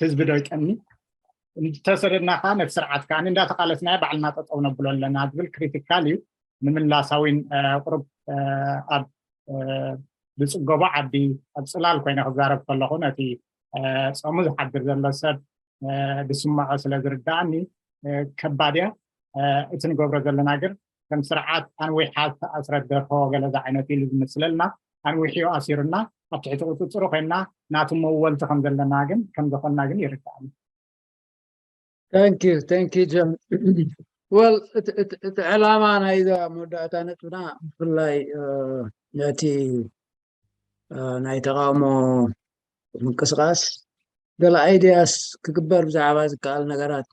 ህዝቢ ዶ ይጠሚ? እንተሰደድና ከዓ ነቲ ስርዓት ከዓ እንዳተቃለስናዮ ባዕልና ጠጠው ነብሎ ኣለና ዝብል ክሪቲካል እዩ። ንምላሳዊን ቁሩብ ኣብ ዝፅገቦ ዓዲ ኣብ ፅላል ኮይነ ክዛረብ ከለኹ ነቲ ፆሙ ዝሓድር ዘሎ ሰብ ዝስምዖ ስለ ዝርዳእኒ ከባድ እያ። እቲ ንገብሮ ዘለና ግን ከም ስርዓት ኣንዊሓ ዝተኣስረት ደርሆ ገለ ዝዓይነት ኢሉ ዝመስለልና ኣንዊሕዮ ኣሲሩና ኣብ ትሕቲ ቁፅፅሩ ኮይና ናቱ መወልቲ ከም ዘለና ግን ከም ዝኾንና ግን ይርዳእኒ። Thank you, thank you, John. Well, እቲ ዕላማ ናይዛ መወዳእታ ነጥብና ብፍላይ ነቲ ናይ ተቃውሞ ምንቅስቃስ ገለ ኣይድያስ ክግበር ብዛዕባ ዝከኣል ነገራት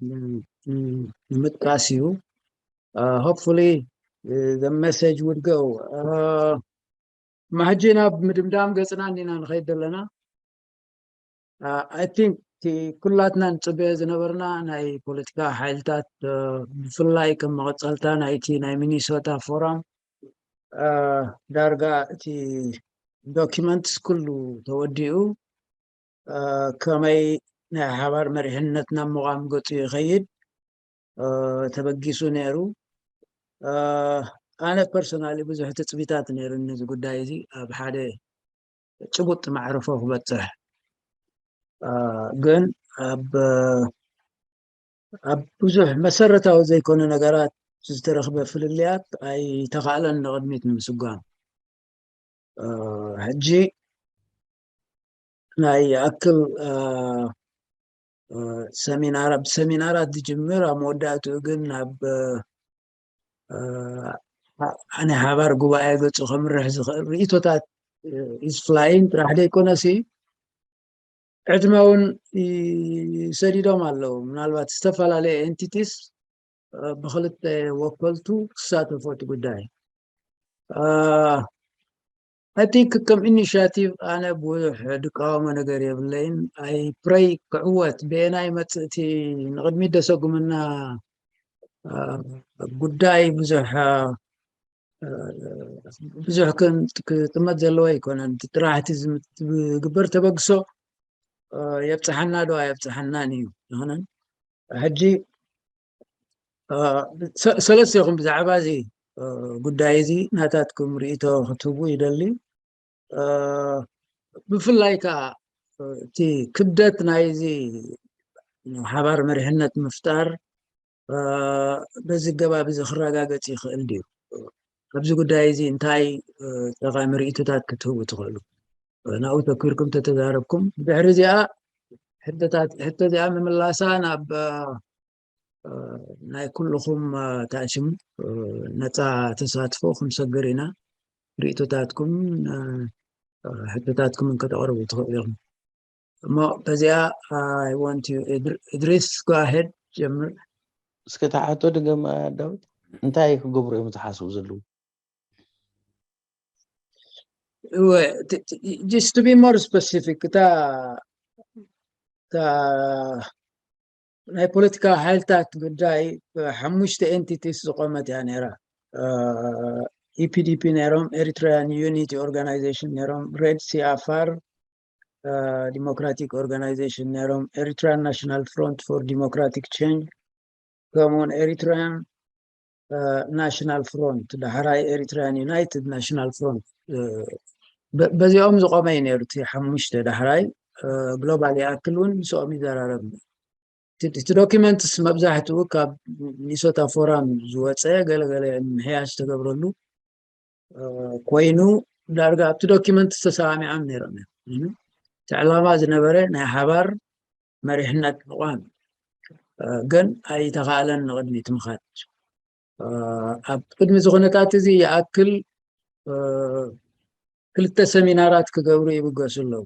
ንምጥቃስ እዩ። Hopefully the message would go. ማሕጂ ናብ ምድምዳም ገፅና እንዲና ንኸይድ ዘለና። I think እቲ ኩላትና ንፅበዮ ዝነበርና ናይ ፖለቲካ ሓይልታት ብፍላይ ከም መቐፀልታ ናይቲ ናይ ሚኒሶታ ፎራም ዳርጋ እቲ ዶኪመንትስ ኩሉ ተወዲኡ ከመይ ናይ ሓባር መሪሕነት ናብ ምቋም ገፁ ይኸይድ ተበጊሱ ነይሩ። ኣነ ፐርሶናሊ ብዙሕ ትፅቢታት ነይሩኒ እዚ ጉዳይ እዚ ኣብ ሓደ ጭቡጥ ማዕርፎ ክበፅሕ። ግን ኣብ ኣብ ብዙሕ መሰረታዊ ዘይኮነ ነገራት ዝተረኽበ ፍልልያት ኣይተኻእለን ንቕድሚት ንምስጓም። ሕጂ ናይ ይኣክል ሰሚናራት ብሰሚናራት ዝጅምር ኣብ መወዳእትኡ ግን ናብ ናይ ሓባር ጉባኤ ገፁ ከምርሕ ዝኽእል ርእቶታት is flying ጥራሕ ዘይኮነሲ ዕድመ እውን ሰዲዶም ኣለዉ። ምናልባት ዝተፈላለየ ኤንቲቲስ ብክልተ ወከልቱ ክሳተፎ እቲ ጉዳይ I think ከም ኢኒሽቲቭ ኣነ ብዙሕ ድቃወሞ ነገር የብለይን። I pray ክዕወት ብኤና ይመፅእ እቲ ንቕድሚት ደሰጉምና ጉዳይ ብዙሕ ብዙሕ ክጥመት ዘለዎ ኣይኮነን። እቲ ጥራሕ እቲ ዝግበር ተበግሶ የብፅሓና ዶ ኣየብፅሓናን እዩ። ይኹንን ሕጂ ሰለስቴኹም ብዛዕባ እዚ ጉዳይ እዚ ናታትኩም ርእቶ ክትህቡ ይደሊ። ብፍላይ ከዓ እቲ ክብደት ናይዚ ሓባር መሪሕነት ምፍጣር በዚ ገባብ እዚ ክረጋገፅ ይኽእል ድዩ? ኣብዚ ጉዳይ እዚ እንታይ ጠቓሚ ርእቶታት ክትህቡ ትኽእሉ? ናብኡ ተኪርኩም ተተዛረብኩም ድሕሪ እዚኣ ሕቶ እዚኣ ምምላሳ ናብ ናይ ኩልኹም ተኣሽሙ ነፃ ተሳትፎ ክንሰግር ኢና። ርእቶታትኩም ሕቶታትኩም እንከተቕርቡ ትኽእሉ ኢኹም። እሞ በዚኣ I want you እድሪስ go ahead ጀምር። እስከ ተሓቶ ድገማ ዳዊት እንታይ ክገብሩ እዮም ዝሓስቡ ዘለዉ? Just to be more specific እታ እታ ናይ ፖለቲካ ሓይልታት ጉዳይ ሓሙሽተ ኤንቲቲስ ዝቆመት እያ ነይራ። ኢፒዲፒ ነይሮም፣ ኤሪትራያን ዩኒቲ ኦርጋናይዜሽን ነይሮም፣ ሬድ ሲ ዓፋር ዲሞክራቲክ ኦርጋናይዜሽን ነይሮም፣ ኤሪትራያን ናሽናል ፍሮንት ፎር ዲሞክራቲክ ቼንጅ ከምኡውን ኤሪትራያን ናሽናል ፍሮንት ዳሕራይ ኤሪትራያን ዩናይትድ ናሽናል ፍሮንት በዚኦም ዝቆመ እዩ ነይሩ። እቲ ሓሙሽተ ዳሕራይ ግሎባል ይኣክል እውን ምስኦም ይዘራረብ። እቲ ዶኪመንትስ መብዛሕትኡ ካብ ሚኒሶታ ፎራም ዝወፀ ገለገለ ምሕያሽ ተገብረሉ ኮይኑ ዳርጋ ኣብቲ ዶኪመንት ዝተሰማሚዖም ነይሮም እዮም። እቲ ዕላማ ዝነበረ ናይ ሓባር መሪሕነት ምቋም ግን ኣይተኻእለን ንቕድሚት ምኻድ። ኣብ ቅድሚ እዚ ኩነታት እዚ ይኣክል ክልተ ሰሚናራት ክገብሩ ይብገሱ ኣለዉ።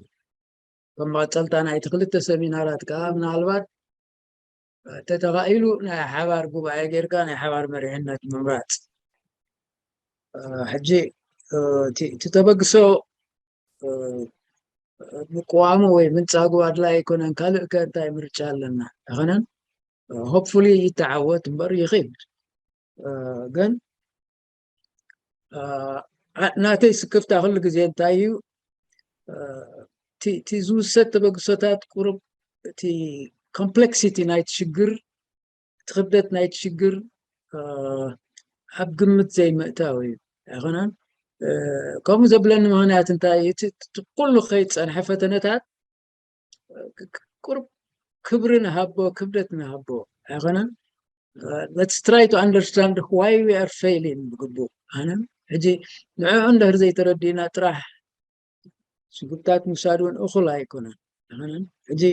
ከም መቐፀልታ ናይቲ ክልተ ሰሚናራት ከዓ ምናልባት ተተኻኢሉ ናይ ሓባር ጉባኤ ጌርካ ናይ ሓባር መሪሕነት ምምራፅ። ሕጂ እቲ ተበግሶ ምቅዋሙ ወይ ምንፃጉ ኣድላይ ኣይኮነን። ካልእ ከ እንታይ ምርጫ ኣለና? ኣይኮነን። ሆፕፉሊ ይተዓወት እምበር ይኽድ ግን ናተይ ስክፍታ ኩሉ ግዜ እንታይ እዩ እቲ ዝውሰድ ተበግሶታት ቁሩብ እቲ ኮምፕሌክሲቲ ናይቲ ሽግር፣ እቲ ክብደት ናይቲ ሽግር ኣብ ግምት ዘይምእታው እዩ። ኣይኮነን? ከምኡ ዘብለኒ ምክንያት እንታይ እዩ? እቲ ኩሉ ከይድ ዝፀንሐ ፈተነታት ቁርብ ክብሪ ንሃቦ፣ ክብደት ንሃቦ። ኣይኮነን? Let's try to understand why we are failing ብግቡእ። ኣነ ሕጂ ንዕዑ እንድሕር ዘይተረዲእና ጥራሕ ስጉምታት ምውሳድ እውን እኹል ኣይኮነን። ሕጂ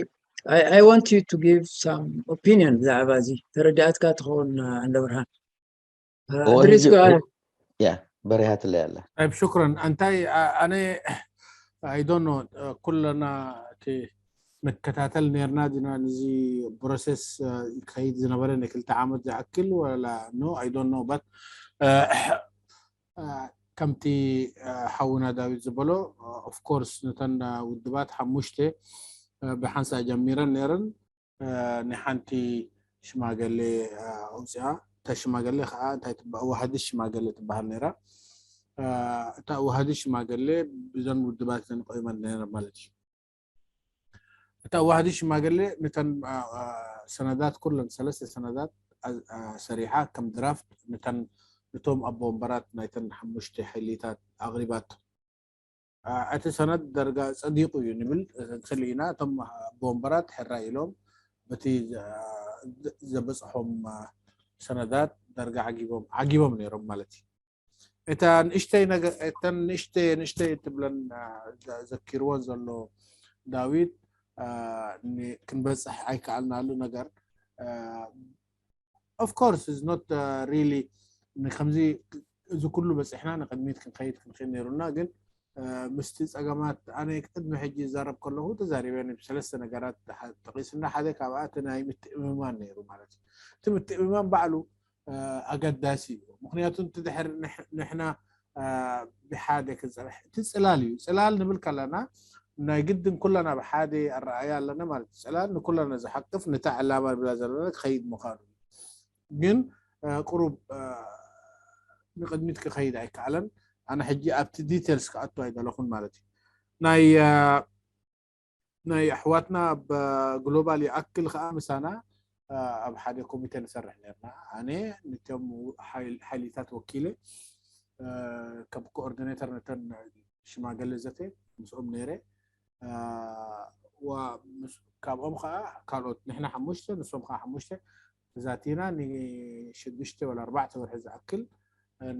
I want you to give some opinion ብዛዕባ እዚ ተረዲኣትካ ትኸውን። ኣንደ ብርሃን ያ በሪሃትለይ ኣላ። طيب شكرا። እንታይ ኣነ I don't know ኩለና እቲ መከታተል ነርና ዲና ንዚ ፕሮሰስ ይከይድ ዝነበረ ንክልተ ዓመት ዝኣክል ወላ no I don't know but ከምቲ ሓውና ዳዊት ዝበሎ of course ነተን ውድባት ሓሙሽተ ብሓንሳ ጀሚረን ነይረን ንሓንቲ ሽማገሌ ኣውፅኣ። እታ ሽማገሌ ከዓ እንታይ ዋህዲ ሽማገሌ ትበሃል ነይራ። እታ ዋህዲ ሽማገሌ ብዘን ውድባት ዘንቆይመን ነይረ ማለት እዩ። እታ ዋህዲ ሽማገሌ ነተን ሰነዳት ኩለን ሰለስተ ሰነዳት ሰሪሓ ከም ድራፍት ነተን ነቶም ኣቦ ወንበራት ናይተን ሓሙሽተ ሓይሊታት ኣቕሪባቶ። እቲ ሰነድ ደርጋ ጸዲቑ እዩ ንብል ንክእል ኢና። እቶም ኣቦ ወንበራት ሕራይ ኢሎም በቲ ዘበፅሖም ሰነዳት ደርጋ ዓጊቦም ዓጊቦም ነይሮም ማለት እዩ። እታ ንእሽተይ ነገር እተን ንእሽተይ ንእሽተይ እትብለን ዘኪርወን ዘሎ ዳዊት ክንበፅሕ ኣይከኣልናሉ ነገር of course is not really ንከምዚ እዚ ኩሉ በፂሕና ንቅድሚት ክንከይድ ክንክእል ነይሩና ግን ምስቲ ፀገማት ኣነ ቅድሚ ሕጂ ይዛረብ ከለኹ ተዛሪበ ሰለስተ ነገራት ጠቂስና ሓደ ካብኣ እቲ ናይ ምትእምማን ነይሩ ማለት እዩ። እቲ ምትእምማን ባዕሉ ኣገዳሲ እዩ። ምክንያቱ እቲ ድሕር ንሕና ብሓደ ክንፀርሕ እቲ ፅላል እዩ። ፅላል ንብል ከለና ናይ ግድን ኩለና ብሓደ ኣረኣያ ኣለና ማለት እዩ። ፅላል ንኩለና ዝሓቅፍ ነታ ዕላማ ንብላ ዘለና ክኸይድ ምዃኑ እዩ። ግን ቁሩብ ንቅድሚት ክኸይድ ኣይከኣለን። ኣነ ሕጂ ኣብቲ ዲቴልስ ክኣቱ ኣይደለኹን ማለት እዩ። ናይ ናይ ኣሕዋትና ኣብ ግሎባል ይኣክል ከዓ ምሳና ኣብ ሓደ ኮሚቴ ንሰርሕ ነርና። ኣነ ነቶም ሓይሊታት ወኪለ ከም ኮኦርዲኔተር ነተን ሽማገለ ዘተ ምስኦም ነይረ። ካብኦም ከዓ ካልኦት ንሕና ሓሙሽተ ንሶም ከዓ ሓሙሽተ ተዛቲና ንሽዱሽተ ወላ ኣርባዕተ ወርሒ ዝኣክል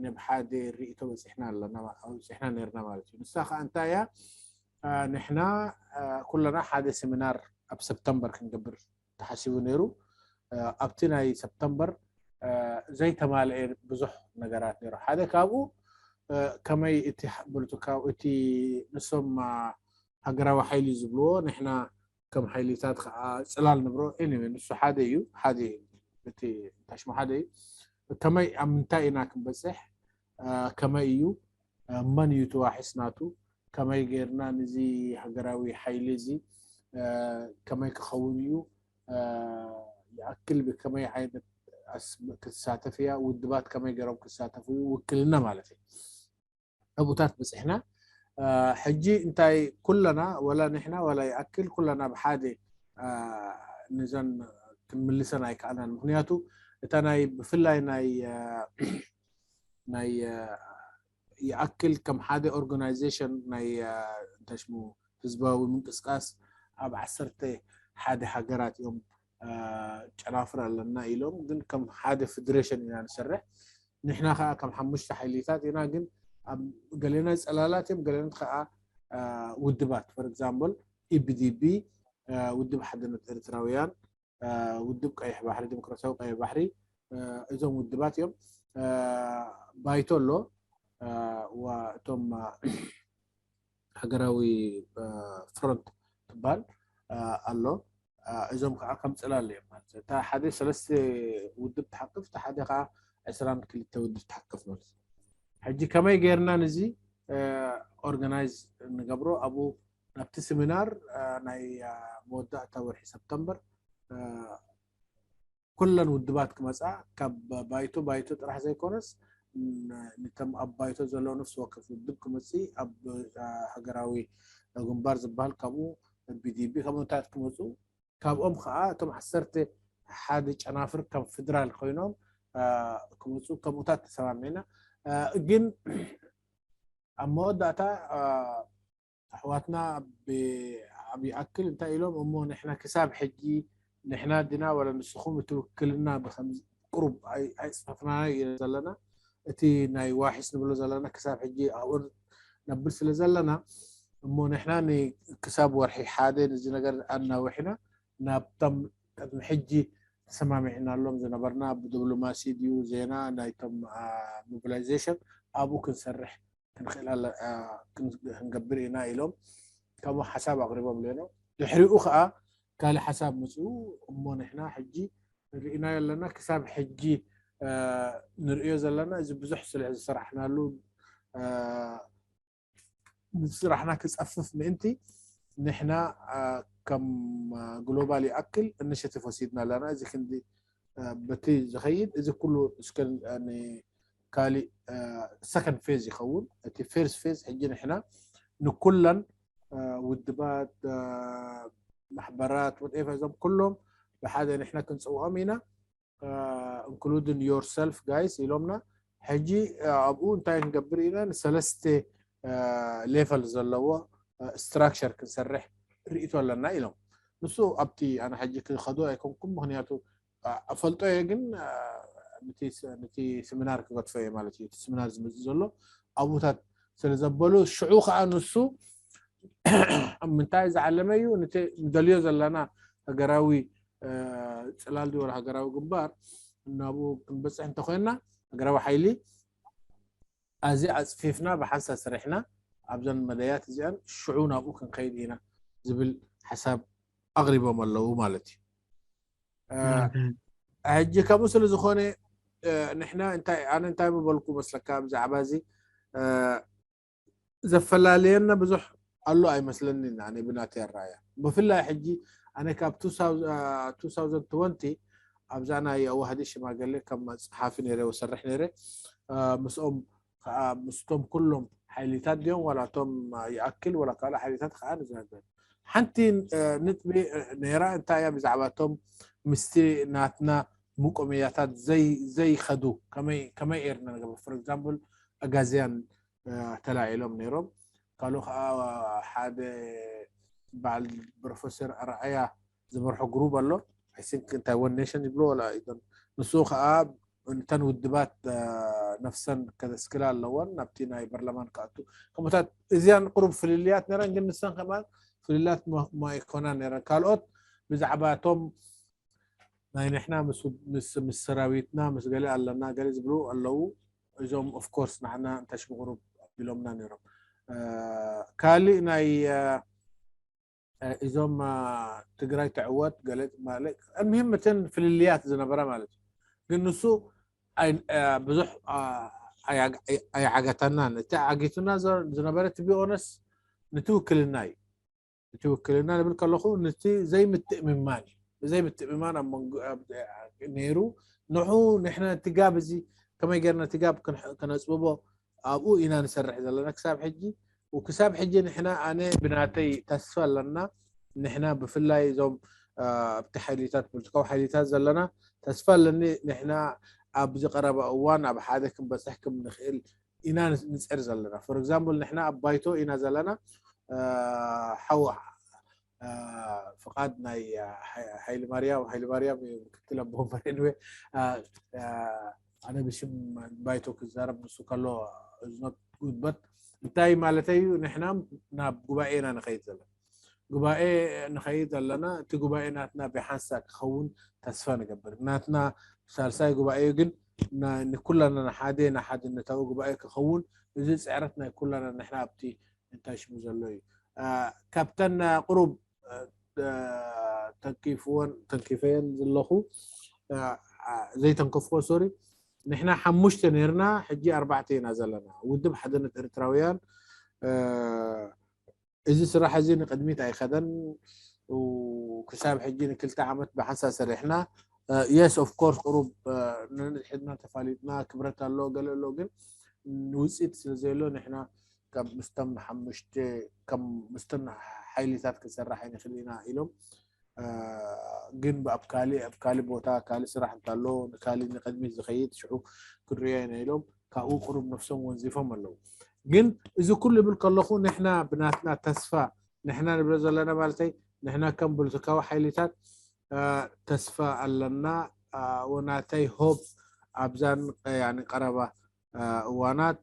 ናብ ሓደ ርእይቶ በፂሕና ኣለና በፂሕና ነርና ማለት እዩ። ንሳ ከዓ እንታይ እያ ንሕና ኩለና ሓደ ሴሚናር ኣብ ሰፕተምበር ክንገብር ተሓሲቡ ነይሩ። ኣብቲ ናይ ሰፕተምበር ዘይተማልአ ብዙሕ ነገራት ነይሩ። ሓደ ካብኡ ከመይ እቲ ብርቱካው እቲ ንሶም ሃገራዊ ሓይሊ ዝብልዎ ንሕና ከም ሓይሊታት ከዓ ፅላል ንብሮ anyway ንሱ ሓደ እዩ ሓደ እዩ እቲ ታሽሙ ሓደ እዩ። ከመይ ኣብ ምንታይ ኢና ክንበፅሕ ከመይ እዩ መን እዩ ተዋሒስ ናቱ ከመይ ጌርና ንዚ ሃገራዊ ሓይሊ እዚ ከመይ ክኸውን እዩ ይኣክል ብከመይ ዓይነት ክትሳተፍ እያ ውድባት ከመይ ገይሮም ክሳተፉ እዩ ውክልና ማለት እዩ። ኣብኡታት በፂሕና ሕጂ እንታይ ኩለና ወላ ንሕና ወላ ይኣክል ኩለና ብሓደ ንዘን ክንምልሰን ኣይከኣልናን። ምክንያቱ እታ ናይ ብፍላይ ናይ ናይ ይኣክል ከም ሓደ ኦርጋናይዜሽን ናይ እንታይ ሽሙ ህዝባዊ ምንቅስቃስ ኣብ ዓሰርተ ሓደ ሃገራት እዮም ጨናፍር ኣለና ኢሎም ግን ከም ሓደ ፌደሬሽን ኢና ንሰርሕ። ንሕና ከዓ ከም ሓሙሽተ ሓይሊታት ኢና ግን ገሌና ፀላላት እዮም ገሌና ከዓ ውድባት for example EPDB ውድብ ሓድነት ኤርትራውያን ውድብ ቀይሕ ባሕሪ ዲሞክራሲያዊ ቀይሕ ባሕሪ እዞም ውድባት እዮም። ባይቶ ኣሎ እቶም ሃገራዊ ፍሮንት ትበሃል ኣሎ እዞም ከዓ ከም ፅላል እዮም ማለት እታ ሓደ ሰለስተ ውድብ ትሓቅፍ እታ ሓደ ከዓ ዕስራን ክልተ ውድብ ትሓቅፍ ማለት ሕጂ ከመይ ገይርና ንዚ ኦርጋናይዝ ንገብሮ ኣብኡ ናብቲ ስሚናር ናይ መወዳእታ ወርሒ ሰፕተምበር ኩለን ውድባት ክመፃ ካብ ባይቶ ባይቶ ጥራሕ ዘይኮነስ ንቶም ኣብ ባይቶ ዘለዉ ነፍሲ ወከፍ ውድብ ክመፅእ ኣብ ሃገራዊ ግንባር ዝበሃል ከምኡ BDB ከምኡታት ክመፁ ካብኦም ከዓ እቶም ዓሰርተ ሓደ ጨናፍር ከም ፌደራል ኮይኖም ክመፁ ከምኡታት ተሰማሚዕና። ግን ኣብ መወዳእታ ኣሕዋትና ኣብ ይኣክል እንታይ ኢሎም እሞ ንሕና ክሳብ ሕጂ ንሕና ድና ወላ ንስኹም እቲ ውክልና ብከም ቁሩብ ኣይፅፈፍና ዘለና፣ እቲ ናይ ዋሒስ ንብሎ ዘለና ክሳብ ሕጂ ኣብኡ ነብል ስለ ዘለና እሞ ንሕና ክሳብ ወርሒ ሓደ ነዚ ነገር ኣናውሕና ናብቶም ቅድሚ ሕጂ ተሰማሚዕናሎም ዝነበርና ብዲፕሎማሲ ድዩ ዜና ናይቶም ሞቢላይዜሽን ኣብኡ ክንሰርሕ ክንክእል ክንገብር ኢና ኢሎም ከምኡ ሓሳብ ኣቕሪቦም ኣለኖ። ድሕሪኡ ከዓ ካልእ ሓሳብ መፅኡ እሞ ንሕና ሕጂ ርኢና ኣለና ክሳብ ሕጂ ንርእዮ ዘለና እዚ ብዙሕ ስለ ዝሰራሕናሉ ስራሕና ክፀፍፍ ምእንቲ ንሕና ከም ግሎባል ይኣክል ኢኒሽቲቭ ወሲድና ኣለና። እዚ ክንዲ በቲ ዝኸይድ እዚ ኩሉ እስከ ካሊእ ሰከንድ ፌዝ ይኸውን። እቲ ፌርስት ፌዝ ሕጂ ንሕና ንኩለን ውድባት ማሕበራት ወደፈ እዞም ኩሎም ብሓደ ንሕና ክንፅውዖም ኢና። ኢንክሉዲንግ ዮር ሰልፍ ጋይስ ኢሎምና። ሕጂ ኣብኡ እንታይ ክንገብር ኢና ንሰለስተ ሌቨል ዘለዎ ስትራክቸር ክንሰርሕ ርእቶ ኣለና ኢሎም። ንሱ ኣብቲ ኣነ ሕጂ ክኸዶ ኣይኮንኩም ምክንያቱ እፈልጦ እየ ግን ነቲ ስሚናር ክገድፎ እየ ማለት እዩ። እቲ ስሚናር ዝመፅእ ዘሎ ኣብኡታት ስለ ዘበሉ ሽዑ ከዓ ንሱ ምንታይ ዝዓለመ እዩ ነቲ ንደልዮ ዘለና ሃገራዊ ፅላል ድዩ ወላ ሃገራዊ ግንባር እናብኡ ክንበፅሕ እንተኮይንና ሃገራዊ ሓይሊ ኣዚ ኣፅፊፍና ብሓንሳ ስርሕና ኣብዘን መደያት እዚኣን ሽዑ ናብኡ ክንከይድ ኢና ዝብል ሓሳብ ኣቕሪቦም ኣለዉ ማለት እዩ። ሕጂ ከምኡ ስለ ዝኾነ ንሕና እንታይ ኣነ እንታይ ምበልኩ መስለካ ብዛዕባ እዚ ዘፈላለየና ብዙሕ ኣሎ ኣይመስለኒን። ኣነ ብናተይ ኣረኣያ ብፍላይ ሕጂ ኣነ ካብ two thousand twenty ኣብዛ ናይ ኣዋህዲ ሽማገሌ ከም መፅሓፊ ነይረ ወሰርሕ ነይረ ምስኦም ከዓ ምስቶም ኩሎም ሓይሊታት ድዮም ዋላ እቶም ይኣክል ዋላ ካልእ ሓይሊታት ከዓ ንዛገር ሓንቲ ንጥቢ ነይራ እንታይ እያ ብዛዕባ እቶም ምስቲ ናትና ምቆምያታት ዘይኸዱ ከመይ ኤርና ንገብር for example ኣጋዝያን ተላዒሎም ነይሮም። ካልኡ ከዓ ሓደ በዓል ፕሮፌሰር ኣርኣያ ዝመርሖ ግሩብ ኣሎ። I think እንታይ one nation ይብሎ ወላ ንሱ ከዓ እተን ውድባት ነፍሰን ከደስክላ ኣለወን ናብቲ ናይ በርለማን ክኣቱ ከምኡታት እዚያን ቅሩብ ፍልልያት ነረን ግን ንሰን ከማን ፍልልያት ኣይኮና ነረን። ካልኦት ብዛዕባ እቶም ናይ ንሕና ምስ ሰራዊትና ምስ ገለ ኣለና ገለ ዝብሉ ኣለዉ። እዞም ኦፍኮርስ ንዓና እንታይ ሽሙ ቅሩብ ኣቢሎምና ነይሮም። ካሊእ ናይ እዞም ትግራይ ትዕወት ገለ ማለት ኣልምሂም እተን ፍልልያት ዝነበረ ማለት እዩ። ግን ንሱ ብዙሕ ኣይዓገተናን። እቲ ዓጊቱና ዝነበረ ትቢኦነስ ንትውክልና እዩ። እቲ ውክልና ንብል ከለኹ ነቲ ዘይምትእምማን እዩ። ዘይምትእምማን ኣብ መንጎ ነይሩ ንሑ ንሕና እቲ ጋብ እዚ ከመይ ገርና እቲ ጋብ ከነፅብቦ ኣብኡ ኢና ንሰርሕ ዘለና ክሳብ ሕጂ። ክሳብ ሕጂ ንሕና ኣነ ብናተይ ተስፋ ኣለና። ንሕና ብፍላይ እዞም ኣብቲ ሓይሊታት ፖለቲካዊ ሓይሊታት ዘለና ተስፋ ኣለኒ ንሕና ኣብዚ ቀረባ እዋን ኣብ ሓደ ክንበፅሕ ከም ንኽእል ኢና ንፅዕር ዘለና። For example ንሕና ኣብ ባይቶ ኢና ዘለና ሓው ፍቓድ ናይ ሓይሊ ማርያም ሓይሊ ማርያም ምክትል ኣቦ ወንበር anyway ኣነ ብሽም ባይቶ ክዛረብ ንሱ ከሎ not good but እንታይ ማለተይ እዩ ንሕና ናብ ጉባኤ ኢና ንኸይድ ዘለና ጉባኤ ንኸይድ ዘለና እቲ ጉባኤ ናትና ብሓንሳ ክኸውን ተስፋ ንገብር ናትና ሳልሳይ ጉባኤ ግን ንኩላና ሓደ ንሓድነታዊ ጉባኤ ክኸውን እዚ ፅዕረት ናይ ኩላና ንሕና ኣብቲ እንታይ ሽሙ ዘሎ እዩ ካብተን ቅሩብ ተንኪፍወን ተንኪፈየን ዘለኹ ዘይተንከፍኮ ሶሪ ንሕና ሓሙሽተ ነርና ሕጂ ኣርባዕተ ኢና ዘለና ውድብ ሓደነት ኤርትራውያን እዚ ስራሕ እዚ ንቅድሚት ኣይኸደን ክሳብ ሕጂ ንክልተ ዓመት ብሓንሳ ሰሪሕና yes of course ቅሩብ ነንሕድና ተፋሊጥና ክብረት ኣሎ ገለ ኣሎ ግን ውፅኢት ስለ ዘየሎ ንሕና ካብ ምስቶም ሓሙሽተ ከም ምስቶም ሓይሊታት ክንሰርሕ ኣይንኽእል ኢና ኢሎም ግን ኣብ ካልእ ኣብ ካልእ ቦታ ካልእ ስራሕ እንተሎ ንካልእ ንቅድሚት ዝኸይድ ሽዑ ክንሪኦ ኢና ኢሎም ካብኡ ቅሩብ ነፍሶም ወንዚፎም ኣለዉ። ግን እዚ ኩሉ ይብል ከለኹ ንሕና ብናትና ተስፋ ንሕና ንብሎ ዘለና ማለተይ ንሕና ከም ፖለቲካዊ ሓይልታት ተስፋ ኣለና። ወናተይ ሆፕ ኣብዛን ቀረባ እዋናት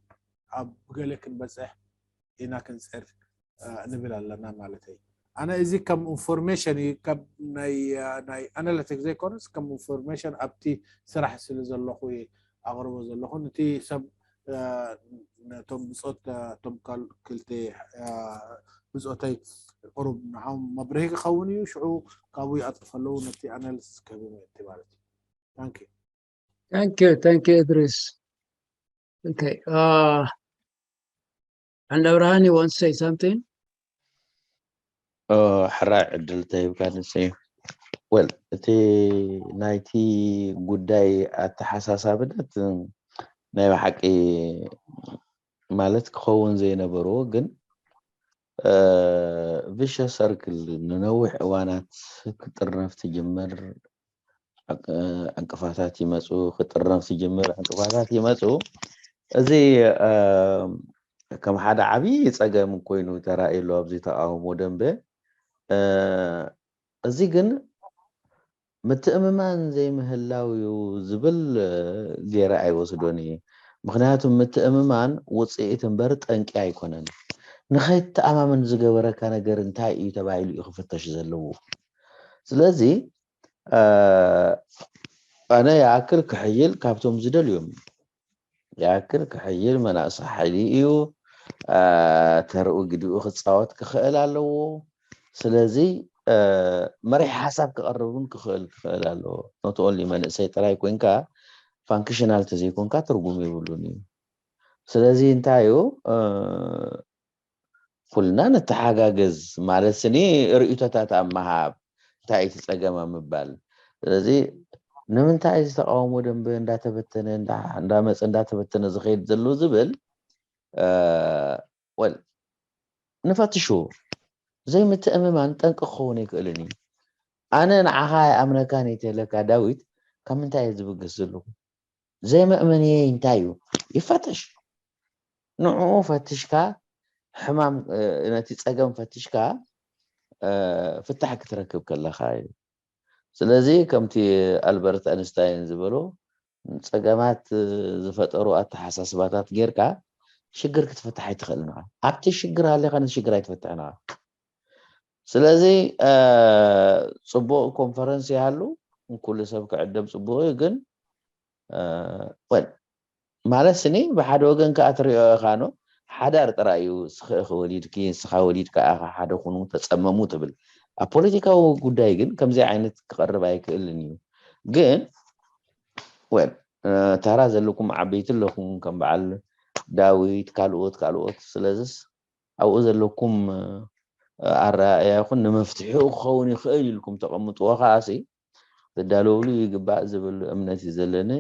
ኣብ ገለ ክንበፅሕ ኢና ክንፅዕር ንብል ኣለና ማለት እዩ። ኣነ እዚ ከም ኢንፎርሜሽን እዩ፣ ካብ ናይ ኣናሊቲክስ ዘይኮነስ ከም ኢንፎርሜሽን ኣብቲ ስራሕ ስለ ዘለኹ ኣቕርቦ ዘለኹ። ነቲ ሰብ ነቶም ብፆት ቶም ክልተ ብፆተይ ቅሩብ ንዓም መብርሂ ክኸውን እዩ። ሽዑ ካብኡ ይኣጥፍ ኣለዉ ነቲ ኣናሊሲስ ክህቡ ምእንቲ ማለት እዩ። ታንክ ዩ። Thank you, thank you, Idris. Okay. Uh, and Abraham, you want to say something? ሕራይ ዕድል ተሂብካ ንሰዩ። ወል እቲ ናይቲ ጉዳይ ኣተሓሳሳብነት ናይ ብሓቂ ማለት ክኸውን ዘይነበርዎ ግን ቪሸ ሰርክል ንነዊሕ እዋናት ክጥርነፍ ትጅምር። ዕንቅፋታት ይመፁ፣ ክጥርነፍ ትጅምር፣ ዕንቅፋታት ይመፁ። እዚ ከም ሓደ ዓብዪ ፀገም ኮይኑ ተራእዩ ኣሎ ኣብዚ ተቃውሞ ደንበ። እዚ ግን ምትእምማን ዘይምህላው እዩ ዝብል ገይረ ኣይወስዶን እየ። ምክንያቱ ምትእምማን ውፅኢት እምበር ጠንቂ ኣይኮነን። ንኸይተኣማመን ዝገበረካ ነገር እንታይ እዩ ተባሂሉ እዩ ክፍተሽ ዘለዎ። ስለዚ ኣነ ይኣክል ክሕይል ካብቶም ዝደልዮም ይኣክል ክሕይል መናእሰ ሓይሊ እዩ። ተርኡ ግዲኡ ክፃወት ክኽእል ኣለዎ። ስለዚ መሪሕ ሓሳብ ክቐርብ እውን ክኽእል ክኽእል ኣለዎ። ኖት ኦንሊ መንእሰይ ጥራይ ኮንካ ፋንክሽናል ተዘይኮንካ ትርጉም የብሉን እዩ። ስለዚ እንታይ እዩ ኩልና ንተሓጋገዝ ማለት ስኒ ርእይቶታት ኣብ ምሃብ እንታይ እቲ ፀገም ኣብ ምባል። ስለዚ ንምንታይ እዚ ተቃውሞ ደንበ እንዳተበተነ እንዳመፀ እንዳተበተነ ዝኸይድ ዘሎ ዝብል ወል ንፈትሹ ዘይምትእምማን ጠንቂ ክኸውን ኣይክእልን እዩ። ኣነ ንዓኻ ኣይኣምነካን እየ ተለካ ዳዊት ካብ ምንታይ እየ ዝብገስ ዘለኹ? ዘይመእመንየይ እንታይ እዩ ይፈተሽ። ንዕኡ ፈትሽካ ሕማም ነቲ ፀገም ፈትሽካ ፍታሕ ክትረክብ ከለካ እዩ። ስለዚ ከምቲ ኣልበርት ኣንስታይን ዝበሎ ፀገማት ዝፈጠሩ ኣተሓሳስባታት ጌርካ ሽግር ክትፍታሕ ኣይትኽእልን ኢኻ። ኣብቲ ሽግር ሃሊኻ ነቲ ሽግር ኣይትፍትሕን ኢኻ። ስለዚ ፅቡቕ ኮንፈረንስ ይሃሉ ኩሉ ሰብ ክዕደም ፅቡቕ እዩ። ግን ወል ማለት ስኒ ብሓደ ወገን ከዓ ትሪኦ ኢኻ ኖ ሓዳር ጥራይ እዩ። ስኽእኺ ወሊድኪ ንስኻ ወሊድካ ኢኻ ሓደ ኩኑ ተፀመሙ ትብል። ኣብ ፖለቲካዊ ጉዳይ ግን ከምዚ ዓይነት ክቐርብ ኣይክእልን እዩ። ግን ወል ተራ ዘለኩም ዓበይቲ ኣለኹም ከም በዓል ዳዊት ካልኦት ካልኦት ስለዝስ ኣብኡ ዘለኩም ኣረኣእያ ይኹን ንመፍትሒኡ ክኸውን ይኽእል ኢልኩም ተቐምጥዎ ከዓሲ ትዳለውሉ ይግባእ ዝብል እምነት እዩ ዘለኒ።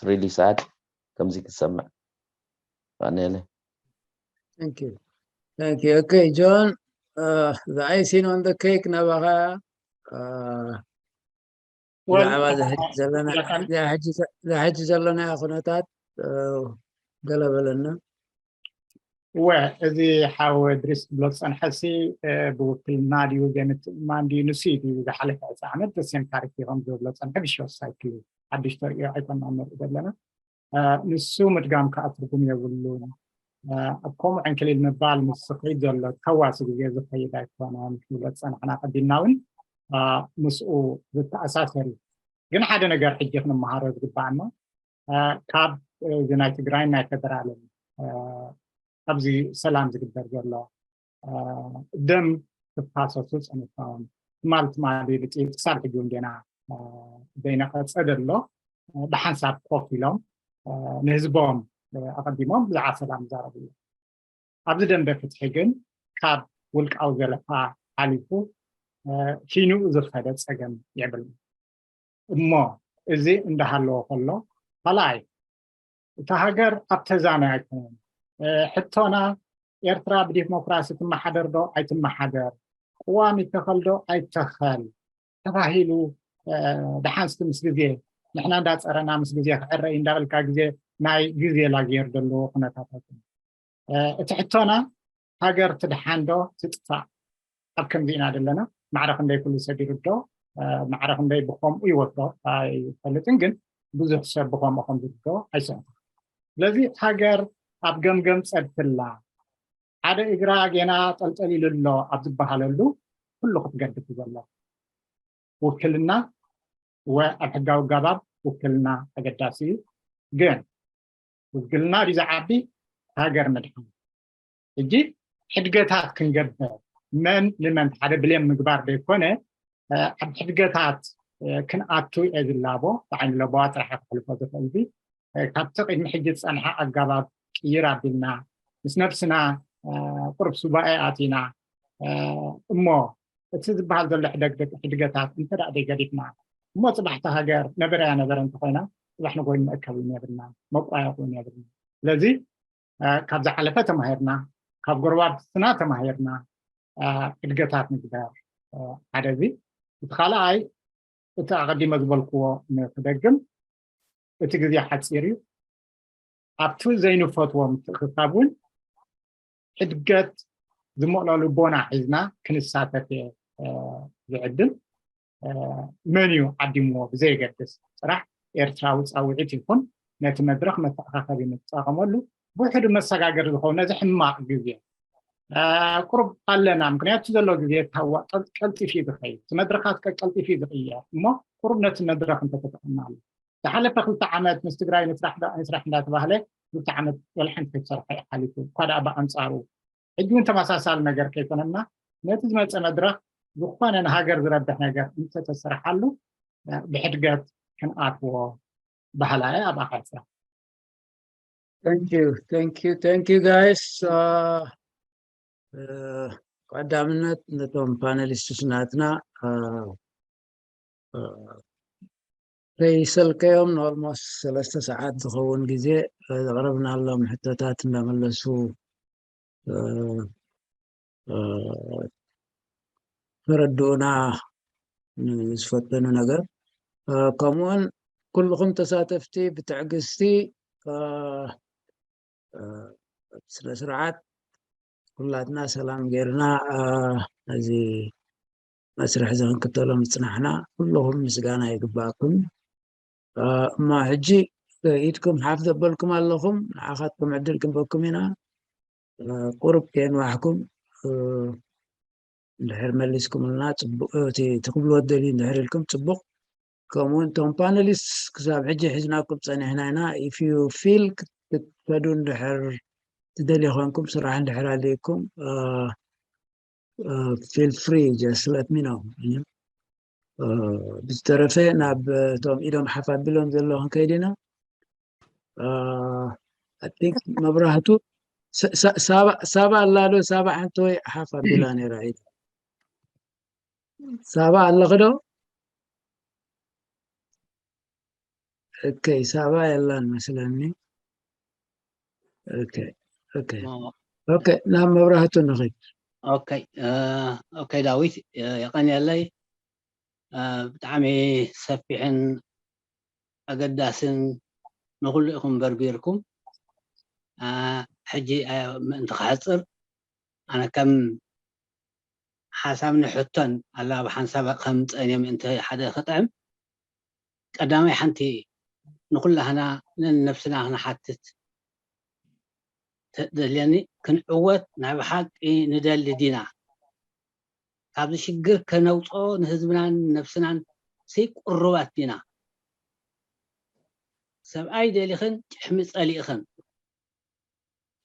ሪሊ ሳድ ከምዚ ክትሰምዕ ቀኒለ። Thank you. Thank you. Okay, John, uh, the icing on the cake ናባኻ ብዛዕባ ዝሕጂ ዘለናዮ ኩነታት ገለ በለና። ወ እዚ ሓው ድሪስ ክብሎ ዝፀንሐሲ ብውክልና ድዩ ዘይምትእምማን ድዩ ንሱ ድዩ ዝሓለፈ ዕስራ ዓመት ደሴም ታሪክ ከም ዝብሎ ፀንሐ ብሽወሳይክል ሓድሽ ተርእዮ ኣይኮና ንርኢ ዘለና። ንሱ ምድጋም ከዓ ትርጉም የብሉን። ኣብ ከምኡ ዕንክሊል ምባል ምስ ዝኸይድ ዘሎ ተዋሲ ግዜ ዝኸይድ ኣይኮነን ክብሎ ዝፀናሕና ቀዲምና እውን ምስኡ ዝተኣሳሰር እዩ። ግን ሓደ ነገር ሕጂ ክንመሃሮ ዝግባኣና ካብ እዚ ናይ ትግራይን ናይ ፌደራልን ኣብዚ ሰላም ዝግበር ዘሎ ደም ክፋሰሱ ፀኒሖም ትማል ትማሊ ብፅይት ክሳብ ሕጂ እውን ጌና ዘይነቐፀ ዘሎ ብሓንሳብ ኮፍ ኢሎም ንህዝቦም ኣቐዲሞም ብዛዕባ ሰላም ይዛረቡ እዮም። ኣብዚ ደንበ ፍትሒ ግን ካብ ውልቃዊ ዘለፋ ሓሊፉ ፊኑኡ ዝኸደ ፀገም የብልና። እሞ እዚ እንዳሃለዎ ከሎ ካልኣይ እታ ሃገር ኣብ ተዛነ ኣይኮነን። ሕቶና ኤርትራ ብዲሞክራሲ ትመሓደር ዶ ኣይትመሓደር፣ ቅዋም ይተኸል ዶ ኣይተኸል፣ ተባሂሉ፣ ደሓንስቲ ምስ ግዜ ንሕና እንዳፀረና ምስ ግዜ ክዕረ እዩ እንዳበልካ ግዜ ናይ ግዜ ላግየር ዘለዎ ኩነታታት እዩ። እቲ ሕቶና ሃገር ትድሓን ዶ ትጥፋእ? ኣብ ከምዚ ኢና ዘለና። ማዕረ ክንደይ ኩሉ ሰብ ይርዶ፣ ማዕረ ክንደይ ብከምኡ ይወስዶ ኣይፈልጥን፣ ግን ብዙሕ ሰብ ብከምኡ ከም ዝርዶ ኣይሰምዕን። ስለዚ ሃገር ኣብ ገምገም ፀድፍላ ሓደ እግራ ጌና ጠልጠል ኢሉ ኣሎ ኣብ ዝበሃለሉ ኩሉ ክትገድፍ ዘሎ ውክልና ወ ኣብ ሕጋዊ ኣገባብ ውክልና ኣገዳሲ እዩ። ግን ውክልና ድዩ ዝዓቢ? ሃገር ምድሓን። ሕጂ ሕድገታት ክንገብር መን ንመን ሓደ ብሌም ምግባር ዘይኮነ ኣብ ሕድገታት ክንኣቱ እየ ዝላቦ። ብዓይኒ ለበዋ ጥራሕ ክሕልፎ ዝኽእል ካብቲ ቅድሚ ሕጂ ዝፀንሐ ኣገባብ ቅይር ኣቢልና ምስ ነብስና ቁርብ ሱባኤ ኣቲና እሞ እቲ ዝበሃል ዘሎ ሕደግደግ ሕድገታት እንተ ደኣ ዘይገዲፍና እሞ ፅባሕቲ ሃገር ነበረያ ነበረ እንተኮይና ፅባሕ ንጎይን መእከቢ እውን የብልና፣ መቋየቂ እውን የብልና። ስለዚ ካብ ዝሓለፈ ተማሂርና፣ ካብ ጎረባብትና ተማሂርና ሕድገታት ንግበር። ሓደ እዚ። እቲ ካልኣይ እቲ ኣቐዲመ ዝበልክዎ ንክደግም እቲ ግዜ ሓፂር እዩ። ኣብቲ ዘይንፈትዎ ምትእኽኻብ እውን ሕድገት ዝመቕሎ ልቦና ሒዝና ክንሳተፍ እየ ዝዕድም። መን እዩ ዓዲምዎ ብዘየገድስ ጥራሕ ኤርትራዊ ፃውዒት ይኹን ነቲ መድረኽ መተኣኻኸቢ ንጠቐመሉ ብውሕዱ መሰጋገሪ ዝኸውን ነዚ ሕማቕ ግዜ ቁሩብ ኣለና። ምክንያቱ ዘሎ ግዜ ታዋ ቀልጢፍ እዩ ዝኸይድ፣ እቲ መድረኻት ቀልጢፍ እዩ ዝቕየር። እሞ ቁሩብ ነቲ መድረኽ እንተተጠቐምናሉ ዝሓለፈ ክልተ ዓመት ምስ ትግራይ ንስራሕ ንስራሕ እንዳተባህለ ክልተ ዓመት ወላ ሓንቲ ከይተሰርሐ እዩ ሓሊፉ። እኳ ደኣ ብኣንፃሩ ሕጂ እውን ተመሳሳሊ ነገር ከይኮነና ነቲ ዝመፀ መድረኽ ዝኾነ ንሃገር ዝረብሕ ነገር እንተተሰርሓሉ ብሕድገት ክንኣትዎ ባህላየ ኣብ ኣኻልፃ። Thank you, thank you, thank you guys. Uh, uh, ቀዳምነት ነቶም ፓነሊስትስ ናትና ከይሰልከዮም ንኦልሞስት ሰለስተ ሰዓት ዝኸውን ግዜ ዘቕረብናሎም ሕቶታት እንዳመለሱ ተረድኡና ንዝፈተኑ ነገር ከምኡውን ኩልኹም ተሳተፍቲ ብትዕግስቲ ስነ ስርዓት ኩላትና ሰላም ጌርና ነዚ መስርሕ እዚ ክንክተሎ ምፅናሕና ኩልኹም ምስጋና ይግባኣኩም። እማ ሕጂ ኢድኩም ሓፍ ዘበልኩም ኣለኹም፣ ንዓኻትኩም ዕድል ክንበኩም ኢና። ቁሩብ ከየንዋሕኩም እንድሕር መሊስኩምልና ፅቡቕ፣ እቲ ትኽብልዎ ትደልዩ እንድሕር ኢልኩም ፅቡቕ። ከምኡውን እቶም ፓነሊስት ክሳብ ሕጂ ሒዝናኩም ፀኒሕና ኢና። If you feel ክትከዱ እንድሕር ትደልዩ ኮንኩም፣ ስራሕ እንድሕር ኣልይኩም feel free, just let me know. ብዝተረፈ ናብ እቶም ኢዶም ሓፍ ኣቢሎም ዘለዉ ክንከይድ ኢና። I think መብራህቱ ሳባ ኣላ ዶ? ሳባ ሓንቲ ወይ ሓፍ ኣቢላ ነይራ ኢዳ። ሳባ ኣለኺ ዶ? ኦኬ፣ ሳባ የላን መስለኒ። ኦኬ፣ ኦኬ፣ ኦኬ፣ ናብ መብራህቱ ንኺድ። ኦኬ፣ ኦኬ፣ ዳዊት የቐንየለይ። ብጣዕሚ ሰፊሕን ኣገዳስን ንኹሉ ኢኹም በርቢርኩም። ሕጂ ምእንቲ ክሓፅር ኣነ ከም ሓሳብ ንሕቶን ኣላ ብሓንሳብ ከምፀ እየ ምእንቲ ሓደ ክጥዕም ቀዳማይ ሓንቲ ንኩላህና ነንነብስና ክንሓትት ተደልየኒ ክንዕወት ናይ ብሓቂ ንደሊ ዲና ካብዚ ሽግር ከነውፅኦ ንህዝብናን ነብስናን ስይ ቁሩባት ዲና ሰብኣይ ደሊኽን ጭሕሚ ፀሊእኽን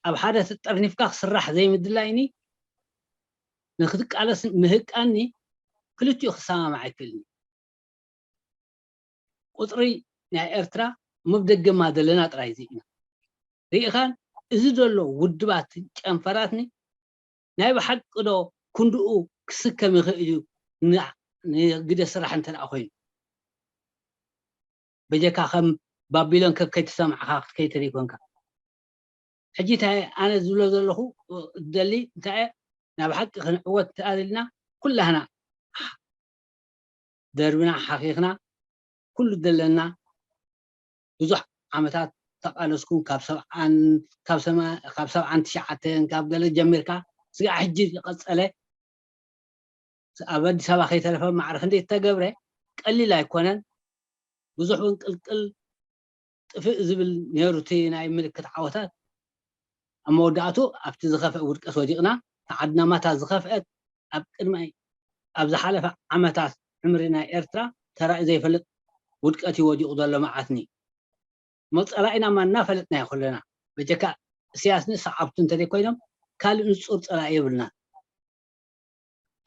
ኣብ ሓደ ተጠርኒፍካ ክስራሕ ዘይምድላይኒ ንክትቃለስ ምህቃኒ ክልቲኡ ክሰማማዕ ኣይክእልን እዩ። ቁፅሪ ናይ ኤርትራ መብደገማ ዘለና ጥራይ እዚ ኢና ርኢኻን እዚ ዘሎ ውድባት ጨንፈራትኒ ናይ ብሓቂ ዶ ክንድኡ ክስከም ይኽእል እዩ ንግደ ስራሕ እንተ ኮይኑ በጀካ ከም ባቢሎን ከብ ከይተሰማዕካ ክትከይተሪ ኮንካ ሕጂ እንታይ ኣነ ዝብሎ ዘለኹ ደሊ እንታይ ናብ ሓቂ ክንዕወት ተኣልና ኩላህና ደርብና ሓኺኽና ኩሉ ዘለና ብዙሕ ዓመታት ተቓለስኩም ካብ ሰብዓን ካብ ሰማ ካብ ሰብዓን ትሽዓተን ካብ ገለ ጀሚርካ ስጋዕ ሕጂ ዝቐጸለ ኣብ ኣዲስ ኣበባ ከይተረፈ ማዕረ ክንደይ እተገብረ ቀሊል ኣይኮነን። ብዙሕ እውን ቅልቅል ጥፍእ ዝብል ነይሩ እቲ ናይ ምልክት ዓወታት። ኣብ መወዳእቱ ኣብቲ ዝኸፍአ ውድቀት ወዲቕና። እታ ዓድና ማታ ዝኸፍአት ኣብ ቅድሚ ኣብ ዝሓለፈ ዓመታት ዕምሪ ናይ ኤርትራ ተራእዩ ዘይፈልጥ ውድቀት እዩ ወዲቑ ዘሎ መዓትኒ። እሞ ጸላኢና ማና ፈለጥናዮ ኩለና። በጀካ እስያስን ሰዓብቱ እንተዘይኮይኖም ካልእ ንጹር ጸላኢ የብልናን።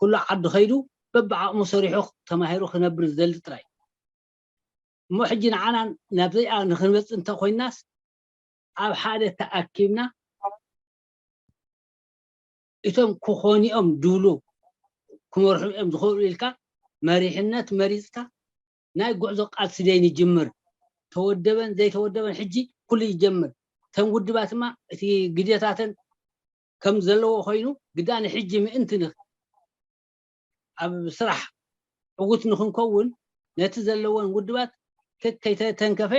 ኩሉ ዓዲ ኸይዱ በብዓቕሙ ሰሪሑ ተማሂሩ ክነብር ዝደሊ ጥራይ። እሞ ሕጂ ንዓና ናብዚኣ ንኽንመጽእ እንተኾይናስ ኣብ ሓደ ተኣኪብና እቶም ክኾኑ እዮም ድብሉ ክመርሑ እዮም ዝኽእሉ ኢልካ መሪሕነት መሪጽካ ናይ ጉዕዞ ቃልሲ ደይ ንጅምር። ተወደበን ዘይተወደበን ሕጂ ኩሉ ይጀምር። እተን ውድባት ድማ እቲ ግዴታተን ከም ዘለዎ ኮይኑ ግዳ ንሕጂ ምእንቲ ንኽ ኣብ ስራሕ ዕዉት ንኽንከውን ነቲ ዘለወን ውድባት ከከይተተንከፈ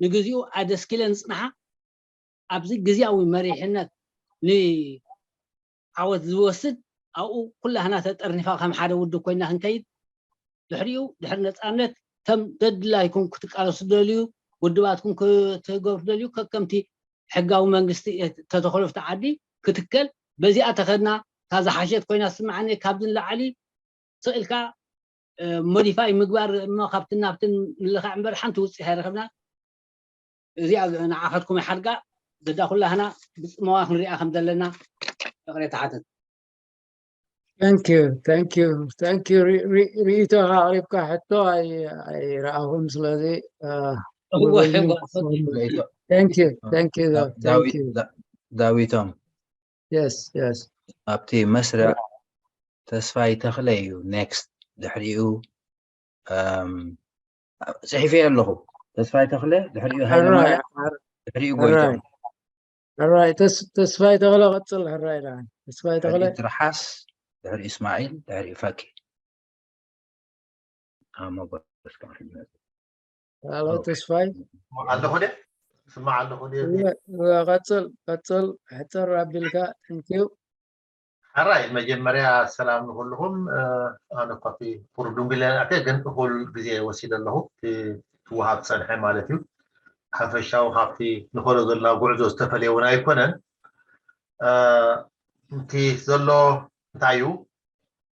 ንግዚኡ ኣደስኪለን ዝጽንሓ ኣብዚ ግዝያዊ መሪሕነት ንዓወት ዝወስድ ኣብኡ ኩላህና ተጠርኒፋ ከም ሓደ ውድብ ኮይና ክንከይድ ድሕሪኡ ድሕሪ ነጻነት ከም ደድላይኩም ክትቃለሱ ደልዩ ውድባትኩም ክትገብሩ ደልዩ ከከምቲ ሕጋዊ መንግስቲ ተተኸለፍቲ ዓዲ ክትከል በዚኣ ተኸድና እታ ዝሓሸት ኮይና ትስምዓኒ ካብዚ ንላዕሊ ስቕ ኢልካ ሞዲፋይ ምግባር እሞ ካብትን ናብትን ምልኻዕ እምበር ሓንቲ ውፅኢት ኣይረኸብና። እዚኣ ንዓኸትኩም ሓድጋ ዘዳ ኩላህና ብፅመዋ ክንሪኣ ከም ዘለና ፍቕሬ ተሓተት። Thank you, thank you, thank you. ርእይቶኻ ኣቕሪብካ ሕቶ ኣይረኣኹን ስለዚ እወ፣ እወ፣ Thank you, thank you, thank ዳዊት you. ዳ- ዳዊቶም Yes, yes. ኣብቲ መስርዕ ተስፋይ ተኽለ እዩ ኔክስት ድሕሪኡ እም፣ ጽሒፈዮ ኣለኹ ተስፋይ ተኽለ ድሕሪኡ ሃይለማርያም ድሕሪኡ ጎይቶም ሕራይ ተስፋይ ተኽለ ቀፅል። ሕራይ ዳ ተስፋይ ተኽለ ድሕሪኡ ትርሓስ ድሕሪኡ እስማዒል ድሕሪኡ ፈቂ ኣብ መበል እስካብ ሕጂ መጽእ ሄሎ ተስፋይ ኣለኹ ደ ስማዕ ኣለኹ ደ እወ፣ እወ፣ ቀፅል ቀፅል ሕፅር ኣቢልካ። Thank you. ሕራይ መጀመርያ ሰላም ንኩልኹም። ኣነ እኳ እቲ ቁሩብ ድንጉለ ኣተ ግን እኹል ግዜ ወሲደ ኣለኹ እቲ ትወሃብ ፀንሐ ማለት እዩ። ሓፈሻዊ ካብቲ ንኸዶ ዘለና ጉዕዞ ዝተፈለየ እውን ኣይኮነን። እቲ ዘሎ እንታይ እዩ?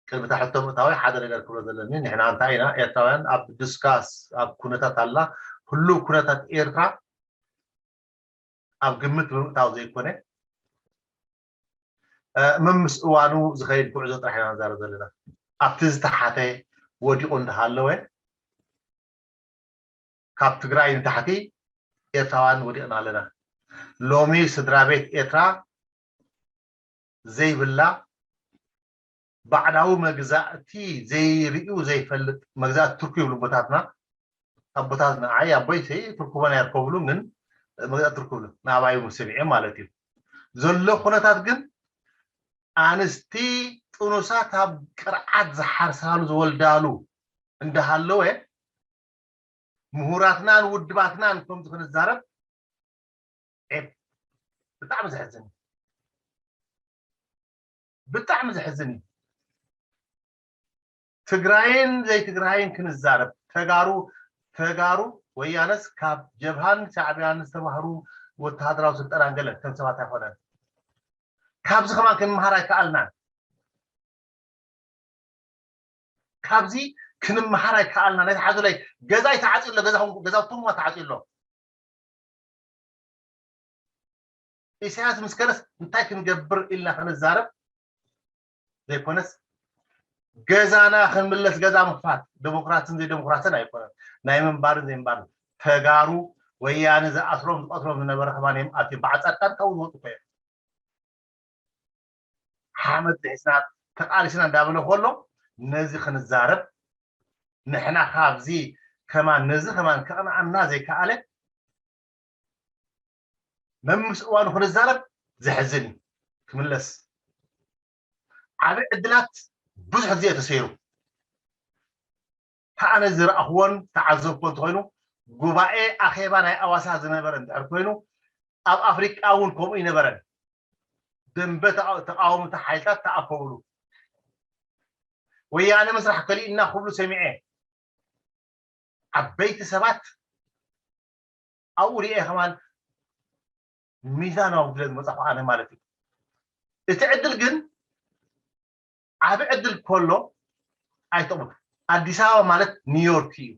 ቅድሚ ታሕቶ ምእታወይ ሓደ ነገር ክብሎ ዘለኒ ንሕና እንታይ ኢና ኤርትራውያን ኣብ ድስካስ ኣብ ኩነታት ኣላ ህሉው ኩነታት ኤርትራ ኣብ ግምት ብምእታው ዘይኮነ መምስ እዋኑ ዝኸይድ ጉዕዞ ጥራሕ ኢና ንዛረብ ዘለና። ኣብቲ ዝተሓተ ወዲቑ እንዳሃለወ ካብ ትግራይ ንታሕቲ ኤርትራውያን ወዲቕና ኣለና። ሎሚ ስድራ ቤት ኤርትራ ዘይብላ ባዕዳዊ መግዛእቲ ዘይርእዩ ዘይፈልጥ መግዛእቲ ቱርኪ ይብሉ ኣቦታትና ኣቦታት ንዓይ ኣቦይ ሰይ ትርኩቦን ኣይርከብሉ ግን መግዛእቲ ትርኩብሉ ናባይ ስሚዐ ማለት እዩ ዘሎ ኩነታት ግን ኣንስቲ ጥኑሳት ኣብ ቅርዓት ዝሓርሳሉ ዝወልዳሉ እንዳሃለወ ምሁራትናን ውድባትናን ከምዚ ክንዛረብ ብጣዕሚ ዘሕዝን ብጣዕሚ ዘሕዝን እዩ። ትግራይን ዘይትግራይን ክንዛረብ ተጋሩ ተጋሩ ወያነስ ካብ ጀብሃን ሻዕብያን ዝተባህሩ ወተሃደራዊ ስልጠናን ገለን ከም ሰባት ኣይኮነን። ካብዚ ከማን ክንመሃር ኣይከኣልናን። ካብዚ ክንመሃር ኣይከኣልና ናይ ሓዙ ላይ ገዛይ ተዓፅዩ ኣሎ ገዛኹም ገዛውትኩም ተዓፅዩ ኣሎ ኢሳያስ ምስ ከደስ እንታይ ክንገብር ኢልና ክንዛረብ ዘይኮነስ ገዛና ክንምለስ ገዛ ምኽፋት ደሞክራትን ዘይደሞክራትን ኣይኮነን ናይ ምንባርን ዘይምንባርን ተጋሩ ወያነ ዝኣስሮም ዝቀትሎም ዝነበረ ከማን እዮም ኣትዮም በዓል ፃድቃን ካብኡ ዝወፁ እኮ እዮም ሓመድ ዝሒዝና ተቃሊስና እንዳበለ ከሎ ነዚ ክንዛረብ ንሕና ካብዚ ከማን ነዚ ከማን ከቅንኣና ዘይከኣለ መምስ እዋኑ ክንዛረብ ዘሕዝን እዩ ክምለስ ዓብ ዕድላት ብዙሕ ግዜ ተሰይሩ ኣነ ዝረኣኽዎን ተዓዘብኮ እንተኮይኑ ጉባኤ ኣኼባ ናይ ኣዋሳ ዝነበረ እንድሕር ኮይኑ ኣብ ኣፍሪቃ እውን ከምኡ ይነበረን። ደንበ ተቃወምቲ ሓይልታት ተኣከብሉ። ወያነ ምስራሕ ከሊእና ክብሉ ሰሚዐ። ዓበይቲ ሰባት ኣብኡ ሪኤ ከማን ሚዛናዊ ስለ ዝመፃኹ ኣነ ማለት እዩ። እቲ ዕድል ግን ዓብ ዕድል ከሎ ኣይጠቕሙን። ኣዲስ ኣበባ ማለት ኒውዮርክ እዩ።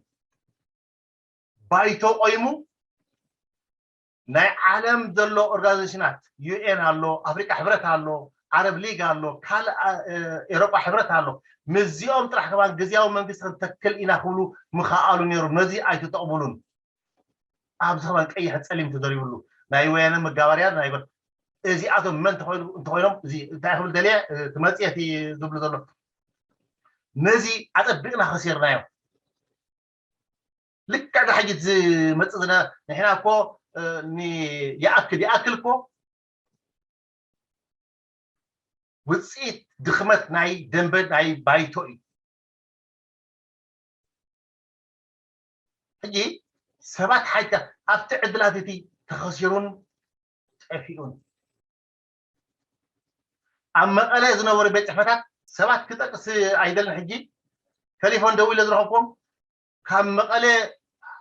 ባይቶ ቆይሙ ናይ ዓለም ዘሎ ኦርጋናይዜሽናት ዩኤን ኣሎ፣ ኣፍሪቃ ሕብረት ኣሎ፣ ዓረብ ሊግ ኣሎ፣ ካልእ ኤሮጳ ሕብረት ኣሎ። ምስዚኦም ጥራሕ ከማን ግዝያዊ መንግስቲ ክንተክል ኢና ክብሉ ምኸኣሉ ነይሩ። ነዚ ኣይትጠቕሙሉን። ኣብዚ ከማን ቀይሕ ጸሊም ተደሪብሉ ናይ ወያነ መጋበርያ ናይ በ- እዚኣቶም መን እንተኮይኖም እዚ እንታይ ክብል ደልየ ትመፅየት ዝብሉ ዘሎ ነዚ ኣጠቢቕና ከሲርናዮ። ልክዕ ዛ ሕጂ ዝመፅእ ዝነ ንሕና እኮ ይኣክል ይኣክል እኮ ውፅኢት ድኽመት ናይ ደንበ ናይ ባይቶ እዩ። ሕጂ ሰባት ሓይታ ኣብቲ ዕድላት እቲ ተኸሲሩን ጠፊኡን ኣብ መቐለ ዝነበሩ ቤት ፅሕፈታት ሰባት ክጠቅስ ኣይደልን። ሕጂ ቴሌፎን ደዊለ ዝረኸብኩም ካብ መቐለ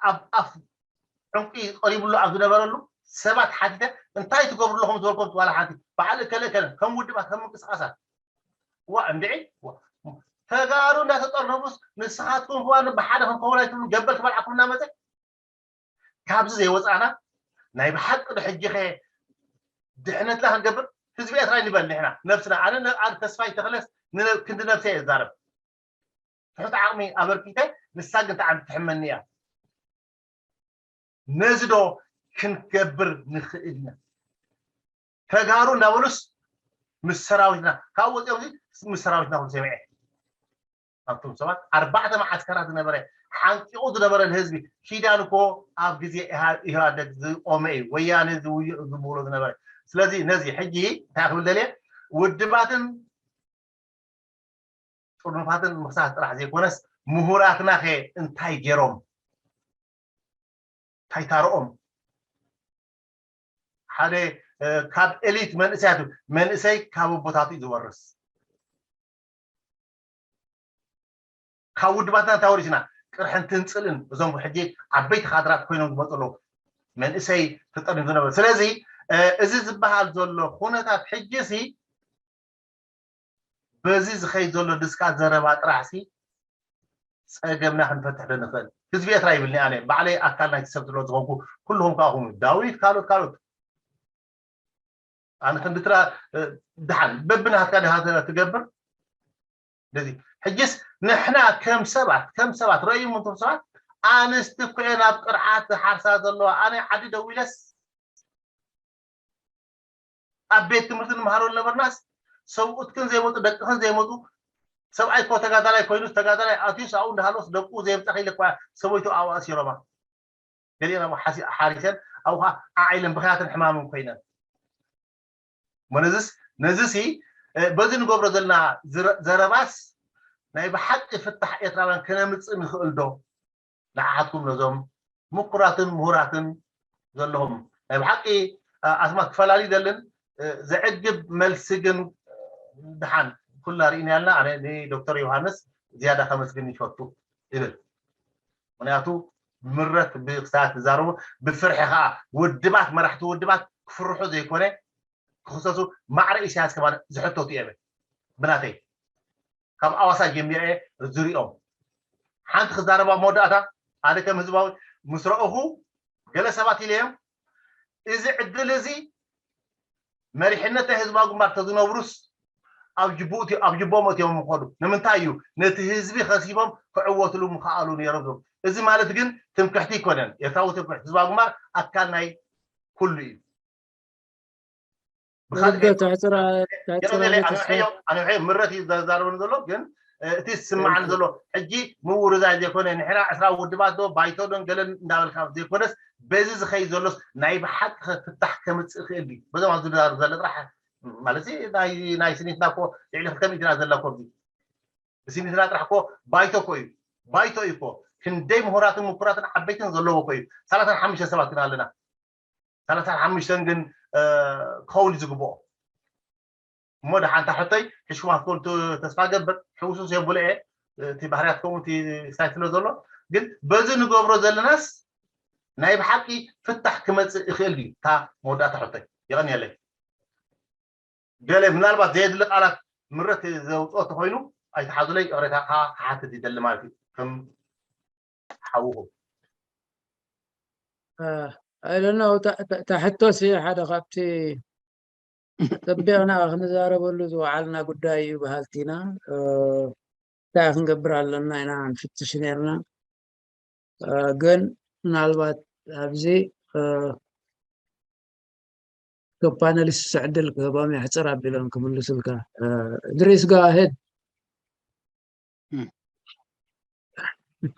ኣብ ኣፍ ዕንቂ ቀሪብሉ ኣብ ዝነበረሉ ሰባት ሓቲተ እንታይ ትገብሩ ኣለኹም ዝበልኩም ዋላ ሓንቲ በዓል እከለ እከለ ከም ውድባት ከም ምንቅስቃሳት ዋ እንድዒ ተጋሩ እንዳተጠርነፉስ ንስኻትኩም ከዋን ብሓደ ክንከውን ኣይትብሉ ገበል ትበልዓኩም እናመፀ ካብዚ ዘይወፃእና ናይ ብሓቂ ዶ ሕጂ ኸ ድሕነትና ክንገብር ህዝቢ ኤርትራ ንበል ንሕና ነብስና ኣነ ተስፋይ ተኽለስ ክንዲ ነብሰ እየ ዝዛረብ ትሑት ዓቕሚ ኣበርኪተ ንሳ ግን ተዓም ትሕመኒ እያ ነዚ ዶ ክንገብር ንኽእል ኢና ተጋሩ እንዳበሉስ ምስ ሰራዊትና ካብ ወፂኦም ምስ ሰራዊትና ክሉ ሰሚዐ ኣብቶም ሰባት ኣርባዕተ መዓስከራት ዝነበረ ሓንቂቑ ዝነበረ ንህዝቢ ኪዳን እኮ ኣብ ግዜ ኢህኣደግ ዝቆመ እዩ ወያነ ዝውይቕ ዝብሎ ዝነበረ ስለዚ ነዚ ሕጂ እንታይ ክብል ደልየ ውድባትን ጥርኑፋትን ምኽሳስ ጥራሕ ዘይኮነስ ምሁራትና ኸ እንታይ ገይሮም እንታይ ታርኦም ሓደ ካብ ኤሊት መንእሰያት መንእሰይ ካብ ኣቦታቱ እዩ ዝወርስ ካብ ውድባትና እንታይ ወሪስና ቅርሕንትን ፅልእን እዞም ሕጂ ዓበይቲ ካድራት ኮይኖም ዝመፁ ኣለዉ መንእሰይ ተጠርኒፉ ነበር ስለዚ እዚ ዝበሃል ዘሎ ኩነታት ሕጂ ሲ በዚ ዝኸይድ ዘሎ ድስካ ዘረባ ጥራሕ ሲ ፀገምና ክንፈትሕ ዶ ንኽእል ህዝቢ ኤርትራ ይብልኒ ኣነ ባዕለይ ኣካል ናይቲ ሰብ ስለ ዝኾንኩ ኩልኹም ከኣኹም ዳዊት ካልኦት ካልኦት ኣነ ክንዲ ትራ ድሓን በብናትካ ድሃ ትገብር እዚ ሕጅስ ንሕና ከም ሰባት ከም ሰባት ረእዩም እንቶም ሰባት ኣንስቲ እኮ እየን ኣብ ቅርዓት ዝሓርሳ ዘለዋ ኣነ ዓዲ ደዊለስ ኣብ ቤት ትምህርቲ ንምሃሮ ዝነበርናስ ሰብኡትክን ዘይመጡ ደቅኽን ዘይመጡ ሰብኣይ እኮ ተጋዳላይ ኮይኑስ ተጋዳላይ ኣትዩስ ኣብኡ እንዳሃለወስ ደቁ ዘየምፃ ከይለ እኳ ሰበይቱ ኣብኡ ኣሲሮማ ገሊአን ኣብኡ ሓሪሰን ኣብኡ ከዓ ዓዓ ኢለን ብኽያትን ሕማምን ኮይነን እሞ ነዝስ ነዝሲ በዚ ንገብሮ ዘለና ዘረባስ ናይ ብሓቂ ፍታሕ ኤርትራውያን ከነምፅእ ንኽእል ዶ ንዓሓትኩም ነዞም ምኩራትን ምሁራትን ዘለኹም ናይ ብሓቂ ኣስማት ክፈላሊ ዘልን ዘዕግብ መልሲ ግን ድሓን ኩላ ርኢና ያልና ኣነ ንዶክተር ዮሃንስ ዝያዳ ከመስግን ይፈቱ ይብል ምክንያቱ ምረት ብክሳት ትዛረቡ ብፍርሒ ከዓ ውድባት መራሕቲ ውድባት ክፍርሑ ዘይኮነ ክኽሰሱ ማዕረ ኢሳያስ ከማን ዝሕተቱ እዮም ብናተይ ካብ ኣዋሳ ጀሚረ ዝሪኦም ሓንቲ ክዛረባ መወዳእታ ኣነ ከም ህዝባዊ ምስ ረእኹ ገለ ሰባት ኢለዮም እዚ ዕድል እዚ መሪሕነት ናይ ህዝባዊ ግንባር ተዝነብሩስ ኣብ ጅቡኡ ኣብ ጅቦም እትዮም ምኸዱ ንምንታይ እዩ ነቲ ህዝቢ ከሲቦም ክዕወትሉ ምኸኣሉ ነይሮም ዝብል እዚ ማለት ግን ትምክሕቲ ይኮነን ኤርትራዊ ትምክሕቲ ህዝባዊ ግንባር ኣካል ናይ ኩሉ እዩ ኣነ ምረት እዩ ዘዛረበኒ ዘሎ ግን እቲ ዝስማዓኒ ዘሎ ሕጂ ምውርዛይ ዘይኮነ ንሕና ዕስራ ውድባት ዶ ባይቶ ዶን ገለን እንዳበልካ ዘይኮነስ በዚ ዝኸይድ ዘሎስ ናይ ብሓቂ ፍታሕ ከምፅእ ይኽእል ድዩ በዞም ኣብዚ ዝዛረብ ዘሎ ጥራሕ ማለት ናይ ስኒትና ኮ ልዕሊ ክልተ ሚእቲ ኢና ዘላ ኮ ብስኒትና ጥራሕ ኮ ባይቶ ኮ እዩ ባይቶ እዩ እኮ። ክንደይ ምሁራትን ምኩራትን ዓበይትን ዘለዎ እኮ እዩ። ሰላሳን ሓሙሽተ ሰባት ኢና ኣለና። ሰላሳን ሓሙሽተን ግን ክኸውን ዝግብኦ እሞ ደሓንታ ሕቶይ ሕሽኩም ኣትኮን ተስፋ ገብር ሕውሱስ የብለ እየ። እቲ ባህርያት ከምኡ እቲ ሳይት ስለ ዘሎ ግን በዚ ንገብሮ ዘለናስ ናይ ብሓቂ ፍታሕ ክመፅእ ይኽእል ድዩ? እታ መወዳእታ ሕቶይ። የቐንየለይ። ገለ ምናልባት ዘየድሊ ቃላት ምረት ዘውፅኦ ተኮይኑ ኣይተሓዙለይ፣ ይቕሬታ ከዓ ክሓትት ይደሊ ማለት እዩ። ከም ሓውኹም ኣይደና እታ ሕቶሲ ሓደ ካብቲ ፀቢቕና ክንዛረበሉ ዝወዓልና ጉዳይ እዩ በሃልቲ ኢና። እንታይ ክንገብር ኣለና ኢና ንፍትሽ ነርና። ግን ምናልባት ኣብዚ ቶም ፓነሊስት ዕድል ክህቦም የሕፅር ኣቢሎም ክምልሱልካ። ድሪስ ጋሄድ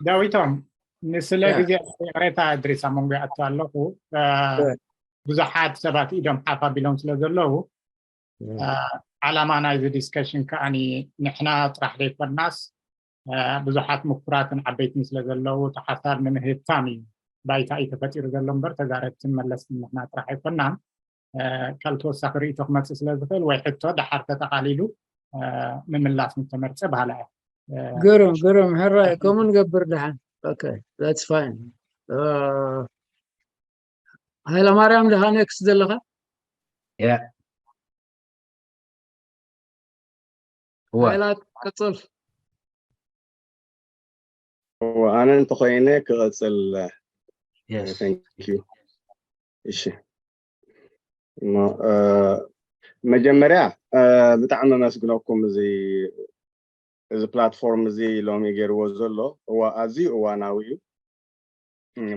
ዳዊቶም ንስለ ግዜ ይቕሬታ ድሪስ ኣብ መንጎ ይኣቱ ኣለኹ። ብዙሓት ሰባት ኢዶም ሓፍ ኣቢሎም ስለ ዘለዉ ዓላማ ናይዚ ዲስከሽን ከዓኒ ንሕና ጥራሕ ዘይኮናስ ብዙሓት ምኩራትን ዓበይትን ስለ ዘለዉ እቲ ሓሳብ ንምህብታም እዩ። ባይታ እዩ ተፈጢሩ ዘሎ እምበር ተዛረብትን መለስትን ንሕና ጥራሕ ኣይኮናን። ካብ ተወሳኺ ርእይቶ ክመፅእ ስለ ዝኽእል ወይ ሕቶ ደሓር ተጠቓሊሉ ምምላስ ምተመርፀ ባህላ እያ። ግሩም ግሩም ሕራይ ከምኡ ንገብር ደሓን። Okay, that's fine. ሃይለማርያም ድኻ ኔክስት ዘለኻ? እወ ሃይላት ቀጽል። ኣነ እንተኾይነ ክቐፅል። Thank you። እሺ እሞ መጀመርያ ብጣዕሚ ኣመስግነኩም እዚ እዚ ፕላትፎርም እዚ ሎሚ ገይርዎ ዘሎ እዋ ኣዝዩ እዋናዊ እዩ።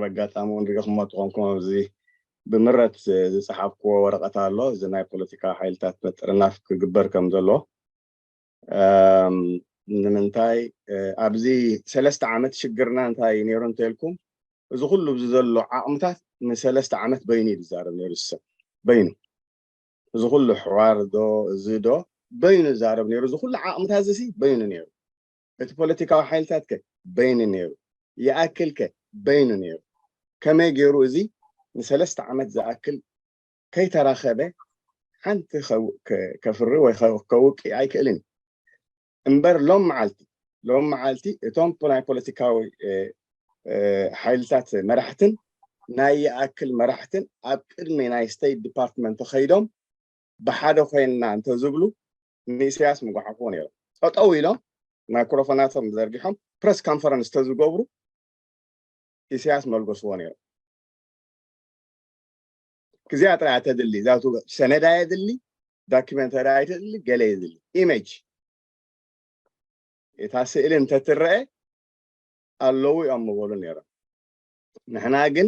በጋጣሚ እውን ርኢኹሞ ትኾንኩም ኣብዚ ብምረት ዝፀሓፍክዎ ወረቐት ኣሎ። እዚ ናይ ፖለቲካ ሓይልታት ምጥርናፍ ክግበር ከም ዘሎ ንምንታይ ኣብዚ ሰለስተ ዓመት ሽግርና እንታይ ነይሩ እንተልኩም እዚ ኩሉ ኣብዚ ዘሎ ዓቕምታት ንሰለስተ ዓመት በይኑ እዩ ዝዛረብ ነይሩ ዝሰብ በይኑ እዚ ኩሉ ሕዋር ዶ እዚ ዶ በይኑ ዛረብ ነይሩ። እዚ ኩሉ ዓቕምታት እዚ በይኑ ነይሩ። እቲ ፖለቲካዊ ሓይልታት ከ በይኑ ነይሩ። ይኣክል ከ በይኑ ነይሩ። ከመይ ገይሩ እዚ ንሰለስተ ዓመት ዝኣክል ከይተራኸበ ሓንቲ ከፍሪ ወይ ከውቂ ኣይክእልን። እምበር ሎም መዓልቲ ሎም መዓልቲ እቶም ናይ ፖለቲካዊ ሓይልታት መራሕትን ናይ ይኣክል መራሕትን ኣብ ቅድሚ ናይ ስቴት ዲፓርትመንት ከይዶም ብሓደ ኮይንና እንተዝብሉ ንኢሳያስ ምጓሓፍዎ ነይሮም። ጠጠው ኢሎም ማይክሮፎናቶም ዘርጊሖም ፕረስ ኮንፈረንስ ተዝገብሩ ኢሳያስ መልገስዎ ነይሮም። ክዚኣ ጥራይ ተድሊ እዛ ሰነድ ኣየድሊ ዳኪመንተሪ ኣይተድሊ ገለ የድሊ ኢሜጅ እታ ስእሊ እንተትረአ ኣለዉ እዮም ምበሉ ነይሮም። ንሕና ግን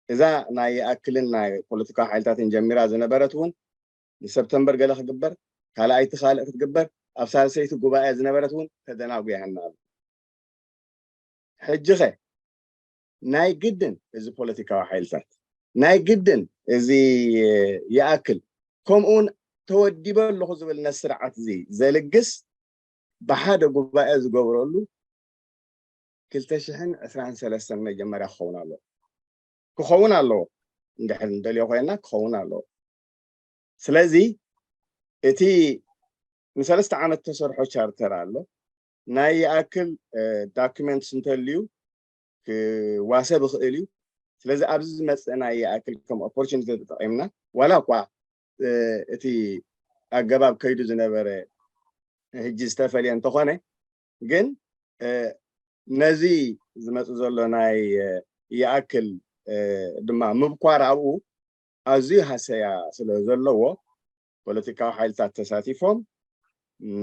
እዛ ናይ ይኣክልን ናይ ፖለቲካዊ ሓይልታትን ጀሚራ ዝነበረት እውን ንሰፕተምበር ገለ ክግበር ካልኣይቲ ካልእ ክትግበር ኣብ ሳልሰይቲ ጉባኤ ዝነበረት እውን ተደናጒያና ኣሉ። ሕጂ ኸ ናይ ግድን እዚ ፖለቲካዊ ሓይልታት ናይ ግድን እዚ ይኣክል ከምኡውን ተወዲበ ኣለኹ ዝብል ነቲ ስርዓት እዚ ዘልግስ ብሓደ ጉባኤ ዝገብረሉ ክልተ ሽሕን ዕስራን ሰለስተን መጀመርያ ክኸውን ኣለዎ ክኸውን ኣለዎ እንድሕር ንደልዮ ኮይና ክኸውን ኣለዎ። ስለዚ እቲ ንሰለስተ ዓመት ተሰርሖ ቻርተር ኣሎ ናይ ይኣክል ዳኩመንትስ እንተልዩ ክዋሰብ ይኽእል እዩ። ስለዚ ኣብዚ ዝመፅእ ናይ ይኣክል ከም ኦፖርቹኒቲ ተጠቒምና ዋላ እኳ እቲ ኣገባብ ከይዱ ዝነበረ ሕጂ ዝተፈልየ እንተኾነ ግን ነዚ ዝመፅእ ዘሎ ናይ ይኣክል ድማ ምብኳር ኣብኡ ኣዝዩ ሃሰያ ስለ ዘለዎ ፖለቲካዊ ሓይልታት ተሳቲፎም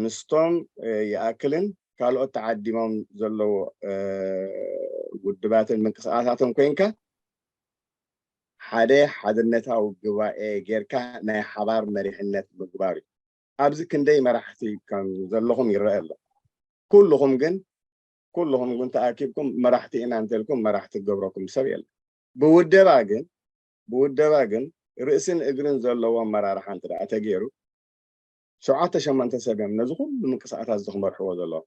ምስቶም ይኣክልን ካልኦት ተዓዲሞም ዘለዎ ውድባትን ምንቅስቃሳትን ኮይንካ ሓደ ሓድነታዊ ጉባኤ ጌርካ ናይ ሓባር መሪሕነት ምግባር እዩ። ኣብዚ ክንደይ መራሕቲ ከም ዘለኹም ይረአ ኣሎ። ኩልኹም ግን ኩልኹም ግን ተኣኪብኩም መራሕቲ ኢና እንተልኩም መራሕቲ ክገብረኩም ሰብ የለን። ብውደባ ግን ብውደባ ግን ርእስን እግርን ዘለዎ ኣመራርሓ እንተ ደኣ ተገይሩ ሸውዓተ ሸሞንተ ሰብ እዮም ነዚ ኩሉ ምንቅስቃሳት እዚ ክመርሕዎ ዘለዎም።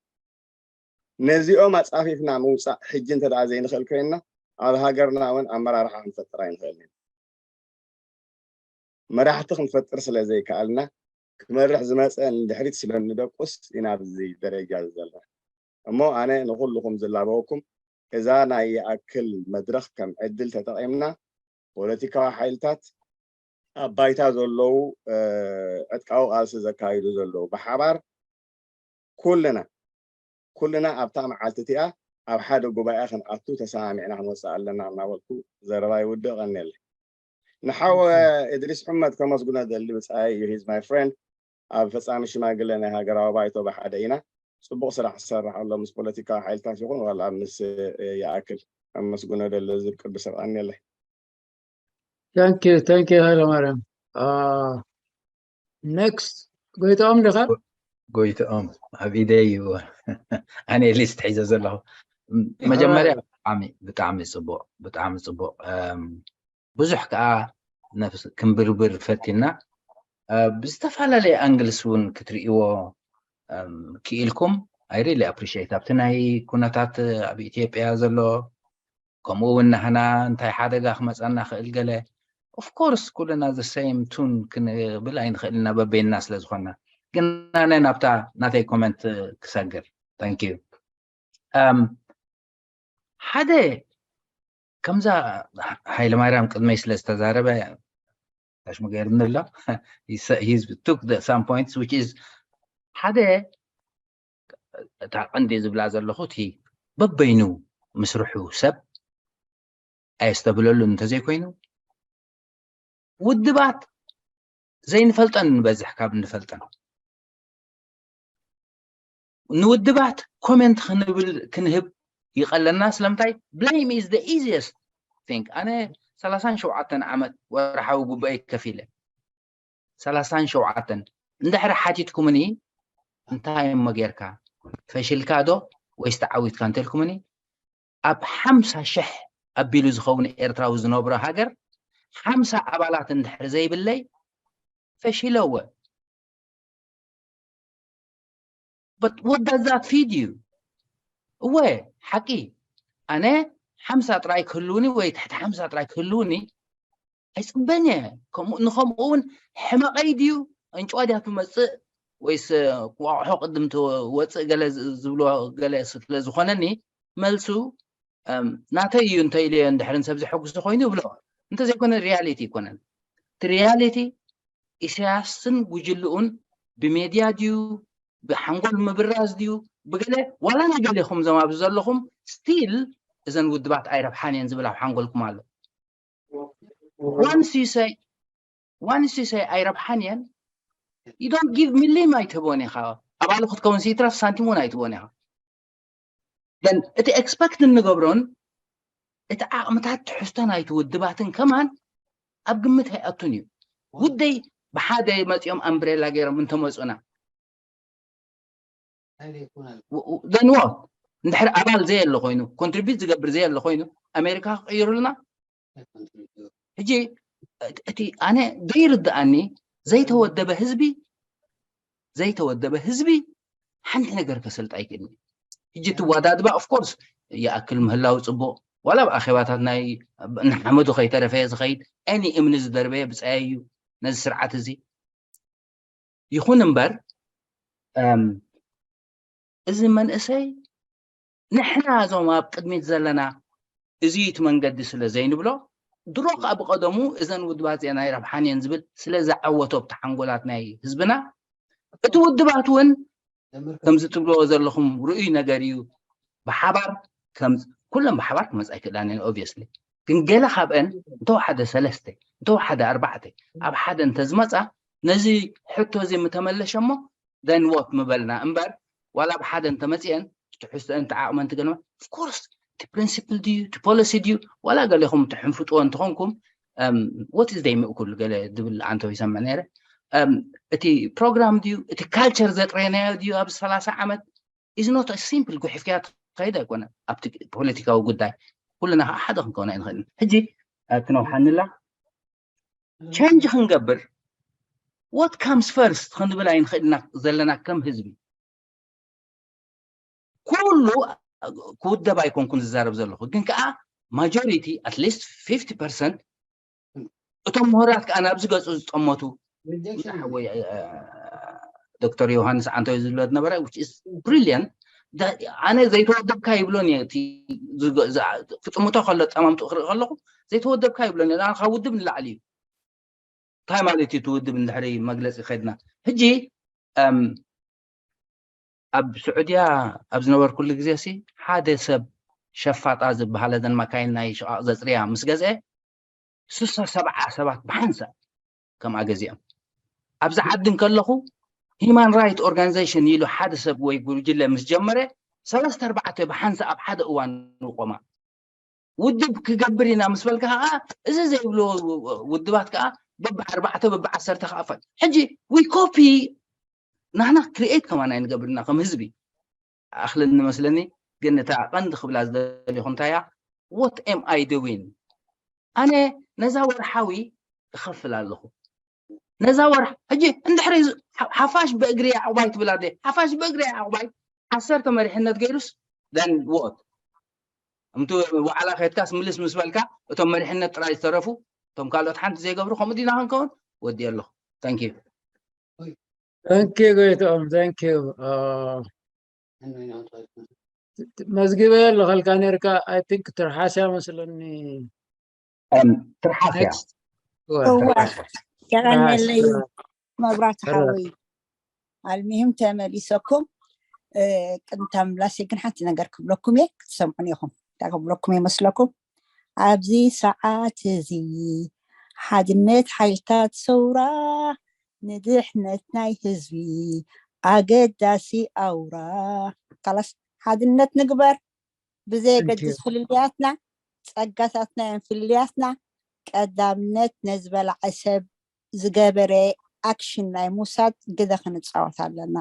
ነዚኦም ኣፃፊፍና ምውፃእ ሕጂ እንተ ደኣ ዘይንኽእል ኮይንና፣ ኣብ ሃገርና እውን ኣመራርሓ ክንፈጥር ኣይንኽእልን ኢና። መራሕቲ ክንፈጥር ስለ ዘይከኣልና፣ ክመርሕ ዝመፀ ንድሕሪት ስለ እንደቁስ ኢና ኣብዚ ደረጃ እዚ ዘለና። እሞ ኣነ ንኹልኹም ዝላበወኩም፣ እዛ ናይ ይኣክል መድረኽ ከም ዕድል ተጠቒምና፣ ፖለቲካዊ ሓይልታት፣ ኣብ ባይታ ዘለዉ ዕጥቃዊ ቃልሲ ዘካይዱ ዘለዉ ብሓባር ኩልና ኩልና ኣብታ መዓልቲ እቲኣ ኣብ ሓደ ጉባኤ ክንኣቱ ተሰማሚዕና ክንወፅእ ኣለና እናበልኩ ዘረባ ይውድእ። ቀንየለ ንሓወ እድሪስ ሕመድ ከመስግኖ ደሊ ብፃይ እዩ ሂዝ ማይ ፍሬንድ ኣብ ፈፃሚ ሽማግለ ናይ ሃገራዊ ባይቶ ብሓደ ኢና። ፅቡቕ ስራሕ ዝሰርሕ ኣሎ ምስ ፖለቲካዊ ሓይልታት ይኹን ዋላ ምስ ይኣክል ከመስግኖ ደሊ ዝብ ቅዱስ ቀንየለ Thank you, thank you ሃይለ ማርያም። Next ጎይታኦም ዲኻ? ጎይታኦም ኣብ ኢደይ እዩ። ኣነ ሊስት ሒዘ ዘለኹ። መጀመርያ ብጣዕሚ ብጣዕሚ ፅቡቕ ብጣዕሚ ፅቡቕ። ብዙሕ ከዓ ክንብርብር ፈቲና ብዝተፈላለየ ኣንግልስ እውን ክትርእይዎ ክኢልኩም። I really appreciate ኣብቲ ናይ ኩነታት ኣብ ኢትዮጵያ ዘሎ ከምኡ እውን ናህና እንታይ ሓደጋ ክመፀና ክእል ገለ of course ኩልና the same tune ክንብል ኣይንኽእል ኢና በበይንና ስለ ዝኾንና። ግን ኣነ ናብታ ናተይ ኮመንት ክሰግር። Thank you። ሓደ ከምዛ ሃይለማርያም ቅድመይ ስለ ዝተዛረበ ታሽሙ ገይርኒ ኣሎ። He took some points which is ሓደ እታ ቀንዲ ዝብላ ዘለኹ እቲ በበይኑ ምስርሑ ሰብ ኣየስተብህለሉ እንተዘይኮይኑ ውድባት ዘይንፈልጠን ንበዝሕ ካብ እንፈልጠን። ንውድባት ኮሜንት ክንብል ክንህብ ይቐለና። ስለምንታይ? Blame is the easiest thing። ኣነ ሰላሳን ሸውዓተን ዓመት ወርሓዊ ጉባኤ ከፊለ ሰላሳን ሸውዓተን እንድሕሪ ሓቲትኩምኒ እንታይ እሞ ጌርካ ፈሽልካ ዶ ወይስ ተዓዊትካ እንተልኩምኒ ኣብ ሓምሳ ሽሕ ኣቢሉ ዝኸውን ኤርትራዊ ዝነብሮ ሃገር ሓምሳ ኣባላት እንድሕሪ ዘይብለይ ፈሽለወ። But what does that feed you? እወ ሓቂ ኣነ ሓምሳ ጥራይ ክህልውኒ ወይ ትሕቲ ሓምሳ ጥራይ ክህልውኒ ኣይፅበን እየ። ንኸምኡ እውን ሕመቐይ ድዩ ዕንጭዋ ድያ ትመፅእ ወይስ ቋቑሖ ቅድም ትወፅእ ገለ ዝብሎ ገለ ስለ ዝኾነኒ መልሱ ናተይ እዩ እንተ ኢለዮ እንድሕርን ሰብ ዘሐጉስ ኮይኑ ይብሎ። እንተዘይኮነ ሪያሊቲ ይኮነን። እቲ ሪያሊቲ ኢሳያስን ጉጅልኡን ብሜድያ ድዩ ብሓንጎል ምብራዝ ድዩ ብገለ ዋላ ንገሌኹም ዘማብ ዘለኹም ስቲል እዘን ውድባት ኣይረብሓን እየን ዝብል ኣብ ሓንጎልኩም ኣሎ። ዋንስ ዩ ሰይ ዋንስ ዩ ሰይ ኣይረብሓን እየን you don't give million ኣይትህቦን ኢኻ። ኣባሉ ክትከውን ሲትረፍ ሳንቲም እውን ኣይትህቦን ኢኻ። Then እቲ ኤክስፐክት እንገብሮን እቲ ዓቕምታት ትሕዝቶ ናይቲ ውድባትን ከማን ኣብ ግምት ኣይኣቱን እዩ። ጉደይ ብሓደ መፂኦም ኣምብሬላ ገይሮም እንተመፁና then what? እንድሕር ኣባል ዘየለ ኮይኑ ኮንትሪቢዩት ዝገብር ዘየለ ኮይኑ ኣሜሪካ ክቅይሩልና ሕጂ እቲ ኣነ ዘይርድኣኒ ዘይተወደበ ህዝቢ ዘይተወደበ ህዝቢ ሓንቲ ነገር ከሰልጥ ኣይክእልን። ሕጂ እቲ ዋዳድባ ኦፍኮርስ ይኣክል ምህላው ፅቡቅ ዋላ ኣብ ኣኼባታት ናይ ንሓመዱ ከይተረፈየ ዝኸይድ any እምኒ ዝደርበየ ብፀያይ እዩ ነዚ ስርዓት እዚ። ይኹን እምበር እዚ መንእሰይ ንሕና እዞም ኣብ ቅድሚት ዘለና እዚ እቲ መንገዲ ስለ ዘይንብሎ ድሮ ከዓ ብቀደሙ እዘን ውድባት እዚአን ኣይረብሓን እየን ዝብል ስለ ዝዓወቶ ኣብቲ ሓንጎላት ናይ ህዝብና እቲ ውድባት እውን ከምዚ ትብልዎ ዘለኹም ርኡይ ነገር እዩ። ብሓባር ኩለን ብሓባር ክመፃ ኣይክእላን እየን obviously ግን ገለ ካብአን እንተወሓደ ሰለስተ እንተወሓደ ኣርባዕተ ኣብ ሓደ እንተዝመፃ ነዚ ሕቶ እዚ ምተመለሸ እሞ then what ምበልና እምበር ዋላ ብሓደ እንተመፅአን ትሕዝተን ተዓቕመን ትገልመ of course እቲ ፕሪንሲፕል ድዩ እቲ ፖሊሲ ድዩ ዋላ ገሌኹም ትሕንፍጥዎ እንተኾንኩም what is they ምእኩል ገለ ዝብል ኣንተው ይሰምዕ ነይረ። እቲ ፕሮግራም ድዩ እቲ ካልቸር ዘጥረናዮ ድዩ ኣብ ሰላሳ ዓመት is not simple ጉሒፍካያ ትኸይድ ኣይኮነን ኣብቲ ፖለቲካዊ ጉዳይ ኩልና ከዓ ሓደ ክንከውን ኣይንኽእልን። ሕጂ ትነውሓንላ ቸንጅ ክንገብር what comes first ክንብል ኣይንኽእልና ዘለና ከም ህዝቢ ኩሉ ክውደብ ኣይኮንኩን ዝዛረብ ዘለኹ፣ ግን ከዓ ማጆሪቲ፣ at least fifty percent እቶም ምሁራት ከዓ ናብዚ ገፁ ዝጠመቱ፣ ሓወይ ዶክተር ዮሃንስ ዓንተው ዝብሎ ዝነበረ፣ which is brilliant። ኣነ ዘይተወደብካ ይብሎን እየ። ክጥምቶ ከሎ፣ ፀማምጡ ክርኢ ከለኹ ዘይተወደብካ ይብሎን እየ። ካብ ውድብ ንላዕሊ እዩ። እንታይ ማለት እዩ እቲ ውድብ? እንድሕሪ መግለፂ ከድና፣ ሕጂ ኣብ ስዑድያ ኣብ ዝነበርኩሉ ግዜ ሲ፣ ሓደ ሰብ ሸፋጣ ዝበሃል፣ እዘን ማካይን ናይ ሽቓቕ ዘፅርያ ምስ ገዝአ፣ ስሳ ሰብዓ ሰባት ብሓንሳእ ከምኣ ገዚኦም። ኣብዚ ዓዲ እንከለኹ፣ ሂማን ራይት ኦርጋናይዜሽን ኢሉ ሓደ ሰብ ወይ ጉጅለ ምስ ጀመረ፣ ሰለስተ ኣርባዕተ ብሓንሳእ ኣብ ሓደ እዋን ይቆማ። ውድብ ክገብር ኢና ምስ በልካ ከዓ፣ እዚ ዘይብሉ ውድባት ከዓ በብኣርባዕተ በብዓሰርተ ክኣፋል። ሕጂ ዊ ኮፒ፣ ናህና ክሪኤት ከማን ኣይንገብርና ከም ህዝቢ። ኣኽልን መስለኒ። ግን እታ ቀንዲ ክብላ ዝደልኹ እንታይ እያ? What am I doing? ኣነ ነዛ ወርሓዊ እኸፍል ኣለኹ። ነዛ ወርሕ ሕጂ እንድሕሪ ሓፋሽ ብእግሪ ኣዕባይ ትብል ኣደ ሓፋሽ ብእግሪ ኣዕባይ ዓሰርተ መሪሕነት ገይሩስ፣ then what? እምቱ ዋዕላ ከድካስ ምልስ ምስ በልካ፣ እቶም መሪሕነት ጥራይ ዝተረፉ፣ እቶም ካልኦት ሓንቲ ዘይገብሩ፣ ከምኡ ዲና ክንከውን? ወዲ ኣለኹ። Thank you። Thank you ጎይትኦም። Thank you። መዝጊበ ኣለኸልካ ነርካ። I think ትርሓስያ መስለኒ። ትርሓስያ። የቐነለይ መብራት ሓወይ። ኣልሚሂም ተመሊሰኩም። ቅንታ ምላሰይ ግን ሓንቲ ነገር ክብለኩም እየ፣ ክትሰምዑን ኢኹም። እንታይ ክብለኩም ይመስለኩም? ኣብዚ ሰዓት እዚ ሓድነት ሓይልታት ሰውራ ንድሕነት ናይ ህዝቢ ኣገዳሲ ኣውራ። ካላስ ሓድነት ንግበር። ብዘየገድስ ፍልልያትና፣ ጸጋታትና ን ፍልልያትና ቀዳምነት ነዚ በላዒ ሰብ ዝገበረ ኣክሽን ናይ ምውሳድ ግደ ክንጻወት ኣለና።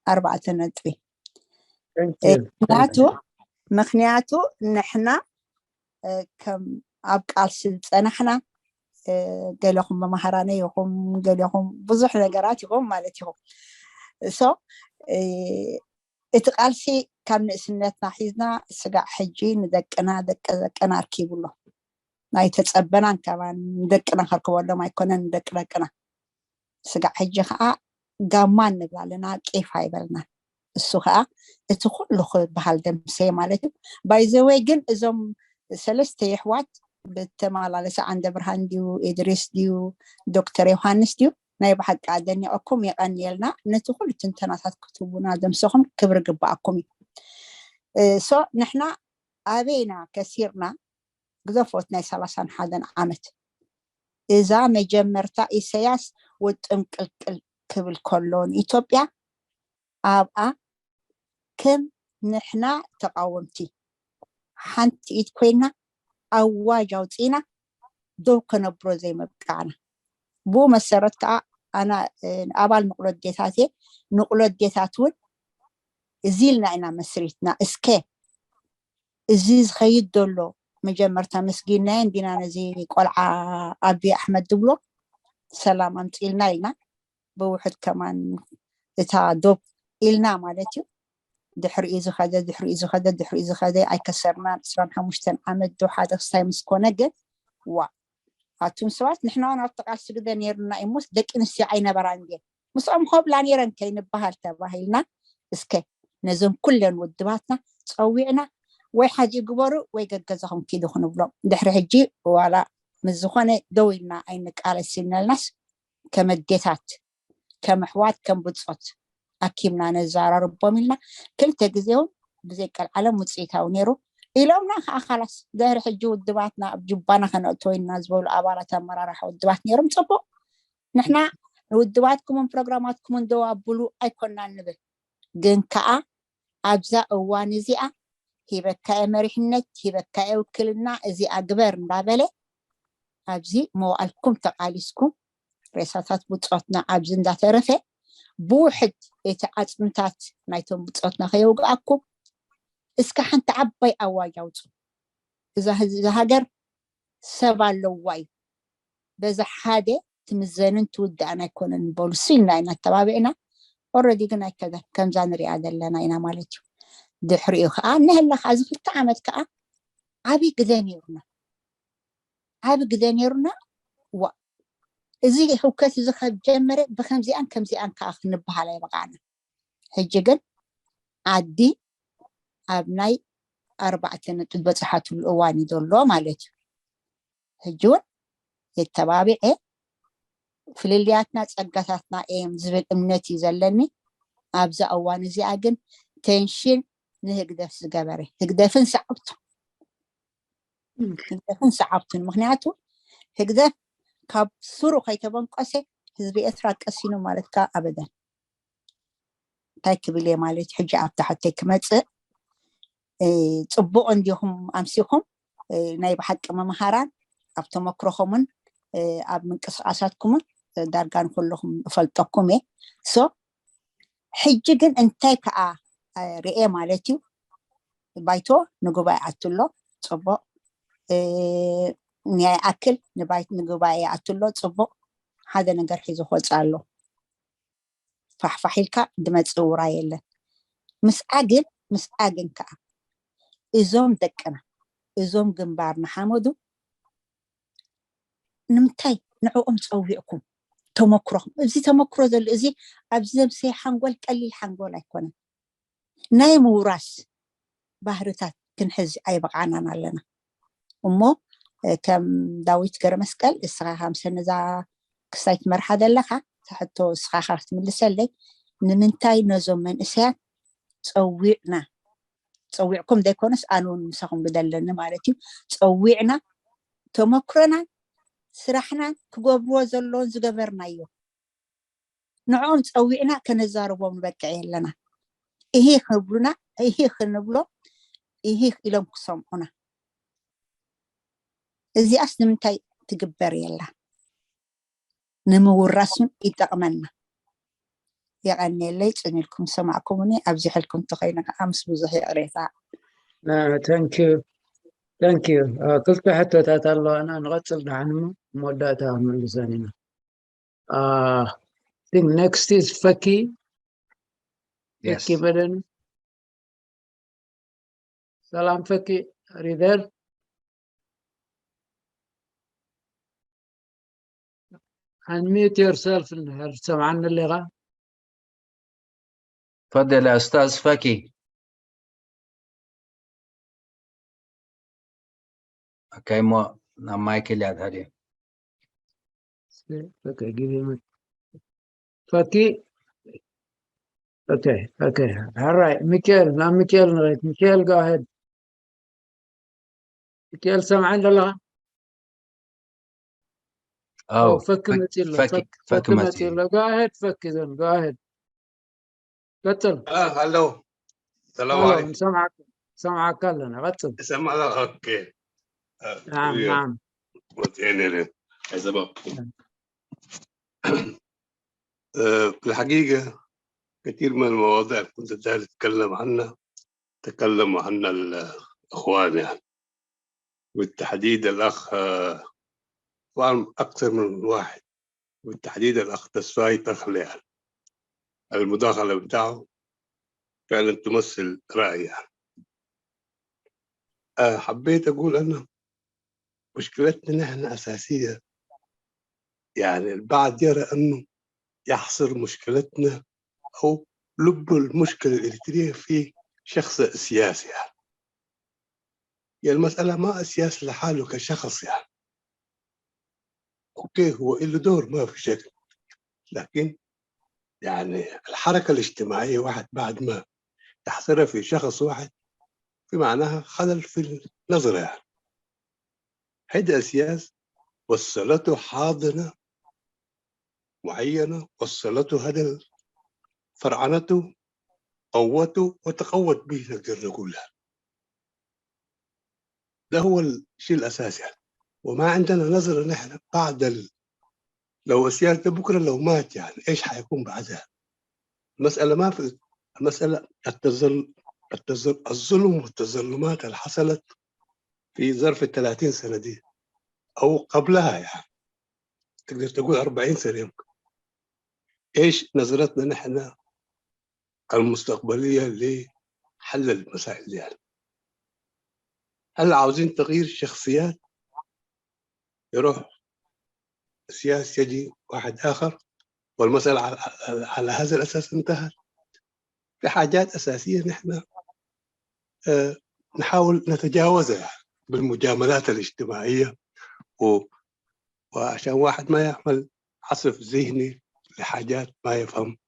ኣርባዕተ ነጥቢ። ምክንያቱ ምክንያቱ ንሕና ከም ኣብ ቃልሲ ዝጸናሕና፣ ገሌኹም መማህራነ ኢኹም፣ ገሌኹም ብዙሕ ነገራት ኢኹም ማለት ኢኹም። So እቲ ቃልሲ ካብ ንእስነትና ሒዝና ስጋዕ ሕጂ ንደቅና ደቂ ደቅና ኣርኪቡ ኣሎ። ኣይተጸበናን ከማን ንደቅና ከርክበሎም ኣይኮነን፣ ንደቂ ደቅና። ስጋዕ ሕጂ ከዓ ጋማ ንብላ ኣለና፣ ቄፍ ኣይበልናን። እሱ ከዓ እቲ ኩሉ ክበሃል ደምሰየ ማለት እዩ። By the way ግን እዞም ሰለስተ የሕዋት ብተመላለሲ ዓንደ ብርሃን ድዩ፣ ኢድሪስ ድዩ፣ ዶክተር ዮሃንስ ድዩ፣ ናይ ብሓቂ ኣደኒቐኩም የቐንየልና። ነቲ ኩሉ ትንተናታት ክትህቡና ደምሰኹም ክብሪ ግበኣኩም እዩ። So ንሕና ኣበይና ከሲርና? ግዘፎት ናይ ሰላሳን ሓደን ዓመት እዛ መጀመርታ ኢሰያስ ውጥም ቅልቅል ክብል ከሎ ንኢትዮጵያ ኣብኣ ከም ንሕና ተቃወምቲ ሓንቲ ኢድ ኮይና ኣዋጅ ኣውፂና ደው ከነብሮ ዘይመብቃዕና። ብኡ መሰረት ከዓ ኣና ኣባል ንቕሎ ኣዴታት እየ። ንቕሎ ኣዴታት እውን እዚ ኢልና ኢና መስሪትና። እስከ እዚ ዝኸይድ ዘሎ መጀመርታ መስጊናዮ እንዲና ነዚ ቆልዓ ኣቢ ኣሕመድ ድብሎ ሰላም ኣምፂልና ኢልና ብውሕድ ከማን እታ ዶብ ኢልና ማለት እዩ። ድሕሪኡ ዝኸደ ድሕሪኡ ዝኸደ ድሕሪኡ ዝኸደ ኣይከሰርናን። ዕስራን ሓሙሽተን ዓመት ዶ ሓደ ክስታይ ምስ ኮነ ግን ዋ ኣቱም ሰባት ንሕና እውን ኣብቲ ቃልሲ ግደ ነይርና እዩሞስ ደቂ ኣንስትዮ ኣይነበራን ድየን? ምስኦም ኮብላ ነይረን ከይንበሃል ተባሂልና እስከ ነዞም ኩለን ውድባትና ፀዊዕና ወይ ሓዚ ግበሩ ወይ ገገዛኹም ኪዱ ክንብሎም ድሕሪ ሕጂ ዋላ ምስ ዝኾነ ደው ኢልና ኣይንቃለስ ኢልናልናስ ከም ኣዴታት ከም ኣሕዋት ከም ብፆት ኣኪብና ነዘራርቦም ኢልና ክልተ ግዜ እውን ብዘይ ቀልዓለም ውፅኢታዊ ነይሩ ኢሎምና ከዓ ካላስ ድሕሪ ሕጂ ውድባትና ኣብ ጅባና ከነእትዎ ኢና ዝበሉ ኣባላት ኣመራርሓ ውድባት ነይሮም። ፅቡቅ ንሕና ንውድባትኩምን ፕሮግራማትኩምን ደው ኣብሉ ኣይኮናን ንብል ግን ከዓ ኣብዛ እዋን እዚኣ ሂበካየ መሪሕነት ሂበካየ ውክልና እዚኣ ግበር እንዳበለ ኣብዚ መዋእልኩም ተቃሊስኩም ሬሳታት ብፆትና ኣብዚ እንዳተረፈ ብውሕድ እቲ ዓፅምታት ናይቶም ብፆትና ከየውግኣኩም እስከ ሓንቲ ዓባይ ኣዋጅ ኣውፁ። እዛ ህዝቢ እዛ ሃገር ሰብ ኣለዋ እዩ። በዚ ሓደ ትምዘንን ትውዳእን ኣይኮነን በሉ ሲ ኢልና ኢና ኣተባቢዕና። ኦረዲ ግን ኣይከደን ከምዛ ንሪኣ ዘለና ኢና ማለት እዩ። ድሕሪኡ ከዓ እነሀለ ከዓ እዚ ክልተ ዓመት ከዓ ዓብዪ ግዜ ነይሩና። ዓብዪ ግዜ ነይሩና። ዋ፣ እዚ ህውከት እዚ ካብ ጀመረ ብከምዚኣን ከምዚኣን ከዓ ክንበሃል ኣይበቃዕና። ሕጂ ግን ዓዲ ኣብ ናይ ኣርባዕተ ነጥቢ በፅሓትሉ እዋን እዩ ዘሎ ማለት እዩ። ሕጂ እውን የተባብዐ ፍልልያትና ጸጋታትና እዮም ዝብል እምነት እዩ ዘለኒ። ኣብዛ እዋን እዚኣ ግን ቴንሽን ንህግደፍ ዝገበረ፣ ህግደፍን ሰዓብቱ፣ ህግደፍን ሰዓብቱን። ምክንያቱ ህግደፍ ካብ ስሩ ከይተበንቆሰ ህዝቢ ኤርትራ ቀሲኑ ማለት ከኣ ኣበደን። እንታይ ክብል እየ ማለት ሕጂ ኣብ ታሕተይ ክመጽእ፣ እ፣ ጽቡቕ እንዲኹም ኣምሲኹም፣ እ፣ ናይ ብሓቂ መምሃራን ኣብ ተመክሮኹምን፣ እ፣ ኣብ ምንቅስቃሳትኩምን፣ እ፣ ዳርጋ ንኩልኹም እፈልጠኩም እየ። ሶ ሕጂ ግን እንታይ ከኣ፣ እ፣ ርኤ ማለት እዩ። ባይቶ ንጉባኤ ኣትሎ ጽቡቕ፣ እ፣ ንያይ ኣክል ንባይ-፣ ንጉባኤ ኣትሎ ጽቡቕ፣ ሓደ ነገር ሒዙ ክወጽእ ኣሎ። ፋሕፋሕ ኢልካ ድመጽእ ውራ የለን። ምስኣ ግን፣ ምስኣ ግን ከኣ እዞም ደቅና፣ እዞም ግንባር ንሓመዱ ንምንታይ ንዕኦም ጸዊዕኩም ተመክሮኹም? እዚ ተመክሮ ዘሎ፣ እዚ ኣብዚ ዘምሰየ ሓንጎል ቀሊል ሓንጎል ኣይኮነን። ናይ ምውራስ ባህርታት ክንሕዝ ኣይበቃዕናን ኣለና። እሞ፣ እ፣ ከም ዳዊት ገረመስቀል እስኻ ከም ሰነዛ ክሳይ ትመርሓ ዘለኻ፣ እታ ሕቶ እስኻ ኢኻ ክትምልሰለይ፣ ንምንታይ ነዞም መንእሰያት ጸዊዕና፣ ጸዊዕኩም ዘይኮነስ ኣነ እውን ምሳኹም ግደ ኣለኒ ማለት እዩ፣ ጸዊዕና ተመክሮናን ስራሕናን ክገብርዎ ዘለዎን ዝገበርናዮ ንዕኦም ጸዊዕና ከነዛርቦም ንበቅዕ የለና። እሂ ክብሉና፣ እሂ ክንብሎ፣ እሂ ኢሎም ክሰምዑና። እዚኣስ ንምንታይ ትግበር የላ? ንምውራስ እውን ይጠቕመና። የቐንየለይ፣ ጽን ኢልኩም ዝሰማዕኩምኒ፣ ኣብዚሐልኩም እንተኾይነ ከዓ ምስ ብዙሕ ይቕሬታ። Thank you. Thank you. ክልተ ሕቶታት ኣለዋና፣ ንቐጽል ደሓን እሞ መወዳእታ ክንምልሰን ኢና። Uh, I think next is Faki. Yes. Faki Beden. Salam Faki, are you there? Unmute yourself እንድሕር ትሰምዓኒ ኣለኻ። تفضل يا أستاذ فكي. Okay, እሞ ናብ ማይክል እያ ትሃድዮ። Okay, give him a... Faki. Okay, okay. All right, ሚካኤል፣ ናብ ሚካኤል ንኸይድ። ሚካኤል፣ go ahead. ሚካኤል፣ ሰምዓን ዘለኻ? Oh, ፈኪ መፂ ኣሎ። ፈኪ ፈኪ መፂ ኣሎ። Go ahead ፈኪ ዘን፣ go ahead. ቀፅል። اه هلو. السلام ሄሎ፣ عليكم. ንሰምዓካ፣ ንሰምዓካ ኣለና። ቀፅል። اسمع لك. اوكي. آه، ናዓም፣ كبير. ናዓም። وتعيني لي. يا شباب. آه، في الحقيقة كثير من المواضيع اللي كنت داير أتكلم عنها، تكلموا عنها الإخوان يعني، وبالتحديد الأخ، آه، طبعا أكثر من واحد، وبالتحديد الأخ تسفاي تخلي يعني. المداخلة بتاعه فعلا تمثل رأيي يعني. آه، حبيت أقول أنه مشكلتنا نحن أساسية، يعني البعض يرى أنه يحصر مشكلتنا أو لب المشكلة الإريترية في شخص سياسي يعني. يعني المسألة ما سياسي لحاله كشخص يعني. أوكي، هو له دور ما في شك، لكن يعني الحركة الاجتماعية واحد بعد ما تحصرها في شخص واحد في معناها خلل في النظرة يعني. هيدا السياس وصلته حاضنة معينة، وصلته هذا فرعنته، قوته وتقوت به نقدر نقول. ده هو الشيء الأساسي يعني. وما عندنا نظرة نحن بعد ال... لو السياسة ده بكرة لو مات يعني، إيش حيكون بعدها؟ المسألة ما في مسألة التزل... التزل... الظلم والتظلمات اللي حصلت في ظرف ال ثلاثين سنة دي أو قبلها يعني، تقدر تقول أربعين سنة يمكن. إيش نظرتنا نحن المستقبلية حل المسائل دي يعني. هل عاوزين تغيير شخصيات؟ يروح سياسي يجي واحد آخر، والمسألة على, على هذا الأساس انتهت. في حاجات أساسية نحن آه، نحاول نتجاوزها بالمجاملات الاجتماعية و... وعشان واحد ما يعمل عصف ذهني لحاجات ما يفهم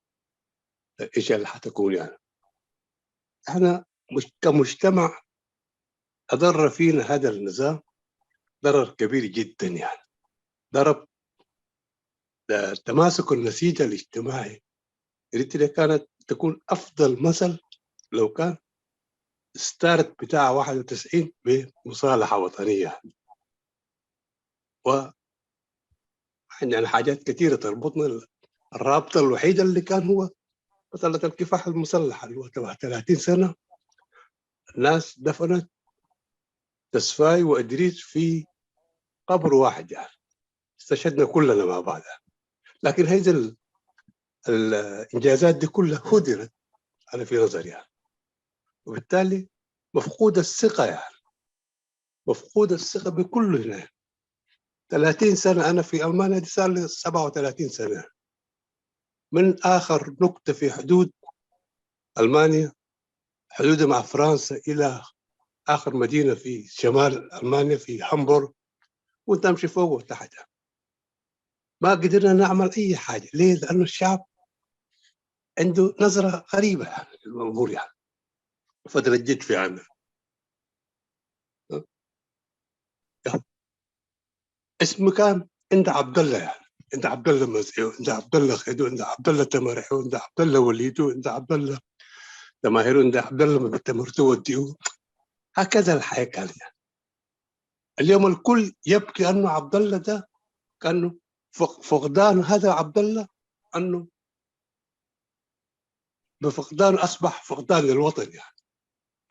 ايش اللي حتكون يعني. احنا مش كمجتمع اضر فينا هذا النظام ضرر كبير جدا يعني. ضرب تماسك النسيج الاجتماعي. اريتريا كانت تكون افضل مثل لو كان ستارت بتاع واحد وتسعين بمصالحه وطنيه. و عندنا حاجات كثيره تربطنا. الرابطه الوحيده اللي كان هو بطلة الكفاح المسلح اللي هو تبع ثلاثين سنه. الناس دفنت تسفاي وادريس في قبر واحد يعني. استشهدنا كلنا مع بعض. لكن هذه ال- الانجازات دي كلها هدرت، انا في نظري يعني. وبالتالي مفقود الثقه يعني. مفقود الثقه بكل هنا. ثلاثين سنه انا في المانيا، دي صار لي سبعة وثلاثين سنه. من اخر نقطه في حدود المانيا، حدودها مع فرنسا، الى اخر مدينه في شمال المانيا في هامبورغ، وانت امشي فوق وتحت. ما قدرنا نعمل اي حاجه. ليه؟ لانه الشعب عنده نظره غريبه يعني للامور يعني. فتره جيت في عنا اسم كان عند عبد الله يعني. عند عبد الله مزعي، عند عبد الله خيدو، عند عبد الله تمرحو، عند عبد الله وليدو، عند عبد الله تماهرو، عند عبد الله تمرتو وديو. هكذا الحياه كانت يعني. اليوم الكل يبكي انه عبد الله ده كانه فق- فقدان هذا عبد الله، انه بفقدان اصبح فقدان للوطن يعني.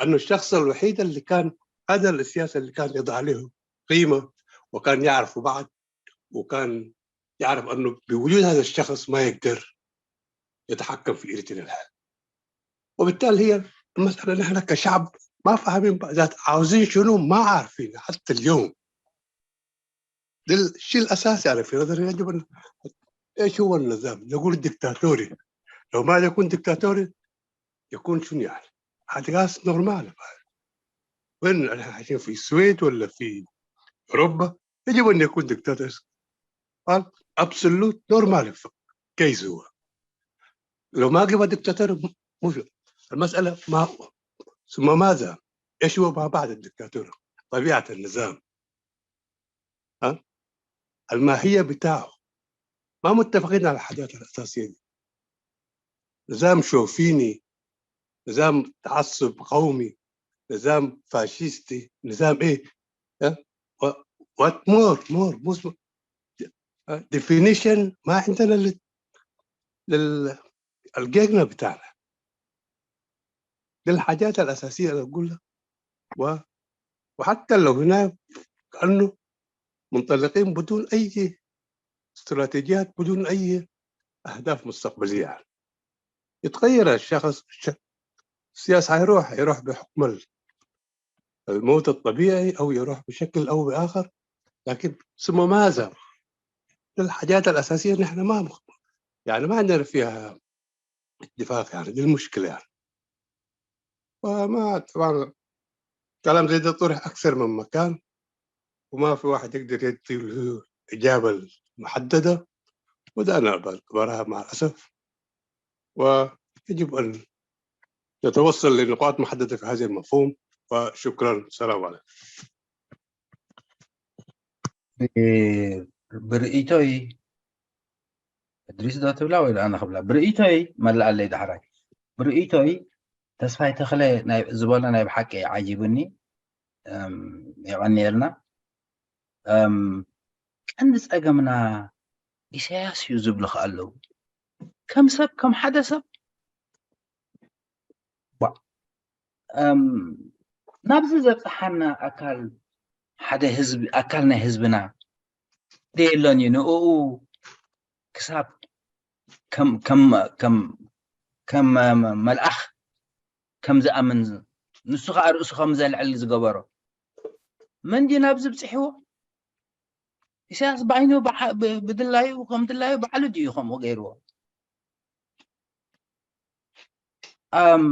انه الشخص الوحيد اللي كان، هذا السياسه اللي كان يضع له قيمه وكان يعرف بعض، وكان يعرف انه بوجود هذا الشخص ما يقدر يتحكم في اريتريا الحال. وبالتالي هي المساله نحن كشعب ما فاهمين ذات عاوزين شنو، ما عارفين حتى اليوم. ده الشيء الاساسي على في نظري. يجب ان ايش هو النظام؟ نقول ديكتاتوري. لو ما يكون ديكتاتوري يكون شنو يعني؟ حاجه نورمال. وين احنا عايشين، في السويد ولا في اوروبا؟ يجب ان يكون ديكتاتور. قال ابسولوت نورمال كيس هو. لو ما قبل ديكتاتور مش المساله ما هو. ثم ماذا؟ ايش هو ما بعد الدكتاتور؟ طبيعه النظام، ها؟ الماهيه بتاعه. ما متفقين على الحاجات الاساسيه دي. نظام شوفيني، نظام تعصب قومي، نظام فاشيستي، نظام ايه؟ ها؟ وات مور مور مور ديفينيشن ما عندنا لل للجيجنا بتاعنا. دي الحاجات الاساسيه اللي بقولها. و... وحتى لو هنا كانه منطلقين بدون اي استراتيجيات، بدون اي اهداف مستقبليه يعني. يتغير الشخص، السياسي هيروح هيروح بحكم الموت الطبيعي او يروح بشكل او باخر. لكن ثم ماذا؟ الحاجات الاساسيه نحن ما مخ... يعني ما عندنا فيها اتفاق يعني. دي المشكله يعني. وما طبعا كلام زي ده طرح اكثر من مكان، وما في واحد يقدر يدي له اجابه محدده. وده انا براها مع الاسف. ويجب ان نتوصل لنقاط محدده في هذا المفهوم. وشكرا، السلام عليكم. ብርእይቶይ፣ እድሪስ ዶ ትብላ ወይ ኣነ ክብላ? ብርእይቶይ፣ መላኣለይ ዳሕራይ። ብርእይቶይ ተስፋይ ተኽለ ዝበሎ ናይ ብሓቂ ዓጂቡኒ። የቐንየልና። ቀንዲ ጸገምና ኢሳያስ እዩ ዝብሉ ከኣ ኣለዉ። ከም ሰብ፣ ከም ሓደ ሰብ ናብዚ ዘብጽሓና ኣካል፣ ሓደ ህዝቢ፣ ኣካል ናይ ህዝብና ደየሎን እዩ። ንእኡ ክሳብ ከም ከም ከም ከም መልኣኽ ከም ዝኣምን፣ ንሱ ከዓ ርእሱ ከም ዘልዕል ዝገበሮ። መን ድዩ ናብዚ ብፅሕዎ? ኢሳያስ ብዓይኑ ብዓ- ብ- ብድላዩ ከም ድላዩ ባዕሉ ድዩ ከምኡ ገይርዎ? ኣም፣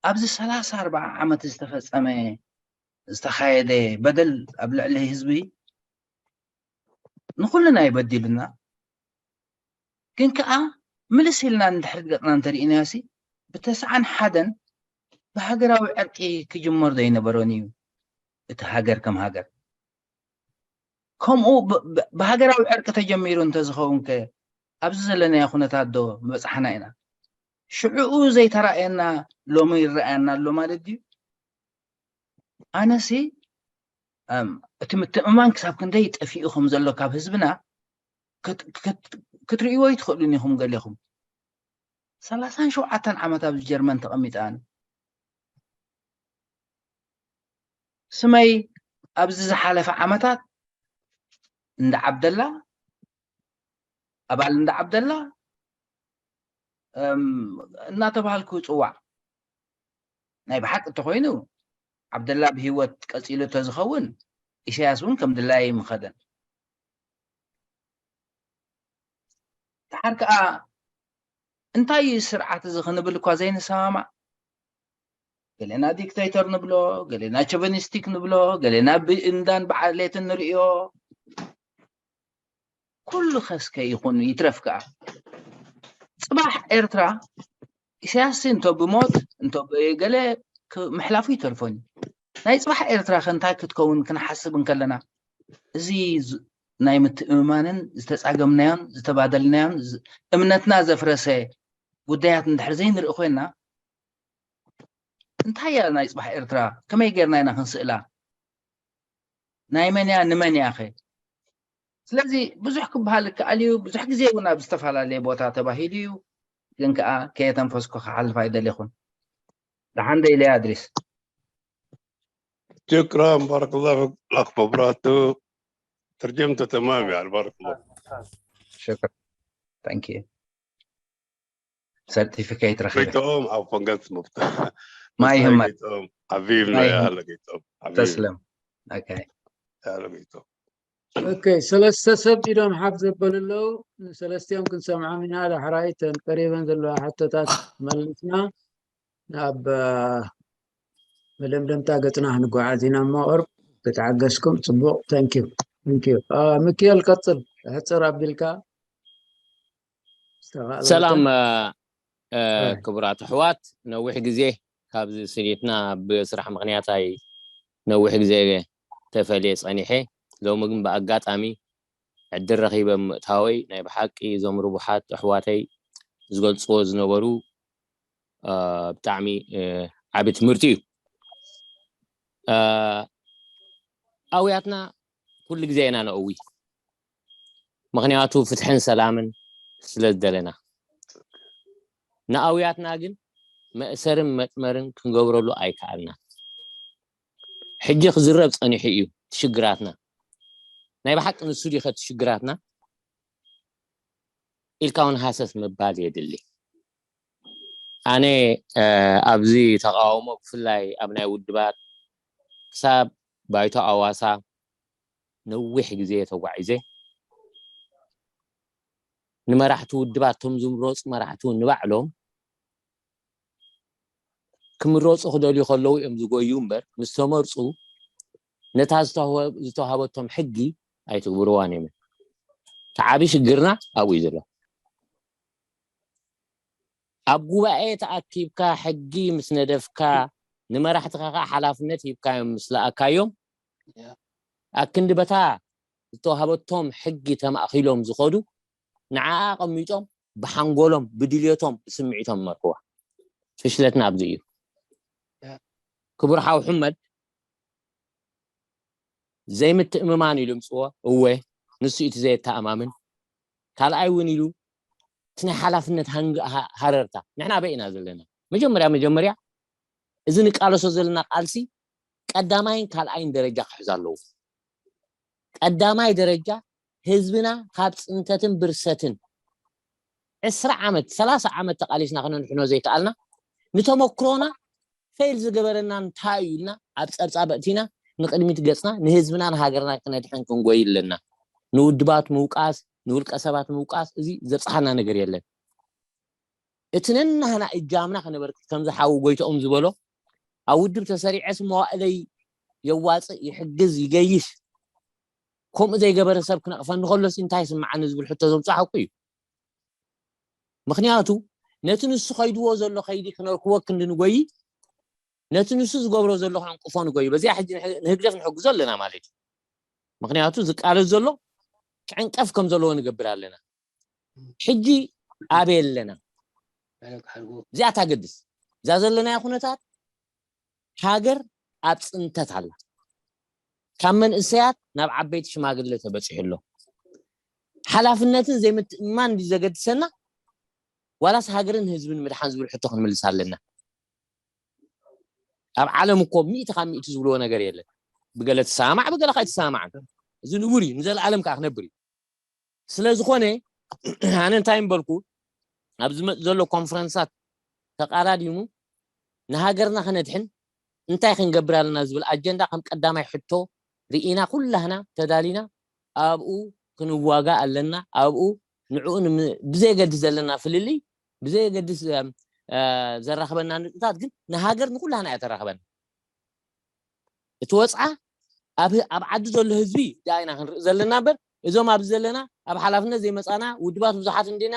ኣብዚ ሰላሳ ኣርባዓ ዓመት ዝተፈጸመ ዝተኻየደ በደል ኣብ ልዕሊ ህዝቢ ንኹልና ይበዲሉና። ግን ከኣ ምልስ ኢልና ንድሕሪት ገጽና እንተርኢናዮሲ፣ ብተስዓን ሓደን ብሃገራዊ ዕርቂ ክጅመር ዶ ኣይነበሮን እዩ እቲ ሃገር ከም ሃገር? ከምኡ ብ- ብ- ብሃገራዊ ዕርቂ ተጀሚሩ እንተዝኸውን ከ ኣብዚ ዘለናዮ ኩነታት ዶ ምበጻሕና ኢና? ሽዕኡ ዘይተራእየና ሎሚ ይረኣየና ኣሎ ማለት ድዩ? ኣነሲ እም፣ እቲ ምትእምማን ክሳብ ክንደይ ጠፊኡ ከም ዘሎ ካብ ህዝብና ክት- ክት- ክትርእይዎ ኣይትኽእሉን ኢኹም ገሌኹም። ሰላሳን ሸውዓተን ዓመት ኣብዚ ጀርመን ተቐሚጠ ኣነ። ስመይ ኣብዚ ዝሓለፈ ዓመታት እንዳ ዓብደላ፣ ኣባል እንዳ ዓብደላ እም፣ እናተባሃልኩ ይፅዋዕ። ናይ ብሓቂ እንተኾይኑ ዓብደላ ብህይወት ቀፂሉ እንተዝኸውን ኢሳያስ እውን ከም ድላየ ምኸደን። ድሓር ከዓ እንታይ እዩ ስርዓት እዚ ክንብል እኳ ዘይንሰማማዕ፣ ገሌና ዲክታተር ንብሎ፣ ገሌና ቸቨኒስቲክ ንብሎ፣ ገሌና ብእንዳን ብዓሌትን ንርእዮ። ኩሉ ከስከ ይኹን ይትረፍ ከዓ፣ ፅባሕ ኤርትራ ኢሳያስ እንቶ ብሞት እንቶ ብገለ ክ- ምሕላፉ ይተርፎን እዩ። ናይ ፅባሕ ኤርትራ ከ እንታይ ክትከውን ክንሓስብ እንከለና፣ እዚ ዝ- ናይ ምትእምማንን ዝተፃገምናዮን ዝተባደልናዮን ዝ- እምነትና ዘፍረሰ ጉዳያት እንድሕር ዘይንርኢ ኮይንና፣ እንታይ እያ ናይ ፅባሕ ኤርትራ? ከመይ ጌርና ኢና ክንስእላ? ናይ መን እያ ንመን እያ ኸ? ስለዚ ብዙሕ ክበሃል ይከኣል እዩ። ብዙሕ ግዜ እውን ኣብ ዝተፈላለየ ቦታ ተባሂሉ እዩ። ግን ከዓ ከየተንፈስኩ ክሓልፍ ኣይደለኹን። ደሓን ዶ ኢለያ ኣድሪስ? شكرا، بارك الله فيك الأخ مبراتو. ترجمته تمام يعني، بارك الله. ሽክር። ታንክ ዩ። ሰርቲፊኬት ረኺበ። قيتهم عفوا قلت مبتدأ. ما يهمك. قيتهم حبيبنا، ما يا يهمك. هلا قيتهم حبيبي. ተስለም። ኦኬ። يا هلا قيتهم. ኦኬ፣ ሰለስተ ሰብ ኢዶም ሓፍ ዘበሉ ኣለዉ። ንሰለስቲኦም ክንሰምዖም ኢና። ዳሕራይ እተን ቀሪበን ዘለዋ ሕቶታት መሊስና ናብ አ፣ መደምደምታ ገጽና ክንጓዓዝ ኢና እሞ፣ ኦርብ ክትዓገስኩም ጽቡቕ። ታንኪዩ። ታንኪዩ። አ፣ ሚኪኤል ቀጽል። ሕጽር ኣቢልካ ዝተኻእለ ሰላም መጠን። አ፣ አ፣ ኣይ። ክቡራት ኣሕዋት፣ ነዊሕ ግዜ ካብዚ ስኒትና ብስራሕ ምኽንያት ኣይ ነዊሕ ግዜ ተፈልየ ጸኒሐ። ሎሚ ግን ብኣጋጣሚ ዕድል ረኺበ ምእታወይ ናይ ብሓቂ እዞም ርቡሓት ኣሕዋተይ ዝገልጽዎ ዝነበሩ አ፣ ብጣዕሚ አ፣ ዓቢ ትምህርቲ እዩ። አ፣ ኣውያትና ኩሉ ግዜ ኢና ነእዊ፣ ምኽንያቱ ፍትሕን ሰላምን ስለ ዝደለና። ንኣውያትና ግን መእሰርን መጥመርን ክንገብረሉ ኣይከኣልና። ሕጂ ክዝረብ ጸኒሑ እዩ እቲ ሽግራትና። ናይ ብሓቂ ንሱ ዲኸ እቲ ሽግራትና ኢልካ እውን ሃሰስ ምባል የድሊ። ኣነ አ፣ ኣብዚ ተቃውሞ ብፍላይ ኣብ ናይ ውድባት ክሳብ ባይቶ ኣዋሳ ነዊሕ ግዜ ተጓዒዘ። ንመራሕቲ ውድባት፣ እቶም ዝምረፁ መራሕቲ እውን ንባዕሎም ክምረፁ ክደልዩ ከለዉ እዮም ዝጎዩ እምበር፣ ምስ ተመርፁ ነታ ዝተወ- ዝተዋሃበቶም ሕጊ ኣይትግብርዋን እዮም። እቲ ዓቢ ሽግርና ኣብኡ እዩ ዘሎ። ኣብ ጉባኤ ተኣኪብካ ሕጊ ምስ ነደፍካ፣ ንመራሕትኻ ከዓ ሓላፍነት ሂብካዮም ምስ ለኣካዮም፣ ኣክንዲ በታ ዝተዋሃበቶም ሕጊ ተማእኪሎም ዝኸዱ፣ ንዓኣ ኣቐሚጦም ብሓንጎሎም ብድልየቶም ብስምዒቶም መርሕዋ። ፍሽለትና ኣብዚ እዩ። ክቡር ሓው ሕመድ ዘይምትእምማን ኢሉ ምፅዎ። እወ፣ ንሱ እቲ ዘየተኣማምን። ካልኣይ እውን ኢሉ እቲ ናይ ሓላፍነት ሃረርታ። ንሕና ኣበይ ኢና ዘለና? መጀመርያ መጀመርያ እዚ ንቃለሶ ዘለና ቃልሲ ቀዳማይን ካልኣይን ደረጃ ክሕዝ ኣለዎ። ቀዳማይ ደረጃ ህዝብና ካብ ፅንተትን ብርሰትን ዕስራ ዓመት ሰላሳ ዓመት ተቃሊስና ክነንሕኖ ዘይከኣልና ንተመክሮና ፌል ዝገበረና እንታይ እዩ ኢልና ኣብ ጸብጻብ ኣእቲና ንቕድሚት ገጽና ንህዝብና ንሃገርና ክነድሕን ክንጎይ ኣለና። ንውድባት ምውቃስ፣ ንውልቀ ሰባት ምውቃስ፣ እዚ ዘብጽሓና ነገር የለን። እቲ ነናህና እጃምና ከነበርክት ከምዚ ሓው ጎይትኦም ዝበሎ ኣብ ውድብ ተሰሪዐስ መዋእለይ የዋፅእ፣ ይሕግዝ፣ ይገይሽ፣ ከምኡ ዘይገበረ ሰብ ክነቕፈኒ ከሎስ እንታይ ይስምዓኒ ዝብል ሕቶ ዘምፅእ ሓቁ እዩ። ምክንያቱ ነቲ ንሱ ከይድዎ ዘሎ ከይዲ ክነርክቦ ክንዲ ንጎይ ነቲ ንሱ ዝገብሮ ዘሎ ከዕንቅፎ ንጎይ። በዚኣ ሕጂ ንህ- ንህግደፍ ንሕግዞ ኣለና ማለት እዩ። ምክንያቱ ዝቃለስ ዘሎ ክዕንቀፍ ከም ዘለዎ ንገብር ኣለና። ሕጂ ኣበይ ኣለና? እዚኣ ታገድስ። እዛ ዘለናዮ ኩነታት ሃገር ኣብ ፅንተት ኣላ። ካብ መንእሰያት ናብ ዓበይቲ ሽማግለ ተበፂሑ ኣሎ። ሓላፍነትን ዘይምትእምማን እንዲ ዘገድሰና ዋላስ ሃገርን ህዝብን ምድሓን ዝብል ሕቶ ክንምልስ ኣለና። ኣብ ዓለም እኮ ሚእቲ ካብ ሚእቲ ዝብልዎ ነገር የለን። ብገለ ትሰማማዕ ብገለ ካይ ትሰማማዕ። እዚ ንቡር እዩ፣ ንዘለኣለም ከዓ ክነብር እዩ። ስለ ዝኾነ ኣነ እንታይ ምበልኩ፣ ኣብ ዝመፅ ዘሎ ኮንፈረንሳት ተቃዳዲሙ ንሃገርና ክነድሕን እንታይ ክንገብር ኣለና ዝብል ኣጀንዳ ከም ቀዳማይ ሕቶ ርኢና ኩላህና ተዳሊና ኣብኡ ክንዋጋ ኣለና። ኣብኡ ንዕኡ ብዘየገድስ ዘለና ፍልልይ ብዘየገድስ ዘራኽበና ንጥታት ግን ንሃገር ንኩላህና እያ ተራኽበና። እቲ ወፅዓ ኣብ ዓዲ ዘሎ ህዝቢ ዳይና ክንርኢ ዘለና እምበር እዞም ኣብዚ ዘለና ኣብ ሓላፍነት ዘይመፃና ውድባት ብዙሓት እንዲና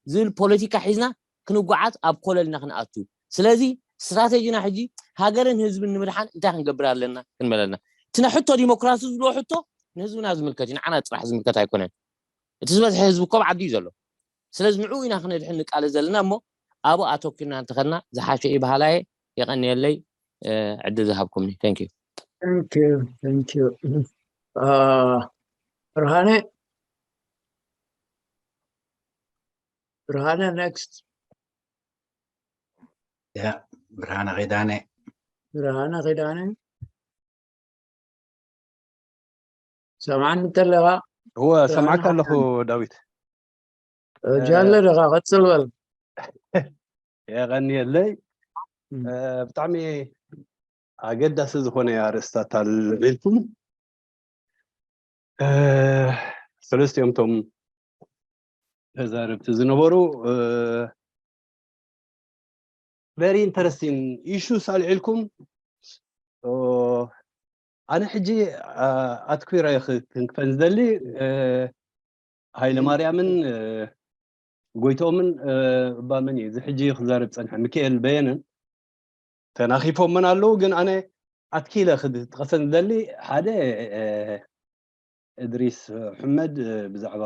ዝብል ፖለቲካ ሒዝና ክንጓዓዝ ኣብ ኮለልና ክንኣቱ። ስለዚ ስትራቴጂና ሕጂ ሃገርን ህዝብን ንምድሓን እንታይ ክንገብር ኣለና ክንበለና እቲ ናይ ሕቶ ዲሞክራሲ ዝብልዎ ሕቶ ንህዝብና ዝምልከት እዩ፣ ንዓና ጥራሕ ዝምልከት ኣይኮነን። እቲ ዝበዝሐ ህዝቢ እኮ ኣብ ዓዲ እዩ ዘሎ። ስለዚ ንዕኡ ኢና ክነድሕን ንቃለስ ዘለና እሞ ኣብኡ ኣተኪርና እንተኸድና ዝሓሸ እዩ በሃላይ። የቐንየለይ ዕድል ዝሃብኩምኒ። Thank you። Thank you, thank you. Uh, ብርሃነ ብርሃነ next. ያ ብርሃነ ኺዳነ ብርሃነ ኺዳነ ሰምዓኒ እንተለኻ እወ ሰምዓካ ኣለኹ ዳዊት። ጃለ ደኻ ቀጽል በል። የቐንየለይ። ብጣዕሚ ኣገዳሲ ዝኾነ ኣርእስታት ኣልዒልኩም። ሰለስቲኦም ቶም ተዛረብቲ ዝነበሩ very interesting issues ኣልዒልኩም። ኣነ ሕጂ ኣትኩረ ክንክፈን ዝደሊ ሃይለ ማርያምን ጎይቶምን እባ መን እዩ እዚ ሕጂ ክዛረብ ፀንሐ ሚካኤል በየነን ተናኺፎምን ኣለዉ። ግን ኣነ ኣትኪለ ክጥቀሰን ዝደሊ ሓደ እድሪስ ሕመድ ብዛዕባ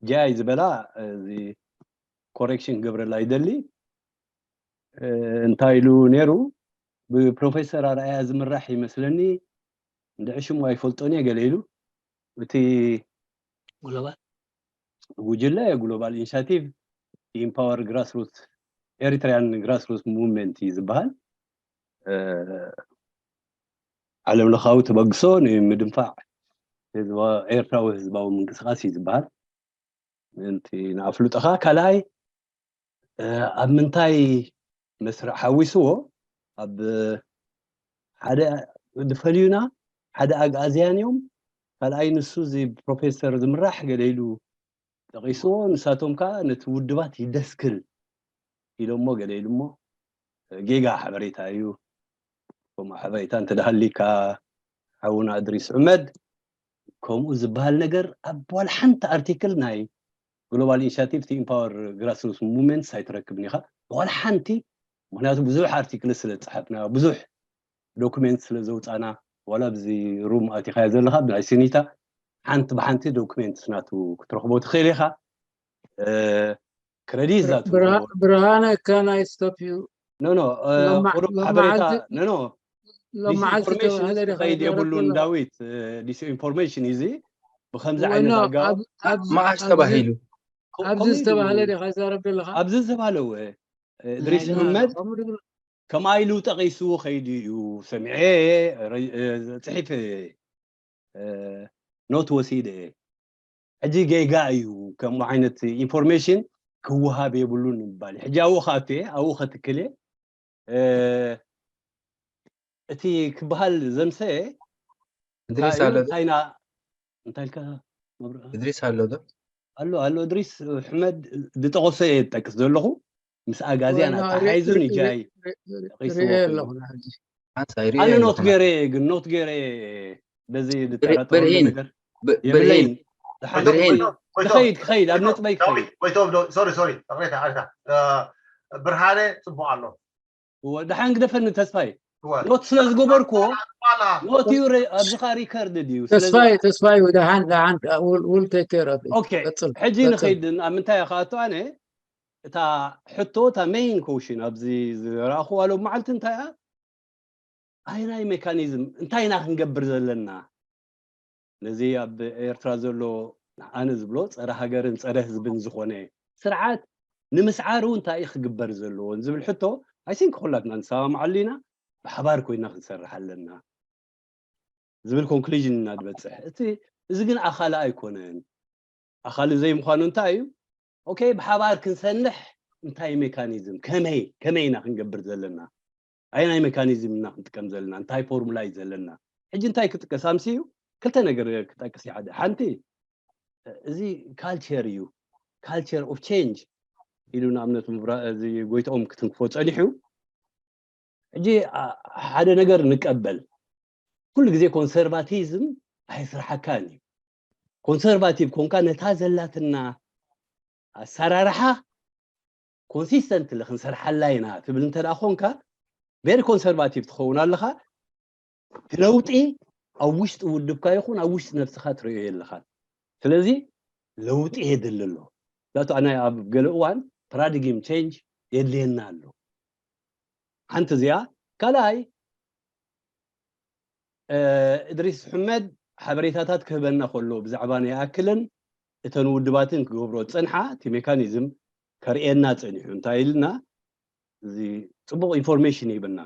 ጃይ ዝበላ እዚ ኮሬክሽን ክገብረላ ይደሊ። እንታይ ኢሉ ነይሩ? ብፕሮፌሰር ኣርኣያ ዝምራሕ ይመስለኒ፣ እንድዒ ሽሙ ኣይፈልጦን እየ ገለ ኢሉ። እቲ ግሎባል ጉጅለ ግሎባል ኢኒሻቲቭ ኢምፓወር ግራስሩት ኤሪትሪያን ግራስሩት ሙቭመንት እዩ ዝበሃል። ዓለም ለኻዊ ተበግሶ ንምድንፋዕ ኤርትራዊ ህዝባዊ ምንቅስቃስ እዩ ዝበሃል። ምእንቲ ንኣፍልጦኻ። ካልኣይ ኣብ ምንታይ መስርዕ ሓዊስዎ ኣብ ሓደ ዝፈልዩና ሓደ ኣግኣዝያን እዮም። ካልኣይ ንሱ እዚ ፕሮፌሰር ዝምራሕ ገለ ኢሉ ጠቒስዎ። ንሳቶም ከዓ ነቲ ውድባት ይደስክል ኢሎሞ ገለ ኢሉሞ ጌጋ ሓበሬታ እዩ። ከምኡ ሓበሬታ እንተደሃሊካ ሓውና እድሪስ ዑመድ ከምኡ ዝበሃል ነገር ኣብ ዋላ ሓንቲ ኣርቲክል ናይ ግሎባል ኢኒሽቲቭ ቲ ኢምፓወር ግራስሩት ሙቭመንትስ ኣይትረክብን ኢኻ። ዋላ ሓንቲ፣ ምክንያቱ ብዙሕ ኣርቲክል ስለ ዝፀሓፍና ብዙሕ ዶክሜንት ስለ ዘውፃና ዋላ ኣብዚ ሩም ኣቲኻዮ ዘለካ ናይ ሲኒታ ሓንቲ ብሓንቲ ዶክሜንት ናቱ ክትረክቦ ትኽእል ኢኻ። ክረዲት ዛቱ ብርሃነ can I stop you? ኖ ኖ ቁሩብ ሓበሬታ ኖ ኖ ዲስኢንፎርሜሽን ከይድ የብሉን። ዳዊት ዲስኢንፎርሜሽን እዚ ብከምዚ ዓይነት ኣገባብ መዓስ ተባሂሉ ኣብዚ ዝተባህለ ዲኻ ዛረብ ዘለኻ? ኣብዚ ዝተባህለ እወ እድሪስ መሐመድ ከምኣ ኢሉ ጠቒሱ ከይዱ እዩ ሰሚዐ ፅሒፈ ኖት ወሲደ እየ። ሕጂ ጌጋ እዩ ከምኡ ዓይነት ኢንፎርሜሽን ክወሃብ የብሉን ምባል። ሕጂ ኣብኡ ከኣቱ እየ፣ ኣብኡ ከትክል እየ። እቲ ክበሃል ዘምሰ እንታይ ኣሎ እንታይ ኢልና እንታይ ኢልካ መብርህ እድሪስ ኣሎ ዶ ኣሎ ኣሎ እድሪስ ሕመድ ዝጠቐሶ እየ ዝጠቅስ ዘለኹ ምስ ኣጋዝያን ኣተሓሒዙ ንጃይ ሪኤ ኣለኹ ሕጂ ሓንሳይ ሪኤ ኣነ ኣለኹ ኖት ገይረ ግን ኖት ገይረ በዚ ዝጠራጠረሉ ብርሂን ነገር ብ- የብለይን ብርሂን ድሓን ብርሂን ክኸይድ ክኸይድ ኣብ ነጥበይ ክኸይድ ወይቶም ሶሪ ሶሪ ቅሬታ ቅሬታ ብርሃነ ፅቡቅ ኣሎ እወ፣ ድሓን ግደፈኒ ተስፋይ እወ። ኖት ስለ ዝገበርኩዎ ዋላ ኖት እዩ ረ- ኣብዚ ኸዓ ሪከርድ እዩ ስለዚ ተስፋይ ተስፋይ ደሓን ደሓን will take care of it ኦኬ ቀጽል ሕጂ ቀጽል ንኸይድ ኣብ ምንታይ እያ ክኣቱ ኣነ እታ ሕቶ እታ ሜይን ኮሽን ኣብዚ ዝረኣኹዋ ሎም መዓልቲ እንታይ እያ ኣየናይ ሜካኒዝም እንታይ ኢና ክንገብር ዘለና ነዚ ኣብ ኤርትራ ዘሎ ኣነ ዝብሎ ጸረ ሃገርን ጸረ ህዝብን ዝኾነ ስርዓት ንምስዓሩ እንታይ እዩ ክግበር ዘለዎን ዝብል ሕቶ ኣይሲንክ ኩላትና ንሰማምዓሉ ኢና ብሓባር ኮይና ክንሰርሕ ኣለና ዝብል ኮንክሉዥን ኢና ዝበፅሕ እቲ እዚ ግን ኣኻሊ ኣይኮነን ኣኻሊ ዘይምዃኑ እንታይ እዩ ኦኬ ብሓባር ክንሰንሕ እንታይ ሜካኒዝም ከመይ ከመይ ኢና ክንገብር ዘለና ኣየናይ ሜካኒዝም ኢና ክንጥቀም ዘለና እንታይ ፎርሙላ እዩ ዘለና ሕጂ እንታይ ክጥቀስ ኣምሲ እዩ ክልተ ነገር ክጠቅስ ይሓደ ሓንቲ እዚ ካልቸር እዩ ካልቸር ኦፍ ቼንጅ ኢሉ ንኣብነት ምብራ- እዚ ጎይትኦም ክትንክፎ ፀኒሑ ሕጂ አ- ሓደ ነገር ንቀበል ኩሉ ግዜ ኮንሰርቫቲዝም ኣይስራሓካን እዩ ኮንሰርቫቲቭ ኮንካ ነታ ዘላትና ኣሰራርሓ ኮንሲስተንትሊ ክንሰርሓላ ኢና ትብል እንተ ደኣ ኮንካ ቬሪ ኮንሰርቫቲቭ ትኸውን ኣለኻ እቲ ለውጢ ኣብ ውሽጢ ውድብካ ይኹን ኣብ ውሽጢ ነብስኻ ትርእዮ የለኻን ስለዚ ለውጢ የድሊ ኣሎ ዛቱ ኣነ ኣብ ገለ እዋን ፓራዲግም ቼንጅ የድልየና ኣሎ ሓንቲ እዚኣ ካልኣይ እድሪስ ሕመድ ሓበሬታታት ክህበና ከሎ ብዛዕባ ናይ ኣክልን እተን ውድባትን ክገብሮ ዝፀንሓ እቲ ሜካኒዝም ከርእየና ፀኒሑ እንታይ ኢልና እዚ ፅቡቅ ኢንፎርሜሽን ይህብና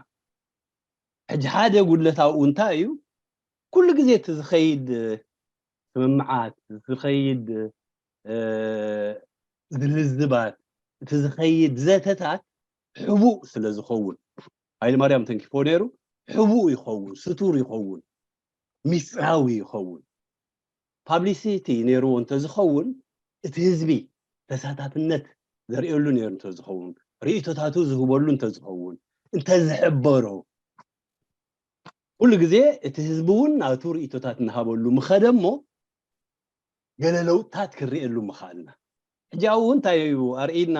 ሕጂ ሓደ ጉድለት ኣብኡ እንታይ እዩ ኩሉ ግዜ እቲ ዝኸይድ ስምምዓት ዝኸይድ ዝልዝባት እቲ ዝኸይድ ዘተታት ሕቡእ ስለ ዝኸውን ሃይለ ማርያም ተንኪፎ ነይሩ ሕቡእ ይኸውን ስቱር ይኸውን ሚስጥራዊ ይኸውን ፓብሊሲቲ ነይርዎ እንተዝኸውን እቲ ህዝቢ ተሳታፍነት ዘርእየሉ ነይሩ እንተዝኸውን ርእቶታቱ ዝህበሉ እንተዝኸውን እንተዝሕበሮ ኩሉ ግዜ እቲ ህዝቢ እውን ናቱ ርእቶታት እናሃበሉ ምኸደ እሞ ገለ ለውጥታት ክንርእየሉ ምኽኣልና ሕጂ ኣብኡ እንታይ እዩ ኣርእና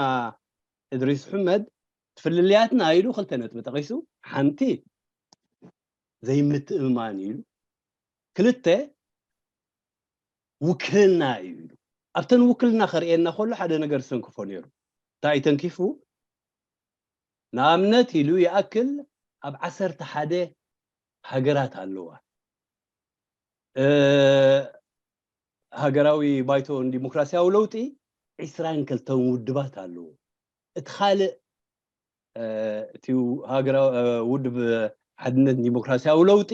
እድሪስ ሕመድ ፍልልያትና ኢሉ ክልተ ነጥቢ ጠቒሱ ሓንቲ ዘይምትእምማን ኢሉ ክልተ ውክልና እዩ ኢሉ ኣብተን ውክልና ከርእየና ከሎ ሓደ ነገር ዝሰንክፎ ነይሩ እንታይ ተንኪፉ ንኣብነት ኢሉ ይኣክል ኣብ ዓሰርተ ሓደ ሃገራት ኣለዋ ሃገራዊ ባይቶ ዲሞክራሲያዊ ለውጢ ዕስራን ክልተን ውድባት ኣለዉ እቲ ካልእ እቲ ሃገራዊ ውድብ ሓድነት ዲሞክራሲያዊ ለውጢ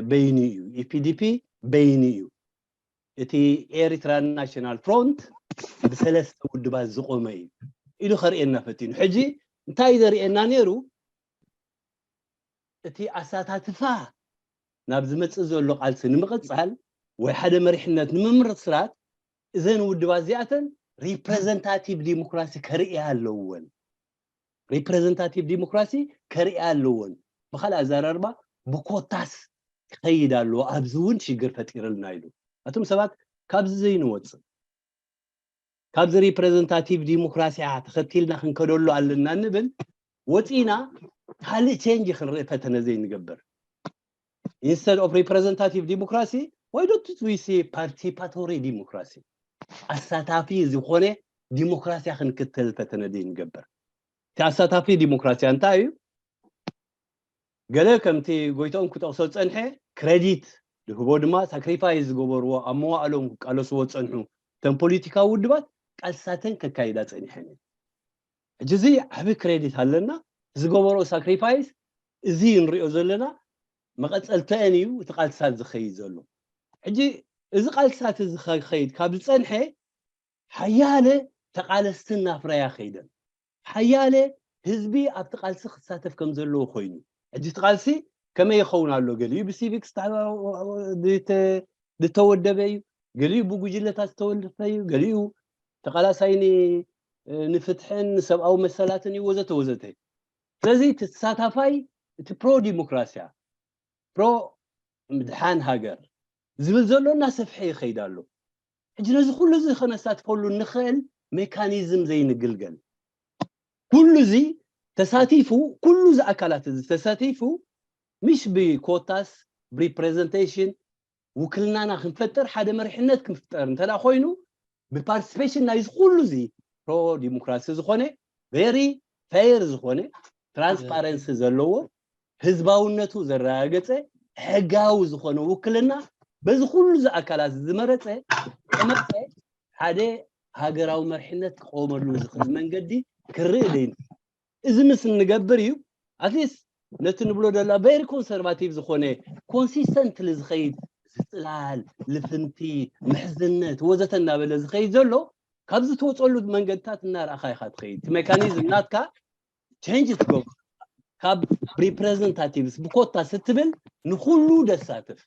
በይኑ እዩ ኢፒዲፒ በይኑ እዩ እቲ ኤሪትራ ናሽናል ፍሮንት ብሰለስተ ውድባት ዝቆመ እዩ ኢሉ ከርእየና ፈቲኑ ሕጂ እንታይ ዘርእየና ነይሩ እቲ ኣሳታትፋ ናብ ዝመፅእ ዘሎ ቃልሲ ንምቕፃል ወይ ሓደ መሪሕነት ንምምርስራት እዘን ውድባት እዚኣተን ሪፕሬዘንታቲቭ ዲሞክራሲ ከርእያ ኣለወን ሪፕሬዘንታቲቭ ዲሞክራሲ ከርእያ ኣለወን ብካልእ ኣዘራርባ ብኮታስ ክኸይድ ኣለዎ ኣብዚ እውን ሽግር ፈጢርልና ኢሉ ኣቶም ሰባት ካብዚ ዘይንወፅእ ካብዚ ሪፕሬዘንታቲቭ ዲሞክራሲያ ተኸቲልና ክንከደሉ ኣለና እንብል ወፂና ካልእ ቼንጅ ክንርኢ ፈተነ ዘይንገብር instead of representative democracy why don't we see participatory democracy ኣሳታፊ ዝኾነ ዲሞክራሲያ ክንክተል ፈተነ ዘይንገብር እቲ ኣሳታፊ ዲሞክራሲያ እንታይ እዩ ገለ ከምቲ ጎይታኦም ክጠቕሶ ዝጸንሐ ክረዲት ዝህቦ ድማ ሳክሪፋይስ ዝገበርዎ ኣብ መዋእሎም ክቃለስዎ ዝጸንሑ እተን ፖለቲካዊ ውድባት ቃልስታተን ከካይዳ ጸኒሐን እየን። ሕጂ እዚ ዓቢ ክረዲት ኣለና። ዝገበርኦ ሳክሪፋይስ እዚ ንሪኦ ዘለና መቐጸልተአን እዩ እቲ ቃልስታት ዝኸይድ ዘሎ። ሕጂ እዚ ቃልስታት እዚ ክኸይድ ካብ ዝጸንሐ ሓያለ ተቓለስቲ እናፍረያ ከይደን ሓያለ ህዝቢ ኣብቲ ቃልሲ ክሳተፍ ከም ዘለዎ ኮይኑ፣ ሕጂ እቲ ቃልሲ ከመይ ይኸውን ኣሎ? ገሊኡ ብሲቪክስ ዝተወደበ እዩ፣ ገሊኡ ብጉጅለታት ዝተወደበ እዩ፣ ገሊኡ ተቃላሳይ ንፍትሕን ንሰብኣዊ መሰላትን እዩ፣ ወዘተ ወዘተ። ስለዚ እቲ ተሳታፋይ እቲ ፕሮ ዲሞክራሲያ፣ ፕሮ ምድሓን ሃገር ዝብል ዘሎ እናሰፍሐ ይኸይድ ኣሎ። ሕጂ ነዚ ኩሉ እዚ ከነሳትፈሉ እንኽእል ሜካኒዝም ዘይንግልገል፣ ኩሉ እዚ ተሳቲፉ፣ ኩሉ እዚ ኣካላት እዚ ተሳቲፉ፣ ምሽ ብኮታስ ብሪፕሬዘንቴሽን ውክልናና ክንፈጥር፣ ሓደ መሪሕነት ክንፍጠር እንተ ኮይኑ፣ ብፓርቲስፔሽን ናይዚ ኩሉ እዚ ፕሮ ዲሞክራሲ ዝኾነ፣ ቨሪ ፌር ዝኾነ፣ ትራንስፓረንሲ ዘለዎ፣ ህዝባውነቱ ዘረጋገፀ፣ ሕጋዊ ዝኾነ ውክልና በዚ ኩሉ እዚ ኣካላት ዝመረፀ ተመርፀ ሓደ ሃገራዊ መሪሕነት ክቆመሉ ዝኽእል መንገዲ ክርኢ ደይን። እዚ ምስ እንገብር እዩ ኣትሊስት ነቲ ንብሎ ደላ ቨሪ ኮንሰርቫቲቭ ዝኾነ ኮንሲስተንትሊ ዝኸይድ፣ ዝፅላል፣ ልፍንቲ፣ ምሕዝነት ወዘተ እናበለ ዝኸይድ ዘሎ፣ ካብዚ ትወፀሉ መንገድታት እናረኣኻ ኢኻ ትኸይድ። እቲ ሜካኒዝም ናትካ ቸንጅ ትገብሮ፣ ካብ ሪፕሬዘንታቲቭስ ብኮታ ስትብል ንኩሉ ደሳትፍ፣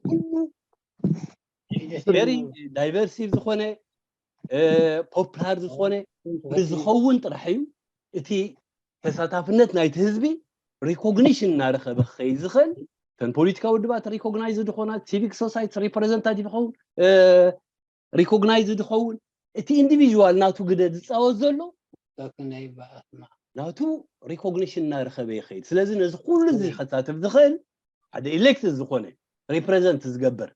ኩሉ ቨሪ ዳይቨርሲቭ ዝኾነ፣ ፖፕላር ዝኾነ ንዝኸውን ጥራሕ እዩ። እቲ ተሳታፍነት ናይቲ ህዝቢ ሪኮግኒሽን እናረኸበ ክኸይድ ዝኽእል፣ እተን ፖለቲካዊ ውድባት ሪኮግናይዝ ዝኾና፣ ሲቪክ ሶሳይቲ ሪፕሬዘንታቲቭ ይኸውን፣ ሪኮግናይዝ ዝኸውን፣ እቲ ኢንዲቪዥዋል ናቱ ግደ ዝፃወት ዘሎ ናቱ ሪኮግኒሽን እናረኸበ ይኸይድ። ስለዚ ነዚ ኩሉ እዚ ከሳትፍ ዝኽእል፣ ሓደ ኢሌክትድ ዝኾነ፣ ሪፕሬዘንት ዝገብር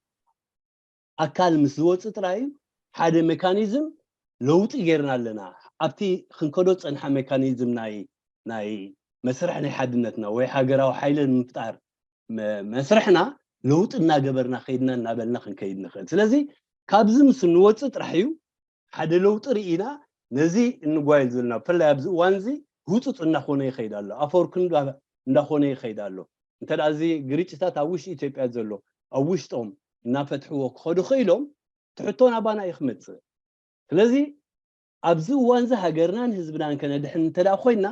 ኣካል ምስ ዝወፅእ ጥራይ እዩ ሓደ ሜካኒዝም ለውጢ ጌርና ኣለና። ኣብቲ ክንከዶ ዝፀንሓ ሜካኒዝም ናይ ናይ መስርሕ ናይ ሓድነትና ወይ ሃገራዊ ሓይሊ ንምፍጣር መስርሕና ለውጢ እናገበርና ከይድና እናበልና ክንከይድ ንኽእል። ስለዚ ካብዚ ምስ እንወፅእ ጥራሕ እዩ ሓደ ለውጢ ርኢና ነዚ እንጓየል ዘለና። ብፍላይ ኣብዚ እዋን እዚ ህፁፅ እናኾነ ይኸይድ ኣሎ፣ ኣፈወርቂ እንዳኾነ ይኸይድ ኣሎ። እንተ እዚ ግርጭታት ኣብ ውሽጢ ኢትዮጵያ ዘሎ ኣብ ውሽጦም እናፈትሕዎ ክኸዱ ክኢሎም፣ ትሕቶ ናባና እዩ ክመፅእ። ስለዚ ኣብዚ እዋን እዚ ሃገርናን ህዝብናን ከነድሕን እንተ ኮይና፣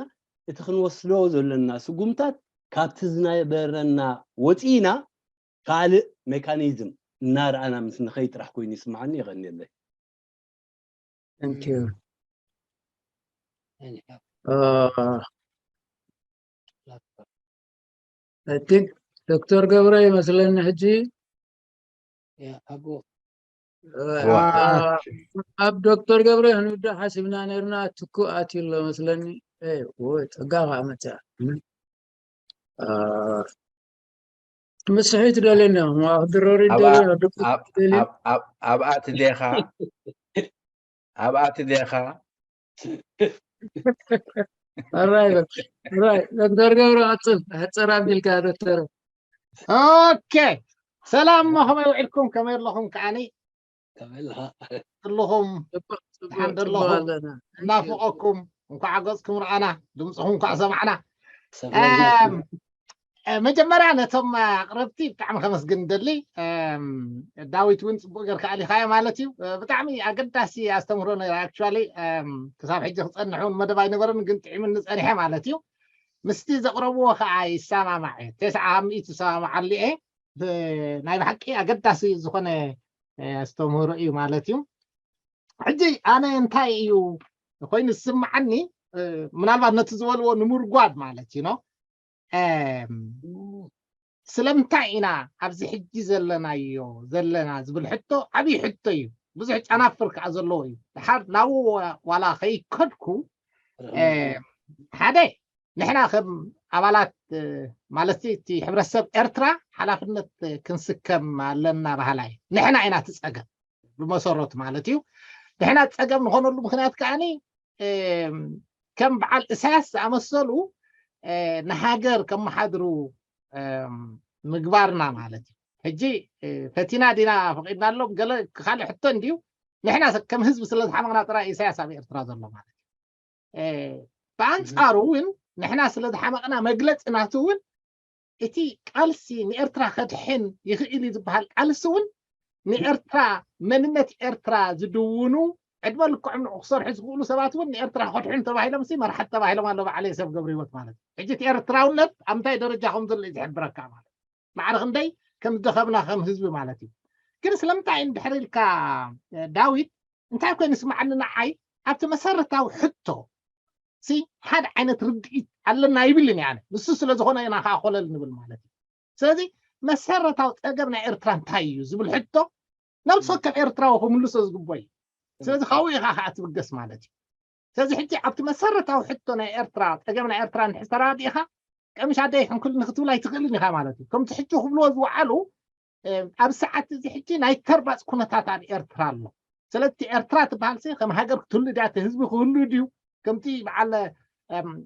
እቲ ክንወስዶ ዘለና ስጉምታት ካብቲ ዝነበረና ወፂእና ካልእ ሜካኒዝም እናረኣና ምስ ንኸይድ ጥራሕ ኮይኑ ይስምዓኒ። የቐንየለይ። Thank you. Uh, I think ዶክተር ገብረ ይመስለኒ ሕጂ ኣብ ዶክተር ገብረ ክንብዳ ሓሲብና ነርና። ትኩ ኣትዩ ኣሎ መስለኒ። ጸጋ ከዓ መፅያ ምስሒ ትደልየና ክድረሩ ይደልየና። ኣብኣ ትደኻ ኣብኣ ትደኻ ዶክተር ገብረ ቀፅል። ሕፅር ኣቢልካ ዶክተር። ኦኬ፣ ሰላም እሞ ከመይ ውዒልኩም? ከመይ ኣለኹም? ከዓኒ ኣለኹም ደለኹም እናፍቐኩም እንኳዕ ገፅኩም ረኣና፣ ድምፅኹም እንኳዕ ሰማዕና። መጀመርያ ነቶም ኣቕረብቲ ብጣዕሚ ከመስግን ደሊ። ዳዊት እውን ፅቡቅ ጌርካ ኣሊኻዮ ማለት እዩ። ብጣዕሚ ኣገዳሲ ኣስተምህሮ ነይሩ። ኣክቹዋሊ ክሳብ ሕጂ ክፀንሕ እውን መደብ ኣይነበረን፣ ግን ጥዒምኒ ፀኒሐ ማለት እዩ። ምስቲ ዘቕረብዎ ከዓ ይሰማማዕ እየ፣ ተስዓ ካብ ሚእቲ ይሰማማዓሉ እየ። ናይ ብሓቂ ኣገዳሲ ዝኾነ ኣስተምህሮ እዩ ማለት እዩ። ሕጂ ኣነ እንታይ እዩ ኮይኑ ዝስምዓኒ፣ ምናልባት ነቲ ዝበልዎ ንምርጓድ ማለት እዩ ነው። ስለምንታይ ኢና ኣብዚ ሕጂ ዘለናዮ ዘለና ዝብል ሕቶ ዓብዪ ሕቶ እዩ። ብዙሕ ጨናፍር ከዓ ዘለዎ እዩ። ድሓር ናብኡ ዋላ ከይከድኩ ሓደ ንሕና ከም ኣባላት ማለት እቲ ሕብረተሰብ ኤርትራ ሓላፍነት ክንስከም ኣለና በሃላይ። ንሕና ኢና እቲ ጸገም ብመሰረቱ ማለት እዩ። ንሕና ጸገም ንኾነሉ ምክንያት ከዓኒ ከም በዓል እሳያስ ዝኣመሰሉ ንሃገር ከመሓድሩ ምግባርና ማለት እዩ። ሕጂ ፈቲና ዲና ፈቒድናሎም ገለ ካልእ ሕቶ እንድዩ። ንሕና ከም ህዝቢ ስለ ዝሓመቕና ጥራይ ኢሳያስ ኣብ ኤርትራ ዘሎ ማለት እዩ። ብኣንጻሩ እውን ንሕና ስለ ዝሓመቕና መግለጺ ናቱ እውን እቲ ቃልሲ ንኤርትራ ከድሕን ይኽእል እዩ ዝበሃል ቃልሲ እውን ንኤርትራ መንነት ኤርትራ ዝድውኑ ዕድመ ልክዖም ንዑ ክሰርሑ ዝኽእሉ ሰባት እውን ንኤርትራ ከድሕኑ ተባሂሎም ሲ መርሓት ተባሂሎም ኣሎ በዓለይ ሰብ ገብረ ህይወት ማለት እዩ። ሕጂ እቲ ኤርትራውነት ኣብ ምንታይ ደረጃ ከም ዘሎ እዩ ዝሕብረካ ማለት እዩ። ማዕረ ክንደይ ከም ዝደኸምና ከም ህዝቢ ማለት እዩ። ግን ስለምንታይ እንድሕር ኢልካ ዳዊት እንታይ ኮይኑ ይስምዓኒ ንዓይ ኣብቲ መሰረታዊ ሕቶ ሲ ሓደ ዓይነት ርድኢት ኣለና ይብልን እየ ኣነ። ንሱ ስለ ዝኾነ ኢና ከዓ ኮለል ንብል ማለት እዩ። ስለዚ መሰረታዊ ፀገም ናይ ኤርትራ እንታይ እዩ ዝብል ሕቶ ነብሲ ወከፍ ኤርትራዊ ክምልሶ ዝግቦ እዩ። ስለዚ ካብኡ ኢኻ ከዓ ትብገስ ማለት እዩ። ስለዚ ሕጂ ኣብቲ መሰረታዊ ሕቶ ናይ ኤርትራ ፀገም ናይ ኤርትራ እንድሕር ተራዲእኻ ቀሚሽ ኣደይ ሕንኩል ንክትብል ኣይትኽእልን ኢኻ ማለት እዩ። ከምቲ ሕጂ ክብልዎ ዝወዓሉ ኣብ ሰዓት እዚ ሕጂ ናይ ተርባፅ ኩነታት ኣብ ኤርትራ ኣሎ። ስለዚ ኤርትራ ትበሃል ሲ ከም ሃገር ክትህሉ ድያ እቲ ህዝቢ ክህሉ ድዩ ከምቲ በዓል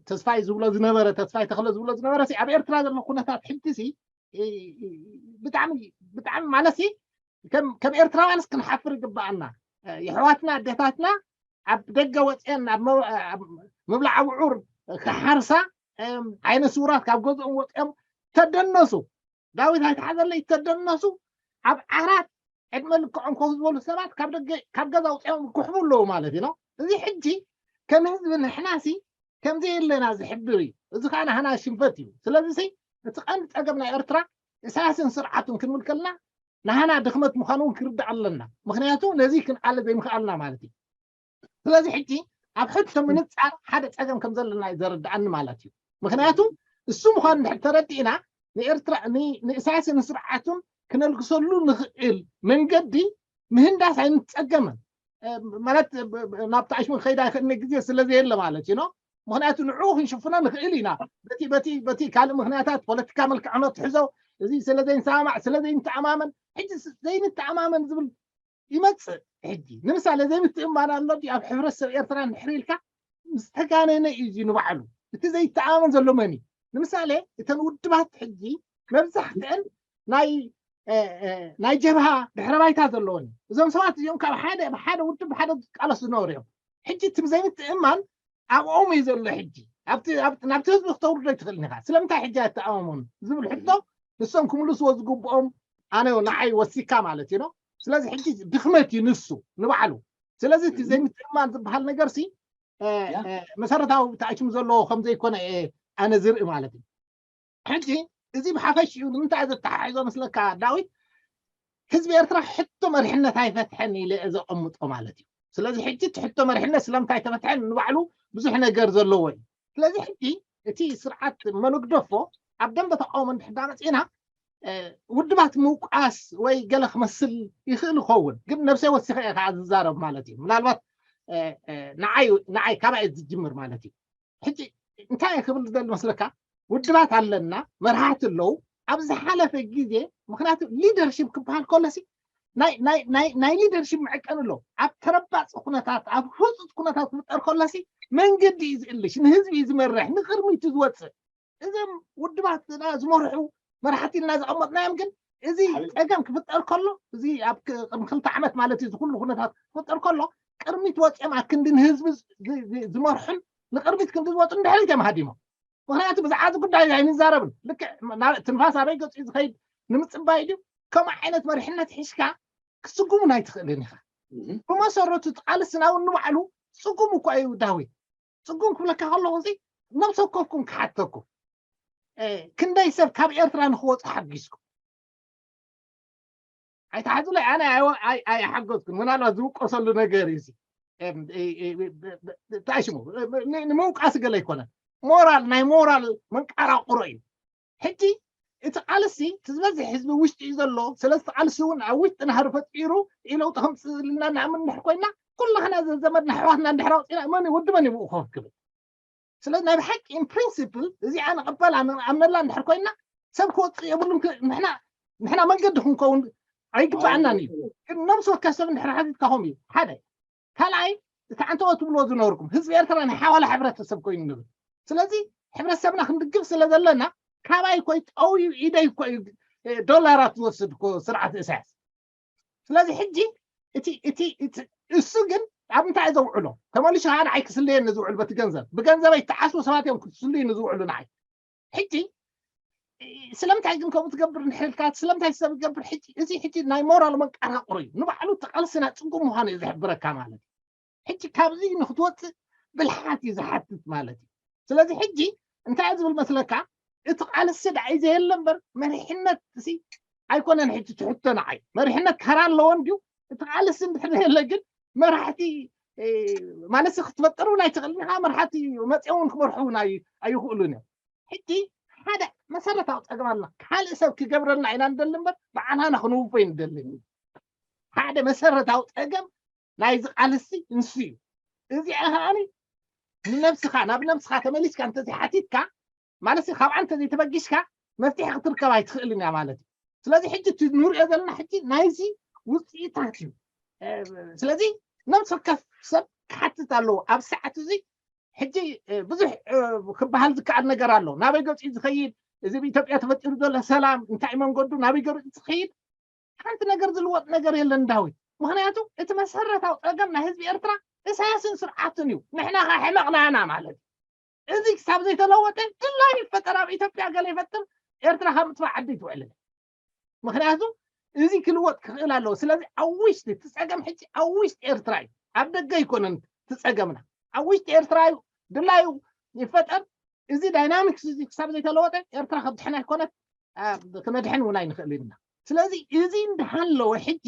ተስፋይ ዝብሎ ዝነበረ ተስፋይ ተኽለ ዝብሎ ዝነበረ ሲ ኣብ ኤርትራ ዘሎ ኩነታት ሕጂ ሲ ብጣዕሚ ብጣዕሚ ማለት ሲ ከም ኤርትራውያንስ ክንሓፍር ይግባኣና። የሕዋትና ኣዴታትና ኣብ ደገ ወፅአን ኣብ ምብላዕ ኣብዑር ክሓርሳ ዓይነ ስውራት ካብ ገዝኦም ወፅኦም ተደነሱ። ዳዊት ኣይተሓዘለይ ተደነሱ ኣብ ዓራት ዕድመ ልክዖም ኮፍ ዝበሉ ሰባት ካብ ደገ ካብ ገዛ ውፅኦም ክሕቡ ኣለዉ ማለት እዩ። እዚ ሕጂ ከም ህዝቢ ንሕናሲ ከምዘየለና ዝሕብር እዩ። እዚ ከዓ ናህና ሽንፈት እዩ። ስለዚ እቲ ቀንዲ ፀገም ናይ ኤርትራ ኢሳያስን ስርዓቱን ክንብል ከልና ናህና ድኽመት ምዃኑ እውን ክርዳእ ኣለና። ምክንያቱ ነዚ ክንኣለ ዘይምኽኣልና ማለት እዩ። ስለዚ ሕጂ ኣብ ሕቶ ምንፃር ሓደ ፀገም ከም ዘለና እዩ ዘረድኣኒ ማለት እዩ። ምክንያቱ እሱ ምዃኑ እንድሕር ተረዲእና ንኤርትራ ንኢሳያስን ስርዓቱን ክነልግሰሉ ንኽእል መንገዲ ምህንዳስ ኣይንፀገምን። ማለት ናብቲ ኣሽሙ ክኸይድ ኣይኽእልኒ ግዜ ስለ ዘየለ ማለት እዩ። ምክንያቱ ንዕኡ ክንሽፍኖ ንኽእል ኢና። በቲ በቲ በቲ ካልእ ምክንያታት ፖለቲካ መልክዕ ነትሕዞ እዚ ስለ ዘይንሰማማዕ ስለ ዘይንተኣማመን ሕጂ ዘይንተኣማመን ዝብል ይመፅእ። ሕጂ ንምሳሌ ዘይምትእማን ኣሎ ድዩ ኣብ ሕብረተሰብ ኤርትራ እንድሕር ኢልካ ምስ ተጋነነ እዩ እዚ ንባዕሉ። እቲ ዘይተኣማመን ዘሎ መን እዩ? ንምሳሌ እተን ውድባት ሕጂ መብዛሕትአን ናይ ናይ ጀብሃ ድሕረ ባይታ ዘለዎን እዞም ሰባት እዚኦም ካብ ሓደ ሓደ ውድብ ሓደ ዝቃለሱ ዝነበሩ እዮም። ሕጂ እቲ ብዘይምትእማን ኣብኦም እዩ ዘሎ። ሕጂ ናብቲ ህዝቢ ክተውርዶ ኣይትኽእልን ኢኻ። ስለምንታይ ሕጂ ኣይተኣማመኑ ዝብል ሕቶ ንሶም ክምልስዎ ዝግብኦም ኣነ ንዓይ ወሲካ ማለት እዩ። ስለዚ ሕጂ ድኽመት እዩ ንሱ ንባዕሉ። ስለዚ እቲ ዘይምትእማን ዝበሃል ነገር ሲ መሰረታዊ ተኣሽሙ ዘለዎ ከም ዘይኮነ ኣነ ዝርኢ ማለት እዩ። ሕጂ እዚ ብሓፈሽኡ ንምንታይ ዘተሓሒዞ መስለካ ዳዊት? ህዝቢ ኤርትራ ሕቶ መሪሕነት ኣይፈትሐን ኢለ ዘቐምጦ ማለት እዩ። ስለዚ ሕጂ እቲ ሕቶ መሪሕነት ስለምንታይ ተፈትሐን ንባዕሉ ብዙሕ ነገር ዘለዎ እዩ። ስለዚ ሕጂ እቲ ስርዓት መኖግደፎ ኣብ ደንበ ተቃውሞ እንድሕዳ መፂና ውድባት ምውቃስ ወይ ገለ ክመስል ይኽእል ይኸውን፣ ግን ነብሰይ ወሲኸ እየ ከዓ ዝዛረብ ማለት እዩ። ምናልባት ንዓይ ንዓይ ካባይ ዝጅምር ማለት እዩ። ሕጂ እንታይ ክብል ዝደሊ መስለካ? ውድባት ኣለና፣ መርሃሕቲ ኣለዉ። ኣብ ዝሓለፈ ግዜ ምክንያቱ ሊደርሽፕ ክበሃል ከሎሲ ናይ ሊደርሽፕ መዐቀኒ ኣሎ። ኣብ ተረባፂ ኩነታት ኣብ ህፁፅ ኩነታት ክፍጠር ከሎሲ መንገዲ እዩ ዝእልሽ፣ ንህዝቢ እዩ ዝመርሕ፣ ንቅድሚት እዩ ዝወፅእ። እዞም ውድባትና ዝመርሑ መራሕቲ ኢልና ዘቐመጥናዮም ግን እዚ ፀገም ክፍጠር ከሎ እዚ ኣብ ቅድሚ ክልተ ዓመት ማለት እዩ ዝኩሉ ኩነታት ክፍጠር ከሎ ቅድሚት ወፂኦም ኣብ ክንዲ ንህዝቢ ዝመርሑን ንቅድሚት ክንዲ ዝወፁ ንድሕሪት እዮም ሃዲሞም። ምክንያቱ ብዛዕባ እዚ ጉዳይ ኣይንዛረብን። ልክዕ ትንፋስ ኣበይ ገፂ ዝኸይድ ንምፅባይ ድዩ? ከምኡ ዓይነት መሪሕነት ሒዝካ ክትስጉሙን ኣይትኽእልን ኢኻ። ብመሰረቱ ቃልስና እውን ንባዕሉ ፅጉም እኳ እዩ ዳዊት። ፅጉም ክብለካ ከለኹ እዚ ነብሰ ወከፍኩም ክሓተኩም፣ ክንደይ ሰብ ካብ ኤርትራ ንክወፁ ሓጊዝኩም? ኣይተሓዙለይ፣ ኣነ ኣይሓገዝኩን። ምናልባት ዝውቀሰሉ ነገር እዩ ተኣሽሙ ንምውቃስ ገለ ኣይኮነን። ሞራል ናይ ሞራል መንቀራቅሮ እዩ። ሕጂ እቲ ቃልሲ እቲ ዝበዝሕ ህዝቢ ውሽጢ እዩ ዘሎ። ስለዚ ቃልሲ እውን ኣብ ውሽጢ ናህሪ ፈጢሩ ለውጢ ከምፅእልና እናኣምን እንድሕር ኮይና ኩላህና ዘዘመድና ኣሕዋትና እንድሕር ኣውፂና መን ወዲ መን ይብኡ ኮፍ ክብል? ስለዚ ናይ ብሓቂ in principle እዚኣ ንቐበላ ንኣምነላ እንድሕር ኮይና ሰብ ክወፅእ የብሉን። ንሕና ንሕና መንገዲ ክንከውን ኣይግባኣናን እዩ። ግን ነብሲ ወከፍ ሰብ እንድሕር ሓቲትካ ከምኡ እዩ ሓደ። ካልኣይ እቲ ዓንተወ ትብልዎ ዝነበርኩም ህዝቢ ኤርትራ ናይ ሓዋላ ሕብረተሰብ ኮይኑ ንብል። ስለዚ ሕብረተሰብና ክንድግፍ ስለ ዘለና ካባይ ኮይ ጠውዩ ኢደይ ኮይ ዶላራት ዝወስድ እኮ ስርዓት ኢሳያስ። ስለዚ ሕጂ እቲ እቲ እቲ እሱ ግን ኣብ እንታይ ዘውዕሎ ተመሊሱ ከዓ ንዓይ ክስለየኒ ዝውዕል በቲ ገንዘብ ብገንዘበይ ተዓስቡ ሰባት እዮም ክስልዩኒ ዝውዕሉ ንዓይ። ሕጂ ስለምንታይ ግን ከምኡ ትገብር ንሕልካ ስለምንታይ ሰብ ይገብር? ሕጂ እዚ ሕጂ ናይ ሞራል መንቀራቅሮ እዩ። ንባዕሉ ተቃልስና ፅጉም ምዃኑ እዩ ዝሕብረካ ማለት እዩ። ሕጂ ካብዚ ንክትወፅእ ብልሓት እዩ ዝሓትት ማለት እዩ። ስለዚ ሕጂ እንታይ እዩ ዝብል መስለካ? እቲ ቃልሲ ደኣ እዩ ዘየለ እምበር መሪሕነት ሲ ኣይኮነን። ሕጂ ትሕቶ ንዓይ መሪሕነት ካራ ኣለዎ እንድዩ። እቲ ቃልሲ እንድሕር ዘየለ ግን መራሕቲ ማለት ክትፈጥር እውን ኣይትኽእልን ኢኻ። መራሕቲ መፂኦም እውን ክመርሑ እውን ኣይኽእሉን እዮም። ሕጂ ሓደ መሰረታዊ ፀገም ኣለና። ካልእ ሰብ ክገብረልና ኢና ንደሊ እምበር ብዓናና ክንውፎ ይንደልን። ሓደ መሰረታዊ ፀገም ናይዚ ቃልሲ ንሱ እዩ። እዚኣ ከዓኒ ንነብስኻ ናብ ነብስኻ ተመሊስካ እንተዘይሓቲትካ ማለት ካብኣ እንተዘይተበጊስካ መፍትሒ ክትርከብ ኣይትኽእልን እያ ማለት እዩ። ስለዚ ሕጂ እቲ ንሪኦ ዘለና ሕጂ ናይዚ ውፅኢታት እዩ። ስለዚ ነብሲ ወከፍ ሰብ ክሓትት ኣለዎ ኣብ ሰዓት እዚ። ሕጂ ብዙሕ ክበሃል ዝከኣል ነገር ኣሎ። ናበይ ገፂ ዝኸይድ? እዚ ብኢትዮጵያ ተፈጢሩ ዘሎ ሰላም እንታይ መንገዱ ናበይ ገፂ ዝኸይድ? ሓንቲ ነገር ዝልወጥ ነገር የለን ዳዊት። ምክንያቱ እቲ መሰረታዊ ፀገም ናይ ህዝቢ ኤርትራ እሳያስን ስርዓቱን እዩ። ንሕና ከ ሕመቕናና ማለት እዩ። እዚ ክሳብ ዘይተለወጠ ድላይ ይፈጠር ኣብ ኢትዮጵያ ገለ ይፈጥር ኤርትራ ካብ ምጥፋእ ዓዲ ትውዕልን። ምክንያቱ እዚ ክልወጥ ክኽእል ኣለዎ። ስለዚ ኣብ ውሽጢ እቲ ፀገም ሕጂ ኣብ ውሽጢ ኤርትራ እዩ፣ ኣብ ደገ ኣይኮነን እቲ ፀገምና። ኣብ ውሽጢ ኤርትራ እዩ ድላዩ ይፈጠር። እዚ ዳይናሚክስ እዚ ክሳብ ዘይተለወጠ ኤርትራ ከብድሕና ኣይኮነት ክነድሕን እውን ኣይንኽእል ኢና። ስለዚ እዚ እንዳሃለወ ሕጂ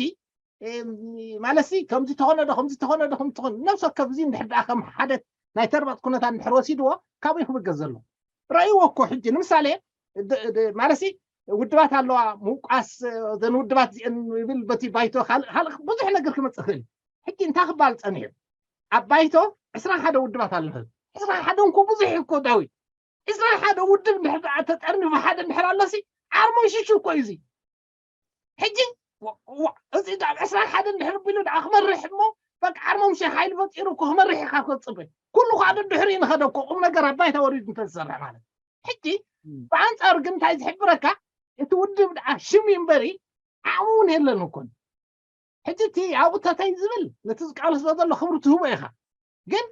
ማለት ሲ ከምዚ ተኾነ ዶ ከምዚ ተኾነ ዶ ከምዚ ተኾነ ነብሲ ወከፍ እዚ እንድሕር ደኣ ከም ሓደ ናይ ተርባጥ ኩነታት እንድሕር ወሲድዎ ካብኡ ክብገስ ዘሎ ረእይዎ እኮ ሕጂ ንምሳሌ ማለት ሲ ውድባት ኣለዋ ምውቃስ ዘን ውድባት እዚአን ይብል በቲ ባይቶ ካልእ ብዙሕ ነገር ክመፅእ ይኽእል። ሕጂ እንታይ ክበሃል ፀኒሑ ኣብ ባይቶ ዕስራን ሓደ ውድባት ኣለህ። ዕስራን ሓደ እንኮ ብዙሕ እኮ ዳዊት። ዕስራን ሓደ ውድብ እንድሕር ደኣ ተጠርኒፉ ሓደ እንድሕር ኣሎሲ ዓርሞን ሽሹ እኮ እዩ እዚ። ሕጂ እዚ ዕስራን ሓደ እንድሕር ቢሉ ደኣ ክመርሕ እሞ በቃ ዓርሞም ሸ ሓይሊ ፈጢሩ እኮ ክመርሕ ኢኻ ክትፅበ። ኩሉ ከዓ ደድሕሪኡ ንኸደ እኮ ቁም ነገር ኣብ ባይታ ወሪዱ እንተዝሰርሕ ማለት። ሕጂ ብኣንፃሩ ግን እንታይ ዝሕብረካ እቲ ውድብ ደኣ ሽም እዩ እምበሪ ዓቕሚ እውን የለን እኮን። ሕጂ እቲ ኣብኡ ተተይ ዝብል ነቲ ዝቃለስ ዘሎ ክብሪ ትህቦ ኢኻ። ግን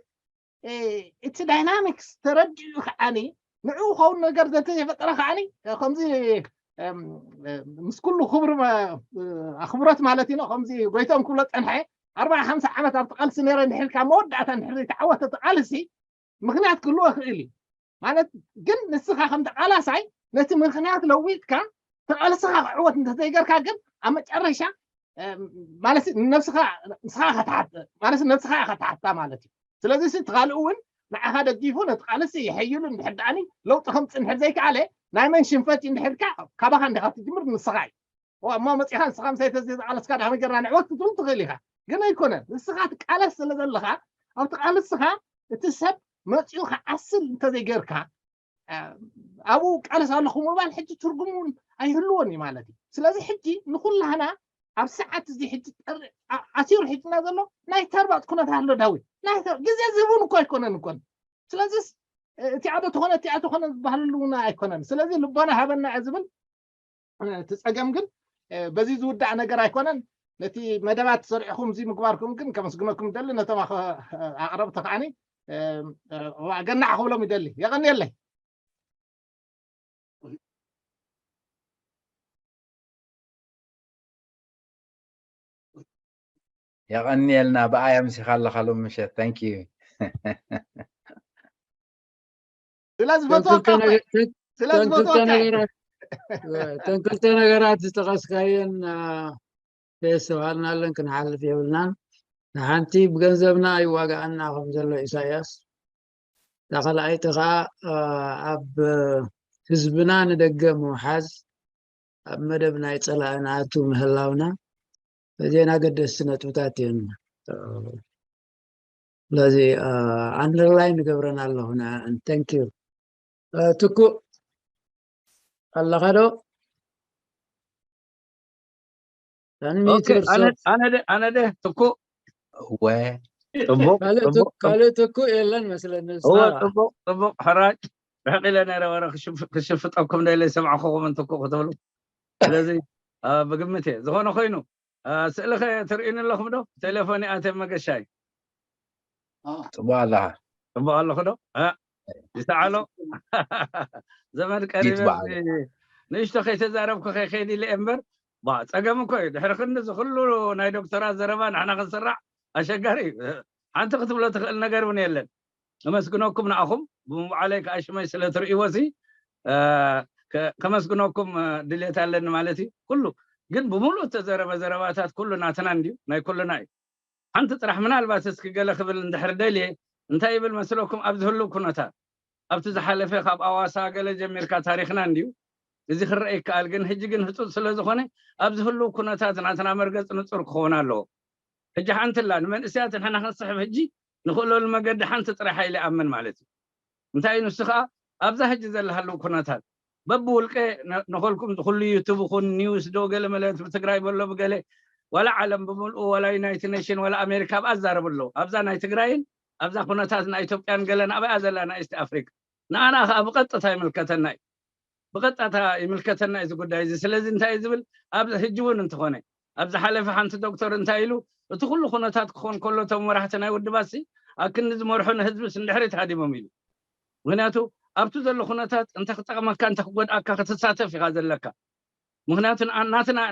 እቲ ዳይናሚክስ ተረዲኡ ከዓኒ ንዕኡ ኸውን ነገር ዘንተ ዘይፈጠረ ከዓኒ ከምዚ ምስ ኩሉ ክብሪ ኣኽብሮት ማለት ኢና ከምዚ ጎይቶም ክብሎ ፀንሐ ኣርባዓ ሓምሳ ዓመት ኣብቲ ቃልሲ ነረ እንድሕር ካብ መወዳእታ እንድሕር ዘይተዓወተ እቲ ቃልሲ ምኽንያት ክህልዎ ይኽእል እዩ ማለት ግን ንስኻ ከም ተቃላሳይ ነቲ ምኽንያት ለዊጥካ ተቃልስኻ ክዕወት እንተዘይገርካ ግን ኣብ መጨረሻ ማለት ነብስኻ ንስኻ ከተሓት ማለት ነብስኻ ከተሓታ ማለት እዩ ስለዚ እቲ ካልእ እውን ንዓኻ ደጊፉ ነቲ ቃልሲ ይሐይሉ እንድሕር ደኣኒ ለውጢ ከምፅእ እንድሕር ዘይከኣለ ናይ መን ሽንፈት እዩ እንድሕርካ ካባኻ እንዲኻ ትጅምር ንስኻ እዩ እሞ መፂኻ ንስኻ ምሳይ ተዘይተቃለስካ ዳሕመ ጀርና ንዕወት ክትብል ትኽእል ኢኻ ግን ኣይኮነን ንስኻ ትቃለስ ስለ ዘለኻ ኣብቲ ቃልስኻ እቲ ሰብ መፂኡ ክዓስል እንተዘይገርካ ኣብኡ ቃልስ ኣለኹ ምባል ሕጂ ትርጉም እውን ኣይህልዎን እዩ ማለት እዩ ስለዚ ሕጂ ንኩላህና ኣብ ሰዓት እዚ ሕጂ ኣሲሩ ሕጅና ዘሎ ናይ ተርባጥ ኩነታት ኣሎ ዳዊት ግዜ ዝህቡን እኮ ኣይኮነን እኮን ስለዚስ እቲኣ ዶ ትኾነ እቲኣ ትኾነ ዝበሃለሉ እውን ኣይኮነን ስለዚ ልቦና ሃበና እየ ዝብል እቲ ፀገም ግን በዚ ዝውዳእ ነገር ኣይኮነን ነቲ መደባት ዝሰርዕኹም እዚ ምግባርኩም ግን ከመስግነኩም ደሊ ነቶም ኣቕረብቲ ከዓኒ ገናዕ ክብሎም ይደሊ የቐንየለይ የቐንየልና ብኣይ ኣምሲኻ ኣለኻ ሎም ምሸት thank you ስለ ዝፈትወካ ስለ ዝፈትወካ እተን ክልተ ነገራት ዝጠቐስካየን ከየስተውሃልናለን ክንሓልፍ የብልናን ንሓንቲ ብገንዘብና ይዋጋኣና ከም ዘሎ ኢሳያስ እታ ካልኣይቲ ከዓ ኣብ ህዝብና ንደገ ምውሓዝ ኣብ መደብ ናይ ፀላኢ ንኣቱ ምህላውና እዚአን ኣገደስቲ ነጥብታት እየን ስለዚ ኣንደርላይን ንገብረን ኣለኹ ንኣን thank you ትኩእ ኣለኻ ዶ ኣነ ደ ትኩእ እወ ካልእ ትኩእ የለን መስለኒ እወ ፅቡቅ ፅቡቅ ሕራጭ ርሕቅ ኢለ ነረ ወረ ክሽፍጠኩም ደለ ሰማዕኹኹም እንትኩእ ክትብሉ ስለዚ ብግምት እየ ዝኾነ ኮይኑ ስእሊ ከ ትርእዩኒ ኣለኹም ዶ ቴሌፎን ይኣተ መገሻይ ፅቡቅ ኣለኻ ፅቡቅ ኣለኹ ዶ ይሰዓሎ ዘመድ ቀሪበ ንእሽቶ ከይተዛረብኩ ከይከይድ ኢለ እምበር ባ ፀገም እኮ እዩ ድሕሪ ክንዲ ዝክሉ ናይ ዶክተራት ዘረባ ንሕና ክንስራዕ ኣሸጋሪ እዩ ሓንቲ ክትብሎ ትኽእል ነገር እውን የለን። ከመስግነኩም ንኣኹም፣ ብመባዕለይ ከዓ ሽመይ ስለ ትርእይዎ ሲ ከመስግነኩም ድሌት ኣለኒ ማለት እዩ። ኩሉ ግን ብምሉእ እተዘረበ ዘረባታት ኩሉ ናትና እንድዩ፣ ናይ ኩልና እዩ። ሓንቲ ጥራሕ ምናልባት እስኪ ገለ ክብል እንድሕር ደልየ እንታይ ይብል መስለኩም? ኣብ ዝህልው ኩነታት ኣብቲ ዝሓለፈ ካብ ኣዋሳ ገለ ጀሚርካ ታሪክና እንድዩ፣ እዚ ክረአ ይከኣል። ግን ሕጂ ግን ህፁፅ ስለ ዝኾነ ኣብ ዝህልው ኩነታት ናትና መርገፅ ንፁር ክኸውን ኣለዎ። ሕጂ ሓንቲ ኣላ ንመንእሰያት ንሕና ክንስሕብ ሕጂ ንኽእለሉ መገዲ ሓንቲ ጥራሕ ኢለ ይኣምን ማለት እዩ። እንታይ እዩ ንሱ ከዓ ኣብዛ ሕጂ ዘለሃለዉ ኩነታት በብውልቀ ነኸልኩም ኩሉ ዩቱብ ኹን ኒውስ ዶ ገለ መለት ብትግራይ በሎ ብገለ ዋላ ዓለም ብምልኡ ዋላ ዩናይትድ ኔሽን ዋላ ኣሜሪካ ኣብኣ ዝዛረቡ ኣለዉ። ኣብዛ ናይ ትግራይን ኣብዛ ኩነታት ናይ ኢትዮጵያን ገለ ናበኣ ዘላ ናይ ኢስት ኣፍሪካ ንኣና ከዓ ብቐጥታ ይምልከተና እዩ። ብቐጥታ ይምልከተና እዚ ጉዳይ እዚ። ስለዚ እንታይ እዩ ዝብል ኣብ ሕጂ እውን እንተኾነ ኣብ ዝሓለፈ ሓንቲ ዶክተር እንታይ ኢሉ እቲ ኩሉ ኩነታት ክኾን ከሎ እቶም መራሕቲ ናይ ውድባሲ ኣብ ክንዲ ዝመርሑ ንህዝብስ ንድሕሪት ሃዲሞም ኢሉ። ምክንያቱ ኣብቲ ዘሎ ኩነታት እንተ ክጠቕመካ እንተ ክጎድኣካ ክትሳተፍ ኢኻ ዘለካ። ምክንያቱ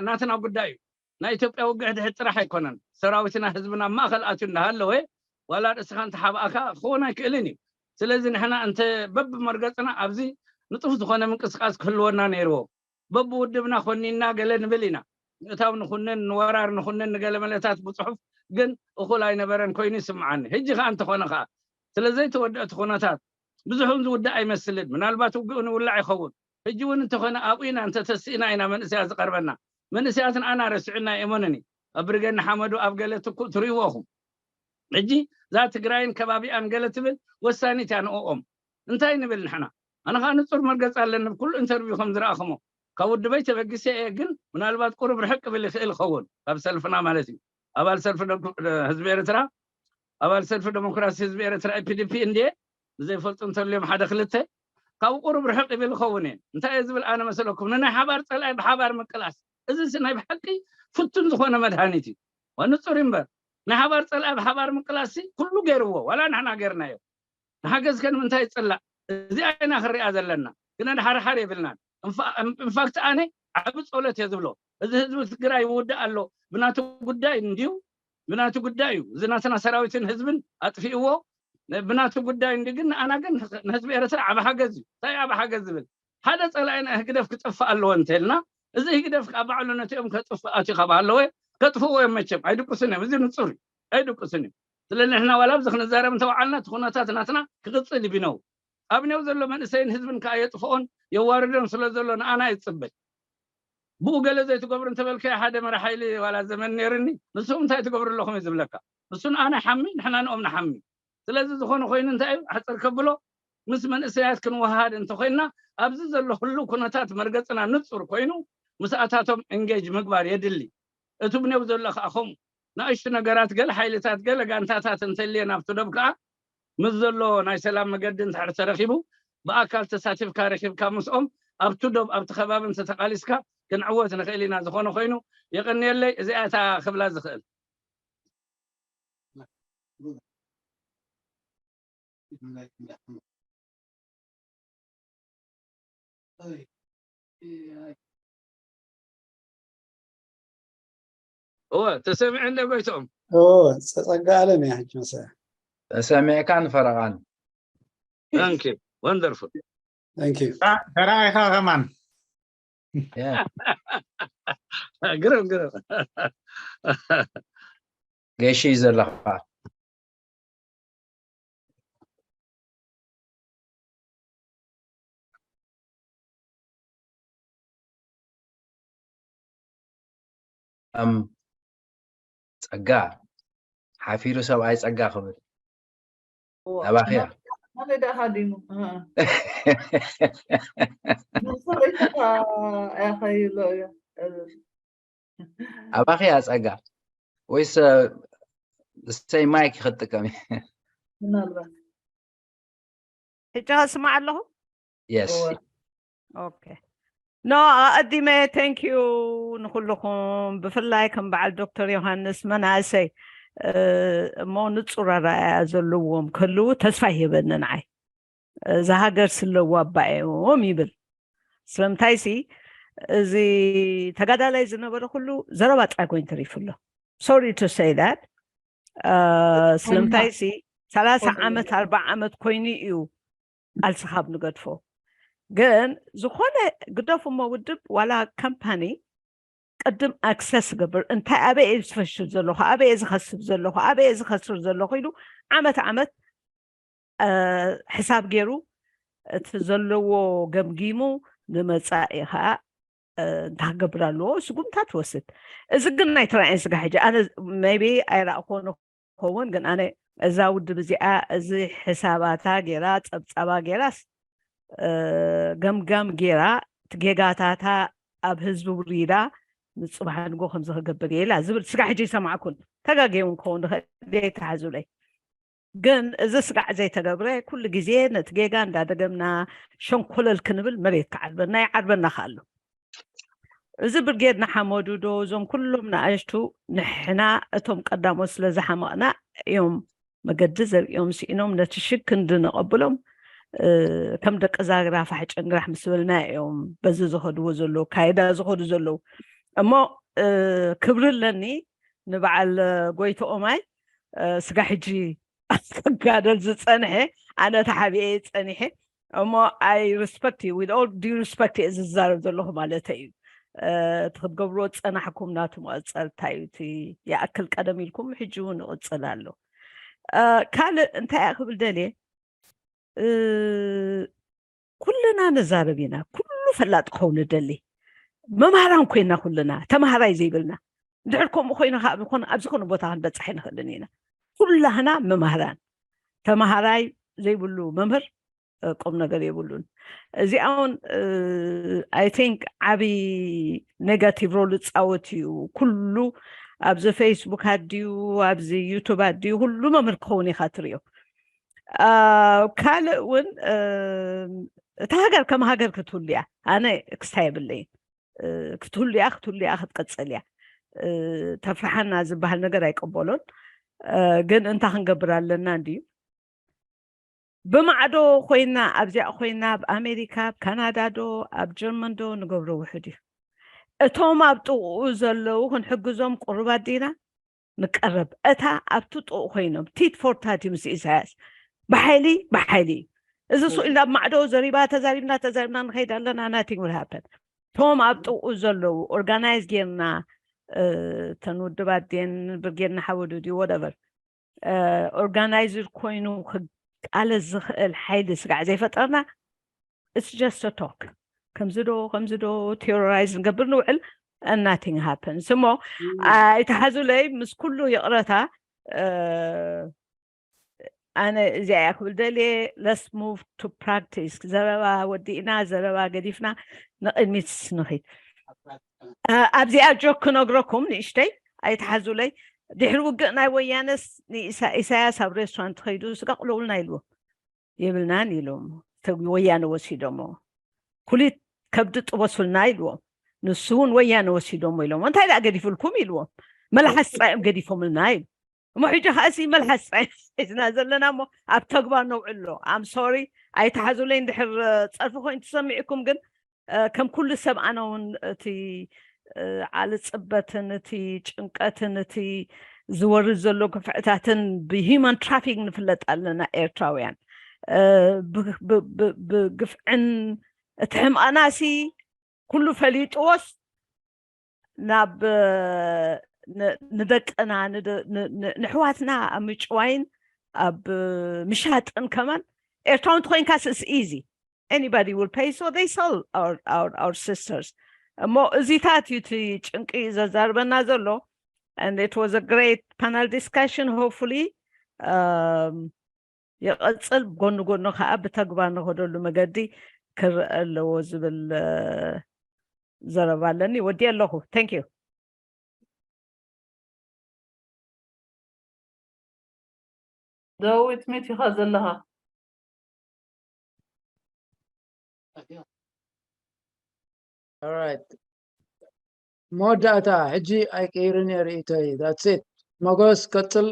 ናትና ጉዳይ እዩ። ናይ ኢትዮጵያ ውግእ ሕድሕድ ጥራሕ ኣይኮነን። ሰራዊትና ህዝብና ኣብ ማእኸል ኣትዩ እንዳሃለወ ዋላ ርእስኻ እንተሓብኣካ ክኸውን ኣይክእልን እዩ። ስለዚ ንሕና እንተ በብመርገፅና ኣብዚ ንጡፍ ዝኾነ ምንቅስቃስ ክህልወና ነይርዎ። በብውድብና ኮኒና ገለ ንብል ኢና። ምእታው ንኹንን ንወራር ንኹንን ንገለ መለታት ብፅሑፍ ግን እኹል ኣይነበረን ኮይኑ ይስምዓኒ። ሕጂ ከዓ እንተኾነ ከዓ ስለ ዘይተወደአቲ ኩነታት ብዙሕ እውን ዝውዳእ ኣይመስልን። ምናልባት ውግእ እውን ይውላዕ ይኸውን። ሕጂ እውን እንተኾነ ኣብኡ ኢና እንተተስእና ኢና መንእሰያት ዝቐርበና። መንእሰያት ንኣና ረሲዑና የእመኑኒ። ኣብ ብርገ ንሓመዱ ኣብ ገለ ትኩእ ትርእይዎ ኢኹም። ሕጂ እዛ ትግራይን ከባቢኣን ገለ ትብል ወሳኒት እያ ንእኦም። እንታይ ንብል ንሕና? ኣነ ከዓ ንፁር መርገፂ ኣለኒ ብኩሉ ኢንተርቪው ከም ዝረኣኹሞ ካብ ውድበይ ተበጊሰ እየ ግን ምናልባት ቁሩብ ርሕቅ ብል ይኽእል ይኸውን ካብ ሰልፍና ማለት እዩ ኣባል ሰልፊ ህዝቢ ኤርትራ ኣባል ሰልፊ ዴሞክራሲ ህዝቢ ኤርትራ ኢፒዲፒ እንድየ ብዘይፈልጡ እንተልዮም ሓደ ክልተ ካብኡ ቁሩብ ርሕቅ ይብል ይኸውን እየ እንታይ እየ ዝብል ኣነ መሰለኩም ንናይ ሓባር ፀላኢ ብሓባር ምቅላስ እዚ ናይ ብሓቂ ፍቱን ዝኾነ መድሃኒት እዩ ንፁር እምበር ናይ ሓባር ፀላኢ ብሓባር ምቅላስ ኩሉ ገይርዎ ዋላ ንሕና ገይርናዮ ንሓገዝ ከ ንምንታይ ይፅላእ እዚኣ ኢና ክንሪኣ ዘለና ግና ድሓርሓር የብልናን ኢንፋክት ኣነ ዓቢ ፀሎት እየ ዝብሎ እዚ ህዝቢ ትግራይ ይውዳእ ኣሎ ብናቱ ጉዳይ እንድዩ ብናቱ ጉዳይ እዩ እዚ ናትና ሰራዊትን ህዝብን ኣጥፊእዎ ብናቱ ጉዳይ እንዲ ግን ንኣና ግን ንህዝቢ ኤርትራ ዓቢ ሓገዝ እዩ እንታይ ዓቢ ሓገዝ ዝብል ሓደ ፀላኢና ህግደፍ ክጠፍእ ኣለዎ እንተልና እዚ ህግደፍ ከዓ ባዕሉ ነቲኦም ከጥፍእ ኣትዩ ካብ ኣለወ ከጥፍእዎ እዮም መቸም ኣይድቅሱን እዮም እዚ ንፁር እዩ ኣይድቅሱን እዩ ስለዚ ንሕና ዋላ ኣብዚ ክንዛረብ እንተወዓልና እቲ ኩነታት ናትና ክቕፅል ይብነው ኣብኔው ዘሎ መንእሰይን ህዝብን ከዓ የጥፍኦን የዋርዶን ስለ ዘሎ ንኣና ይፅበይ ብኡ ገለ ዘይትገብሩ እንተበልከ ሓደ መራሒ ሓይሊ ዋላ ዘመን ነይርኒ ንስኹም እንታይ ትገብሩ ኣለኹም እዩ ዝብለካ ንሱ ንኣና ሓሚ ንሕና ንኦም ንሓሚ ስለዚ ዝኾነ ኮይኑ እንታይ እዩ ኣሕፅር ከብሎ ምስ መንእሰያት ክንወሃሃድ እንተኮይንና ኣብዚ ዘሎ ህልው ኩነታት መርገፅና ንፁር ኮይኑ ምስኣታቶም እንጌጅ ምግባር የድሊ እቲ ብኔው ዘሎ ከዓ ከምኡ ንኣሽቱ ነገራት ገለ ሓይልታት ገለ ጋንታታት እንተልየ ናብቲ ዶብ ከዓ ምስ ዘሎ ናይ ሰላም መገዲ እንድሕር ተረኺቡ ብኣካል ተሳቲፍካ ረኺብካ ምስኦም ኣብቲ ዶብ ኣብቲ ከባቢ እንተተቃሊስካ ክንዕወት ንኽእል ኢና ዝኾነ ኮይኑ የቐንየለይ እዚኣ እታ ክብላ ዝኽእል እወ ተሰሚዐ እንደ ጎይትኦም እወ ጸጸጋ ኣለም እያ ሕጂ መሰ ተሰሚዕካን ፈረቓን Thank you. Wonderful. Thank you. ተራኢኻ ከማን ግርም ግርም ገሺ ዘለኻ ከም ጸጋ ሓፊሩ ሰብኣይ ጸጋ ክብል ኣባኺያ ኣነ ደኣ ሃዲሙ ብስርዒትካ ያኸይሎ እዮ ኣባኺ ኣፀጋ ወይስ እሰይ ማይክ ክትጥቀሚ ምናልባት ሕጂ ስማዕ ኣለኹ የስ ኦኬ ኖ ኣቐዲመ ቴንኪዩ ንኩልኹም ብፍላይ ከም በዓል ዶክተር ዮሃንስ መናእሰይ እሞ ንፁር ኣረኣያ ዘለዎም ክህልው ተስፋ ይህበኒ ንዓይ እዛ ሃገር ስለዋ ኣባዮም ይብል ስለምንታይሲ እዚ ተጋዳላይ ዝነበረ ኩሉ ዘረባ ጥራይ ኮይኑ ተሪፉ ኣሎ sorry to say that ስለምንታይ ሲ ሰላሳ ዓመት ኣርባዓ ዓመት ኮይኑ እዩ ቃልሲ ካብ ንገድፎ። ግን ዝኾነ ግደፉ እሞ ውድብ ዋላ ካምፓኒ ቅድም ኣክሰስ ገብር፣ እንታይ ኣበይ እየ ዝፈሽል ዘለኹ፣ ኣበይ እየ ዝኸስብ ዘለኹ፣ ኣበይ እየ ዝኸስር ዘለኹ ኢሉ ዓመት ዓመት ሕሳብ ገይሩ እቲ ዘለዎ ገምጊሙ ንመፃኢ ከዓ እንታይ ክገብር ኣለዎ ስጉምታት ትወስድ። እዚ ግን ናይ ትራይን ስጋ ሕጂ ኣነ ቢ ኣይረእኮ ንኸውን፣ ግን ኣነ እዛ ውድብ እዚኣ እዚ ሕሳባታ ገይራ ፀብፃባ ገይራስ ገምጋም ገይራ እቲ ጌጋታታ ኣብ ህዝቢ ውሪዳ ንፅባሕ ንጎ ከምዚ ክገብር እየ ኢላ ዝብል ስጋ ሕጂ ይሰማዕኩን። ተጋጌውን ክኸውን ዝኽእል ተሓዙለይ። ግን እዚ ስጋዕ ዘይተገብረ ኩሉ ግዜ ነቲ ጌጋ እንዳደገምና ሸንኮለል ክንብል መሬት ክዓርበና ይዓርበና ከኣሉ። እዚ ብርጌድ ንሓመዱ ዶ እዞም ኩሎም ንኣሽቱ ንሕና እቶም ቀዳሞት ስለ ዝሓመቕና እዮም መገዲ ዘርእዮም ስኢኖም ነቲ ሽግ ክንዲ ንቐብሎም ከም ደቂ ዛግራ ፋሕ ጨንግራሕ ምስ በልና እዮም በዚ ዝኸድዎ ዘለዉ ካይዳ ዝኸዱ ዘለዉ። እሞ ክብሪ ኣለኒ ንበዓል ጎይትኦማይ ስጋ ሕጂ ኣስተጋደል ዝጸንሐ ኣነ ተሓቢኤ ጸኒሐ እሞ I respect you with all due respect እየ ዝዛረብ ዘለኹ ማለት እዩ። እቲ ክትገብርዎ ዝጸናሕኩም ናቱ መቐጸልታ እዩ። እቲ ይኣክል ቀደም ኢልኩም ሕጂ እውን ይቕጽል ኣሎ። ካልእ እንታይ እያ ክብል ደልየ ኩልና ንዛረብ ኢና። ኩሉ ፈላጥ ክኸውን ንደሊ። መምሃራን ኮይና ኩልና ተማሃራይ ዘይብልና። እንድሕር ከምኡ ኮይኑ ከዓ ዝኾነ ኣብዚ ኮነ ቦታ ክንበፅሕ ኣይንኽእልን ኢና። ኩላህና መማህራን። ተማሃራይ ዘይብሉ መምህር ቁም ነገር የብሉን። እዚኣ እውን I think ዓብዪ negative role ዝፃወት እዩ። ኩሉ ኣብዚ ፌስቡክ ኣድዩ ኣብዚ ዩቱብ ኣድዩ ኩሉ መምህር ክኸውን ኢኻ ትሪኦ። ካልእ እውን እታ ሃገር ከም ሃገር ክትህሉ እያ። ኣነ ክስታይ የብለይን። ክትህሉ እያ ክትህሉ እያ ክትቅፅል እያ። ተፍርሓና ዝበሃል ነገር ኣይቀበሎን። ግን እንታይ ክንገብር ኣለና እንድዩ ብማዕዶ ኮይና ኣብዚኣ ኮይና ኣብ ኣሜሪካ ኣብ ካናዳ ዶ ኣብ ጀርመን ዶ ንገብሮ ውሕድ እዩ። እቶም ኣብ ጥቕኡ ዘለዉ ክንሕግዞም ቁሩባት ዲና ንቀረብ። እታ ኣብቲ ጥቕኡ ኮይኖም tit for tat እዩ ምስ ኢሳያስ ብሓይሊ ብሓይሊ እዩ። እዚ ስኡ ኢልና ኣብ ማዕዶ ዘሪባ ተዛሪብና ተዛሪብና ንኸይድ ኣለና nothing will happen። እቶም ኣብ ጥቕኡ ዘለዉ ኦርጋናይዝ ጌርና እተን ውድባት ድየን ብርጌድ ንሓወዱ ድዩ whatever organized ኮይኑ ክቃለስ ዝኽእል ሓይሊ ስጋዕ ዘይፈጠርና it's just a talk። ከምዚ ዶ ከምዚ ዶ terrorize ንገብር ንውዕል and nothing happens እሞ ኣይተሓዙለይ ምስ ኩሉ ይቕረታ። ኣነ እዚኣ እያ ክብል ደልየ let's move to practice። ዘረባ ወዲእና ዘረባ ገዲፍና ንቕድሚት ንኺድ። ኣብዚኣ ጆክ ክነግረኩም ንእሽተይ ኣይተሓዙለይ። ድሕሪ ውግእ ናይ ወያነስ ንኢሳያስ ኣብ ሬስቶራንት ከይዱ ስጋ ቅለውልና ኢልዎም የብልናን ኢሎም ወያነ ወሲዶሞ። ኩሊት ከብዲ ጥበሱልና ኢልዎም። ንሱ እውን ወያነ ወሲዶሞ ኢሎም እንታይ ደኣ ገዲፉልኩም ኢልዎም። መልሓስ ጥራይ እዮም ገዲፎምልና ኢሉ። እሞ ሕጂ ከኣሲ መልሓስ ጥራይ ሒዝና ዘለና እሞ ኣብ ተግባር ነውዕሎ። I'm sorry ኣይተሓዙለይ እንድሕር ፀርፊ ኮይኑ ተሰሚዕኩም ግን ከም ኩሉ ሰብ ኣነ እውን እቲ ዓሊ ፅበትን እቲ ጭንቀትን እቲ ዝወርድ ዘሎ ግፍዕታትን ብ human trafficking ንፍለጥ ኣለና ኤርትራውያን። ብግፍዕን እቲ ሕምኣናሲ ኩሉ ፈሊጥዎስ ናብ ንደቅና ንሕዋትና ኣብ ምጭዋይን ኣብ ምሻጥን ከማን ኤርትራዊ እንተኮይንካ it's easy anybody will pay so they sell our, our, our sisters እሞ እዚታት እዩ እቲ ጭንቂ ዘዛርበና ዘሎ and it was a great panel discussion hopefully um, ይቐጽል ጎኒ ጎኑ ከዓ ብተግባር ንኸደሉ መገዲ ክረአ ኣለዎ ዝብል ዘረባ ኣለኒ ወዲ ኣለኹ thank you ዳዊት መት ኢኻ ዘለኻ Alright መወዳእታ ሕጂ ኣይቀይርን እየ ርእይቶይ that's it መጎስ ቀጽል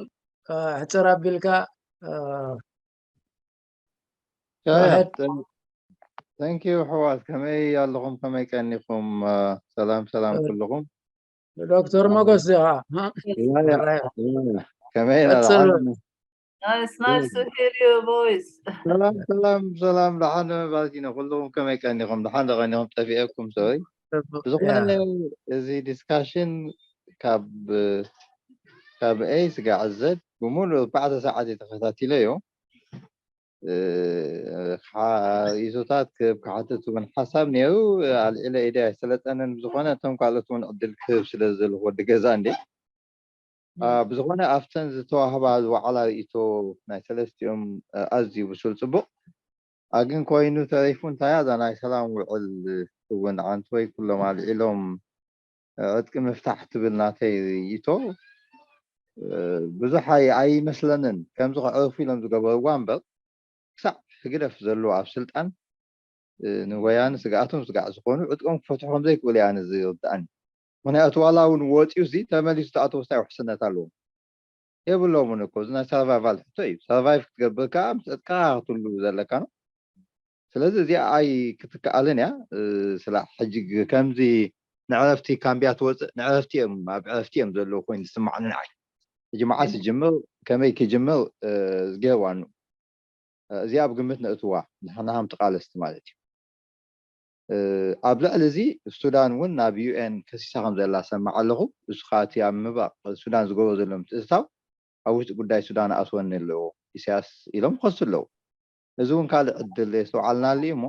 ሕፅር ኣቢልካ Thank you ኣሕዋት ከመይ ኣለኹም ከመይ ቀኒኹም ሰላም ሰላም ኩልኹም ዶክተር መጎስ ዲኻ ከመይ ኢና ቀጽሉ። ደሓን? Nice, nice to hear your voice. ሰላም ሰላም ሰላም፣ ደሓን ዶ ባልቲኖ? ኩልኹም ከመይ ቀኒኹም? ደሓን ዶ ቀኒኹም? ጠፊኤኩም፣ ሶሪ። ብዝኾነ፣ እዚ ዲስካሽን ካብ ካብ ኤ ስጋዕ ዘድ ብምሉእ ኣርባዕተ ሰዓት እየ ተኸታቲለዮ። እ፣ ካ- ርእይቶታት ክህብ ክሓትት እውን ሓሳብ ነይሩ። ኣልዒለ ኢደ ኣይሰለጠንን። ብዝኾነ እቶም ካልኦት እውን ዕድል ክህብ ስለ ዝደለኹ ወዲ ገዛ እንዴ። አ፣ ብዝኾነ ኣብተን ዝተዋህባ ዝወዓላ ርእይቶ ናይ ሰለስቲኦም፣ አ፣ ኣዝዩ ብሱል ጽቡቕ። አ፣ ግን ኮይኑ ተሪፉ እንታያ እዛ ናይ ሰላም ውዕል እውን ኣንቶይ ኩሎም ኣልዒሎም፣ አ፣ ዕጥቂ ምፍታሕ ትብል ናተይ ርእይቶ፣ አ፣ ብዙሕ ኣይ- ኣይመስለንን። ከምዚ ከዕርፉ ኢሎም ዝገበርዋ እምበር ክሳዕ ህግደፍ ዘለዉ ኣብ ስልጣን፣ እ፣ ንወያነ ስግኣቶም ስጋዕ ዝኾኑ ዕጥቆም ክፈትሑ ከም ዘይክእሉ እያ ኣነ ዝርድኣኒ። ምኽንያቱ ዋላ እውን ወፂኡ እዚ ተመሊሱ ተኣተወ እንታይ ውሕስነት ኣለዎም? የብሎምን እኮ። እዚ ናይ ሰርቫይቫል ሕቶ እዩ። ሰርቫይቭ ክትገብር ከዓ ምስ ዕጥቅኻ ክትህሉ ዘለካ ነው። ስለዚ እዚኣ ኣይ ክትከኣልን እያ። እ፣ ስላ ሕጂ ግ- ከምዚ ንዕረፍቲ ካምብያ ትወፅእ፣ ንዕረፍቲ እዮም፣ ኣብ ዕረፍቲ እዮም ዘለዉ ኮይኑ ዝስማዕኒ ንዓይ። ሕጂ መዓስ ይጅምር፣ ከመይ ክጅምር፣ እ፣ ዝገርዋኑ። እ፣ እዚኣ ኣብ ግምት ነእትዋ፣ ንሕና ከም ተቓለስቲ ማለት እዩ። እ፣ ኣብ ልዕሊ እዚ ሱዳን እውን ናብ ዩ ኤን ከሲሳ ከም ዘላ ሰማዕ ኣለኹ። እሱ ከዓ እቲ ኣብ ምብራቕ ሱዳን ዝገብሮ ዘሎ ምትእትታው ኣብ ውሽጢ ጉዳይ ሱዳን ኣእትወኒ ኣለዎ ኢሳያስ ኢሎም ክኸሱ ኣለዉ። እዚ እውን ካልእ ዕድል የስተውዓልናሉ እዩ እሞ፣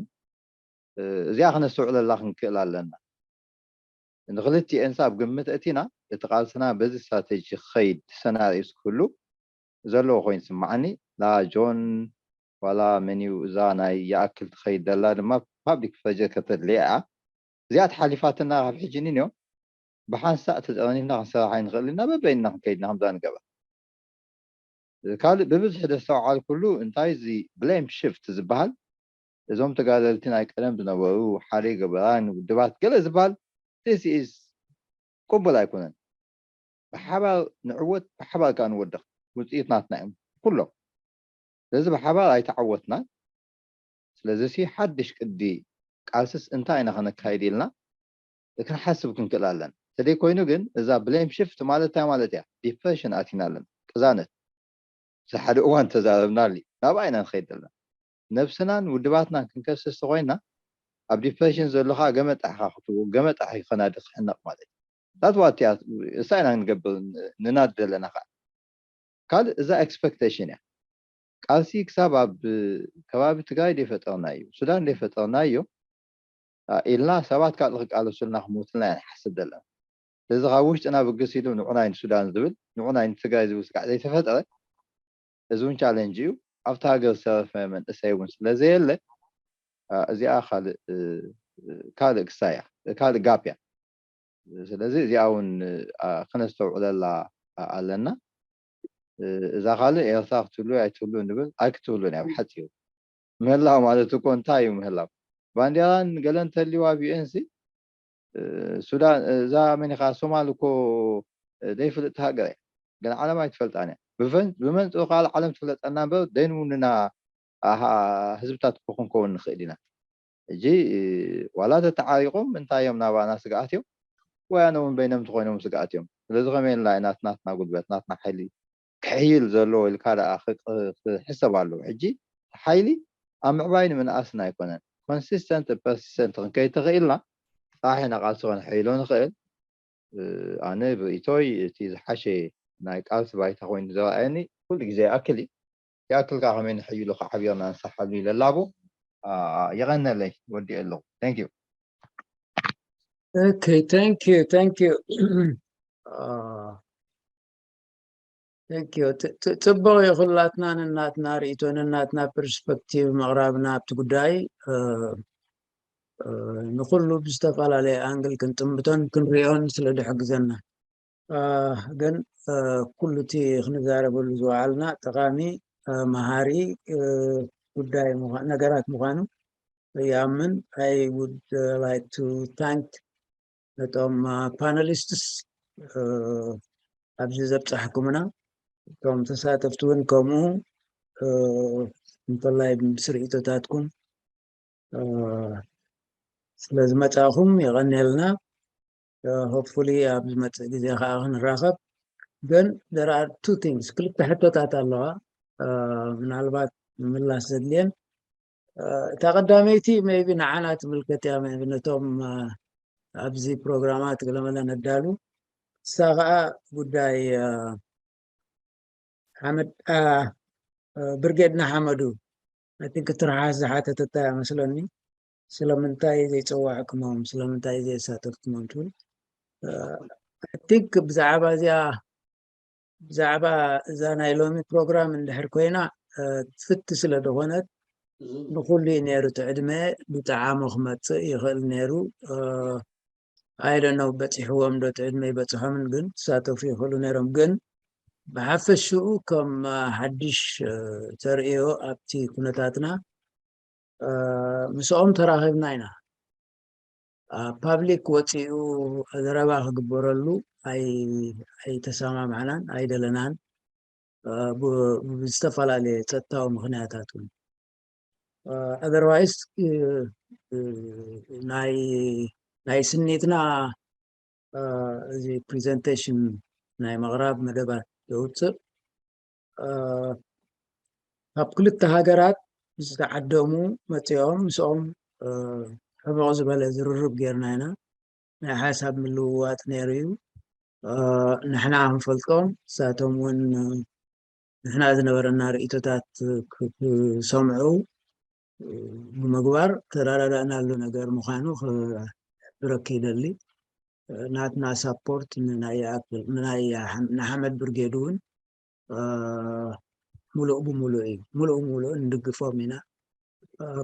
እ፣ እዚኣ ክነስተውዕለላ ክንክእል ኣለና። ንክልቲኤንስ ኣብ ግምት እቲና እቲ ቃልስና በዚ ስትራቴጂ ክኸይድ ሰናሪዮስ ክህሉ ዘለዎ ኮይኑ ይስምዓኒ። ላ ጆን ዋላ መን እዩ እዛ ናይ ይኣክል ትኸይድ ዘላ ድማ ፓብሊክ ፕሬጀር ከተድልያ እያ። እዚኣ ተሓሊፋትና ካብ ሕጂ ንንዮ ብሓንሳእ ተጠረኒፍና ክንሰርሕ ኣይንኽእል ኢና። በበይንና ክንከይድ ኢና ከምዛ ንገበር። ካልእ ብብዝሒ ዘስተውዓልኩሉ እንታይ እዚ ብሌም ሽፍት ዝበሃል እዞም ተጋደልቲ ናይ ቀደም ዝነበሩ ሓደ ገበራን ውድባት ገለ ዝበሃል this is ቅቡል ኣይኮነን። ብሓባር ንዕወት፣ ብሓባር ከዓ ንወድቕ። ውፅኢት ናትና እዮም ኩሎም። ስለዚ ብሓባር ኣይተዓወትናን። ስለዚ ሲ ሓድሽ ቅዲ ቃልስስ እንታይ ኢና ከነካይድ ኢልና ክንሓስብ ክንክእል ኣለና። እንተደይ ኮይኑ ግን እዛ ብሌም ሽፍት ማለት እንታይ ማለት እያ? ዲፕሬሽን ኣቲና ኣለና። ቅዛነት። እዚ ሓደ እዋን ተዛረብናሉ እዩ። ናብኣ ኢና ንኸይድ ዘለና። ነብስናን ውድባትናን ክንከስስ ተኾይንና ኣብ ዲፕሬሽን ዘሎ ከዓ ገመጣ ኢኻ ክትብኡ፣ ገመጣ ኢኻ ናዲ ክሕነቕ ማለት እዩ። ታት ዋት እያ እሳ ኢና ክንገብር ንናድ ዘለና ከዓ። ካልእ እዛ ኤክስፐክቴሽን እያ። ቃልሲ ክሳብ ኣብ ከባቢ ትግራይ ዘይፈጠርናዮ፣ ሱዳን ዘይፈጠርናዮ፣ አ፣ ኢልና ሰባት ካልእ ክቃለሱልና ክሞቱልና ኢና ንሓስብ ዘለና። ስለዚ ካብ ውሽጥና ብግስ ኢሉ ንዑናይ ንሱዳን ዝብል፣ ንዑናይ ንትግራይ ዝብል ስጋዕ ዘይተፈጠረ፣ እዚ እውን ቻለንጅ እዩ። ኣብቲ ሃገር ዝተረፈ መንእሰይ እውን ስለ ዘየለ፣ አ፣ እዚኣ ካልእ፣ እ፣ ካልእ ክሳያ፣ ካልእ ጋፕ እያ። ስለዚ እዚኣ እውን፣ አ፣ ክነስተውዕለላ፣ አ፣ ኣለና። እ፣ እዛ ካልእ ኤርትራ ክትህሉ ኣይትህሉ ንብል ኣይክትህሉን እያ ብሓፂሩ። ምህላው ማለት እኮ እንታይ እዩ ምህላው? ባንዴራን ገለን ተልዩ ኣብ ዩ ኤን ሲ፣ እ፣ ሱዳን፣ እዛ መኒኻ ሶማል እኮ፣ እ፣ ዘይፍልጥቲ ሃገር እያ። ግን ዓለም ኣይትፈልጣን እያ። ብፈን- ብመንፅኡ ከዓ ዓለም ትፍለጠና እምበር ደይንውንና ኣሃ ህዝብታት እኮ ክንከውን ንኽእል ኢና። ሕጂ ዋላ ተተዓሪቆም እንታይ እዮም ናባና ስግኣት እዮም? ወያነ እውን በይኖም እንተኾይኖም ስግኣት እዮም። ስለዚ ከመይ ኢልና ኢና ናትና ጉልበት ናትና ሓይሊ ክሕይል ዘለዎ ኢልካ ደኣ ክቅ- ክሕሰብ ኣለዎ። ሕጂ ሓይሊ ኣብ ምዕባይ ንምንኣስን ኣይኮነን። ኮንሲስተንት ፐርሲስተንት ክንከይድ ተኽኢልና ጥራሕ ኢና ቃልሲ ከነሐይሎ ንኽእል። እ፣ ኣነ ብርእይቶይ እቲ ዝሓሸ ናይ ቃልሲ ባይታ ኮይኑ ዝረኣየኒ ኩሉ ግዜ ይኣክል እዩ። ይኣክል ከዓ ከመይ ንሕይሉ ክዓብዮና ንሳሓሉ ኢለ ላቡ። አ፣ የቐነለይ ወዲኤ ኣለኹ። Thank you። Okay, thank you, thank you. Uh, thank you. ት- ት- ጽቡቕ እዩ። ኩላትና ንናትና ርእይቶ ንናትና ፐርስፐክቲቭ ምቕራብና ኣብቲ ጉዳይ፣ እ፣ እ፣ ንኹሉ ብዝተፈላለየ ኣንግል ክንጥምቶን ክንሪኦን ስለ ዝሕግዘና። እ፣ ግን፣ እ፣ ኩሉ እቲ ክንዛረበሉ ዝወዓልና ጠቓሚ፣ እ፣ መሃሪ፣ እ፣ ጉዳይ ምዃ- ነገራት ምዃኑ ይኣምን። I would, uh, like to thank ነቶም፣ እ፣ ፓነሊስትስ፣ እ፣ ኣብዚ ዘብጻሕኩምና፣ እቶም ተሳተፍቲ እውን ከምኡ፣ እ፣ እንተላይ ምስ ርእይቶታትኩም፣ እ፣ ስለ ዝመጻእኹም የቐንየልና። እ፣ ሆፕፉሊ ኣብ ዝመጽእ ግዜ ከኣ ክንራኸብ። ግን there are two things ክልተ ሕቶታት ኣለዋ ምናልባት ምላሽ ዘድልየን እታ ቀዳመይቲ maybe ንዓና ትምልከት እያ maybe ነቶም ኣብዚ ፕሮግራማት ገለመለ ነዳሉ እሳ ከዓ ጉዳይ ሓመድ ብርጌድ ንሓመዱ I think ትርሓስ ዝሓተተታ እያ መስለኒ ስለምንታይ ዘይፀዋዕክሞም ስለምንታይ ዘየሳተፍክሞም ትብል I think ብዛዕባ እዚኣ ብዛዕባ እዛ ናይ ሎሚ ፕሮግራም እንድሕር ኮይና ፍቲ ስለ ዝኾነት ንኩሉ እዩ ነይሩ እቲ ዕድመ ብጠዓሞ ክመፅእ ይኽእል ነይሩ ኣይደነው በፂሕዎም ዶ እቲ ዕድመ ይበፅሖምን ግን ክሳተፉ ይኽእሉ ነይሮም ግን ብሓፈሽኡ ከም ሓድሽ ተርእዮ ኣብቲ ኩነታትና ምስኦም ተራኺብና ኢና ፓብሊክ ወፂኡ ዘረባ ክግበረሉ ኣይተሰማማዕናን ኣይደለናን ብዝተፈላለየ ፀጥታዊ ምክንያታት እውን otherwise ናይ ስኒትና እዚ presentation ናይ ምቕራብ መደባት ዘውፅእ ካብ ክልተ ሃገራት ዝተዓደሙ መፂኦም ምስኦም ሕቡቕ ዝበለ ዝርርብ ጌርና ኢና ናይ ሓሳብ ምልውዋጥ ነይሩ እዩ ንሕና ክንፈልጦም ንሳቶም እውን ንሕና ዝነበረና ርእቶታት ክሰምዑ ብምግባር ተረዳዳእናሉ ነገር ምዃኑ ክሕብረኪ ይደሊ ናትና ሳፖርት ንናይ ንሓመድ ብርጌድ እውን ሙሉእ ብሙሉእ እዩ ሙሉእ ብሙሉእ ንድግፎም ኢና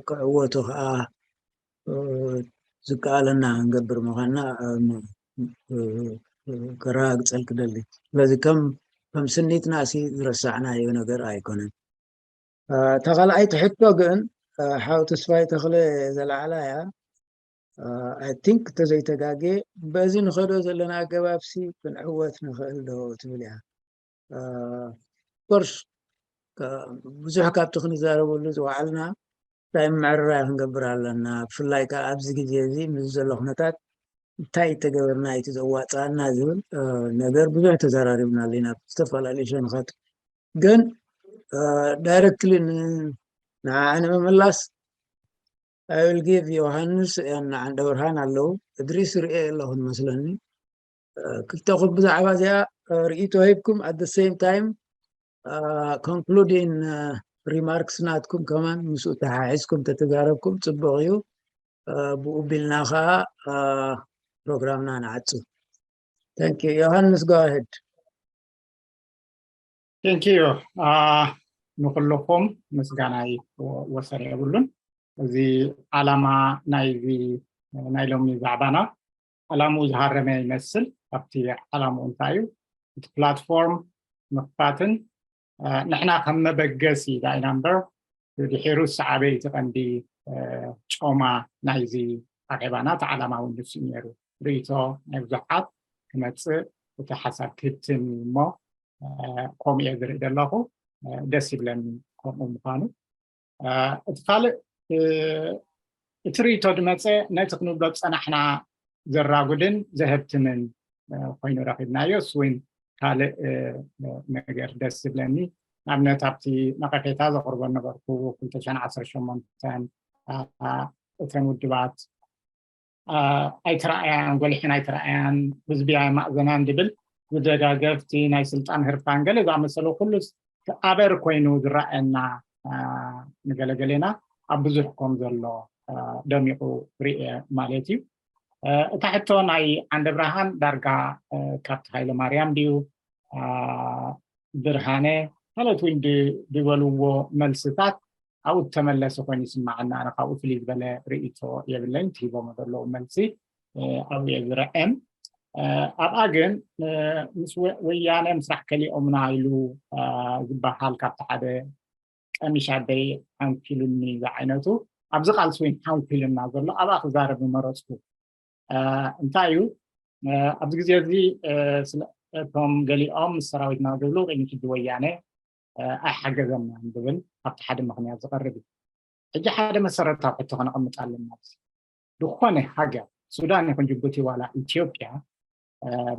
ክዕወቱ ከዓ ዝከኣለና ክንገብር ምኳንና ከረጋግፀልክ ደሊ ስለዚ ከም ከም ስኒትና ሲ ዝረሳዕናዮ ነገር ኣይኮነን እታ ካልኣይቲ ሕቶ ግን ሓው ተስፋይ ተኽለ ዘለዓላ እያ I think ተዘይተጋጌ በዚ ንኸዶ ዘለና ኣገባብ ሲ ክንዕወት ንኽእል ዶ ትብል እያ course ብዙሕ ካብቲ ክንዛረበሉ ዝወዓልና እንታይ ምዕርራይ ክንገብር ኣለና ብፍላይ ከዓ ኣብዚ ግዜ እዚ ምስ ዘሎ ኩነታት እንታይ ተገበርና እቲ ዘዋፅኣና ዝብል ነገር ብዙሕ ተዘራሪብናሉ ኢና ዝተፈላለዩ ሸንኻት ግን directly ንዓ ንምምላስ I will give ዮሃንስ and ዓንደብርሃን ኣለዉ እድሪስ ርእየ ኣለኹ መስለኒ ክልተኹም ብዛዕባ እዚኣ ርእይቶ ሂብኩም at the same time concluding remarks ናትኩም ከማን ምስኡ ተሓሒዝኩም ተተዛረብኩም ፅቡቕ እዩ ብኡ ቢልና ከዓ ፕሮግራምና ንዓፁ thank you ዮሃንስ go ahead thank you ንኩልኹም ምስጋናይ ወሰን የብሉን እዚ ዓላማ ናይዚ ናይ ሎሚ ዛዕባና ዓላምኡ ዝሃረመ ይመስል ኣብቲ ዓላምኡ እንታይ እዩ እቲ ፕላትፎርም ምኽፋትን ንሕና ከም መበገሲ ዳኢና እምበር ድሒሩ ሰዓበይቲ ቀንዲ ጮማ ናይዚ ኣኼባና እቲ ዓላማ እውን ንሱ ነይሩ ርእቶ ናይ ብዙሓት ክመፅእ እቲ ሓሳብ ክህትን እዩ እሞ ከምኡ እየ ዝርኢ ዘለኹ ደስ ይብለኒ ከምኡ ምዃኑ እቲ ካልእ እቲ ርእቶ ዝመፀ ነቲ ክንብሎ ዝፀናሕና ዘራጉድን ዘህብትምን ኮይኑ ረኺብናዮ እሱ እውን ካልእ ነገር ደስ ዝብለኒ ንኣብነት ኣብቲ ነቐፌታ ዘቕርቦ ነበርኩ ክልተ ሽሕን ዓሰርተ ሸሞንተን እተን ውድባት ኣይተረኣያን ጎሊሐን ኣይተረኣያን ህዝቢ ኣይማእዘናን ዝብል ዝደጋገፍቲ ናይ ስልጣን ህርፋን ገለ ዝኣመሰሉ ኩሉ ኣበር ኮይኑ ዝረኣየና ንገለገሌና ኣብ ብዙሕ ከም ዘሎ ደሚቑ ርእየ ማለት እዩ እታ ሕቶ ናይ ዓንደ ብርሃን ዳርጋ ካብቲ ሃይለ ማርያም ድዩ ብርሃነ ማለት እውን ዝበልዎ መልስታት ኣብኡ ዝተመለሰ ኮይኑ ይስማዓና ኣነ ካብኡ ፍልይ ዝበለ ርእቶ የብለኝ ትሂቦሞ ዘለዉ መልሲ ኣብኡ እየ ዝርዐም ኣብኣ ግን ምስ ወያነ ምስራሕ ከሊኦምና ኢሉ ዝበሃል ካብቲ ሓደ ቀሚሽ ኣደይ ሓንኪሉኒ ዝዓይነቱ ኣብዚ ቃልሲ እውን ሓንኪሉና ዘሎ ኣብኣ ክዛረብ ዝመረፅኩ እንታይ እዩ ኣብዚ ግዜ እዚ እቶም ገሊኦም ምስ ሰራዊትና ዝብሉ ቅድሚ ሕጂ ወያነ ኣይሓገዘናን ዝብል ኣብቲ ሓደ ምክንያት ዝቐርብ እዩ ሕጂ ሓደ መሰረታዊ ሕቶ ከነቐምጥ ኣለና ዝኾነ ሃገር ሱዳን ይኹን ጅቡቲ ዋላ ኢትዮጵያ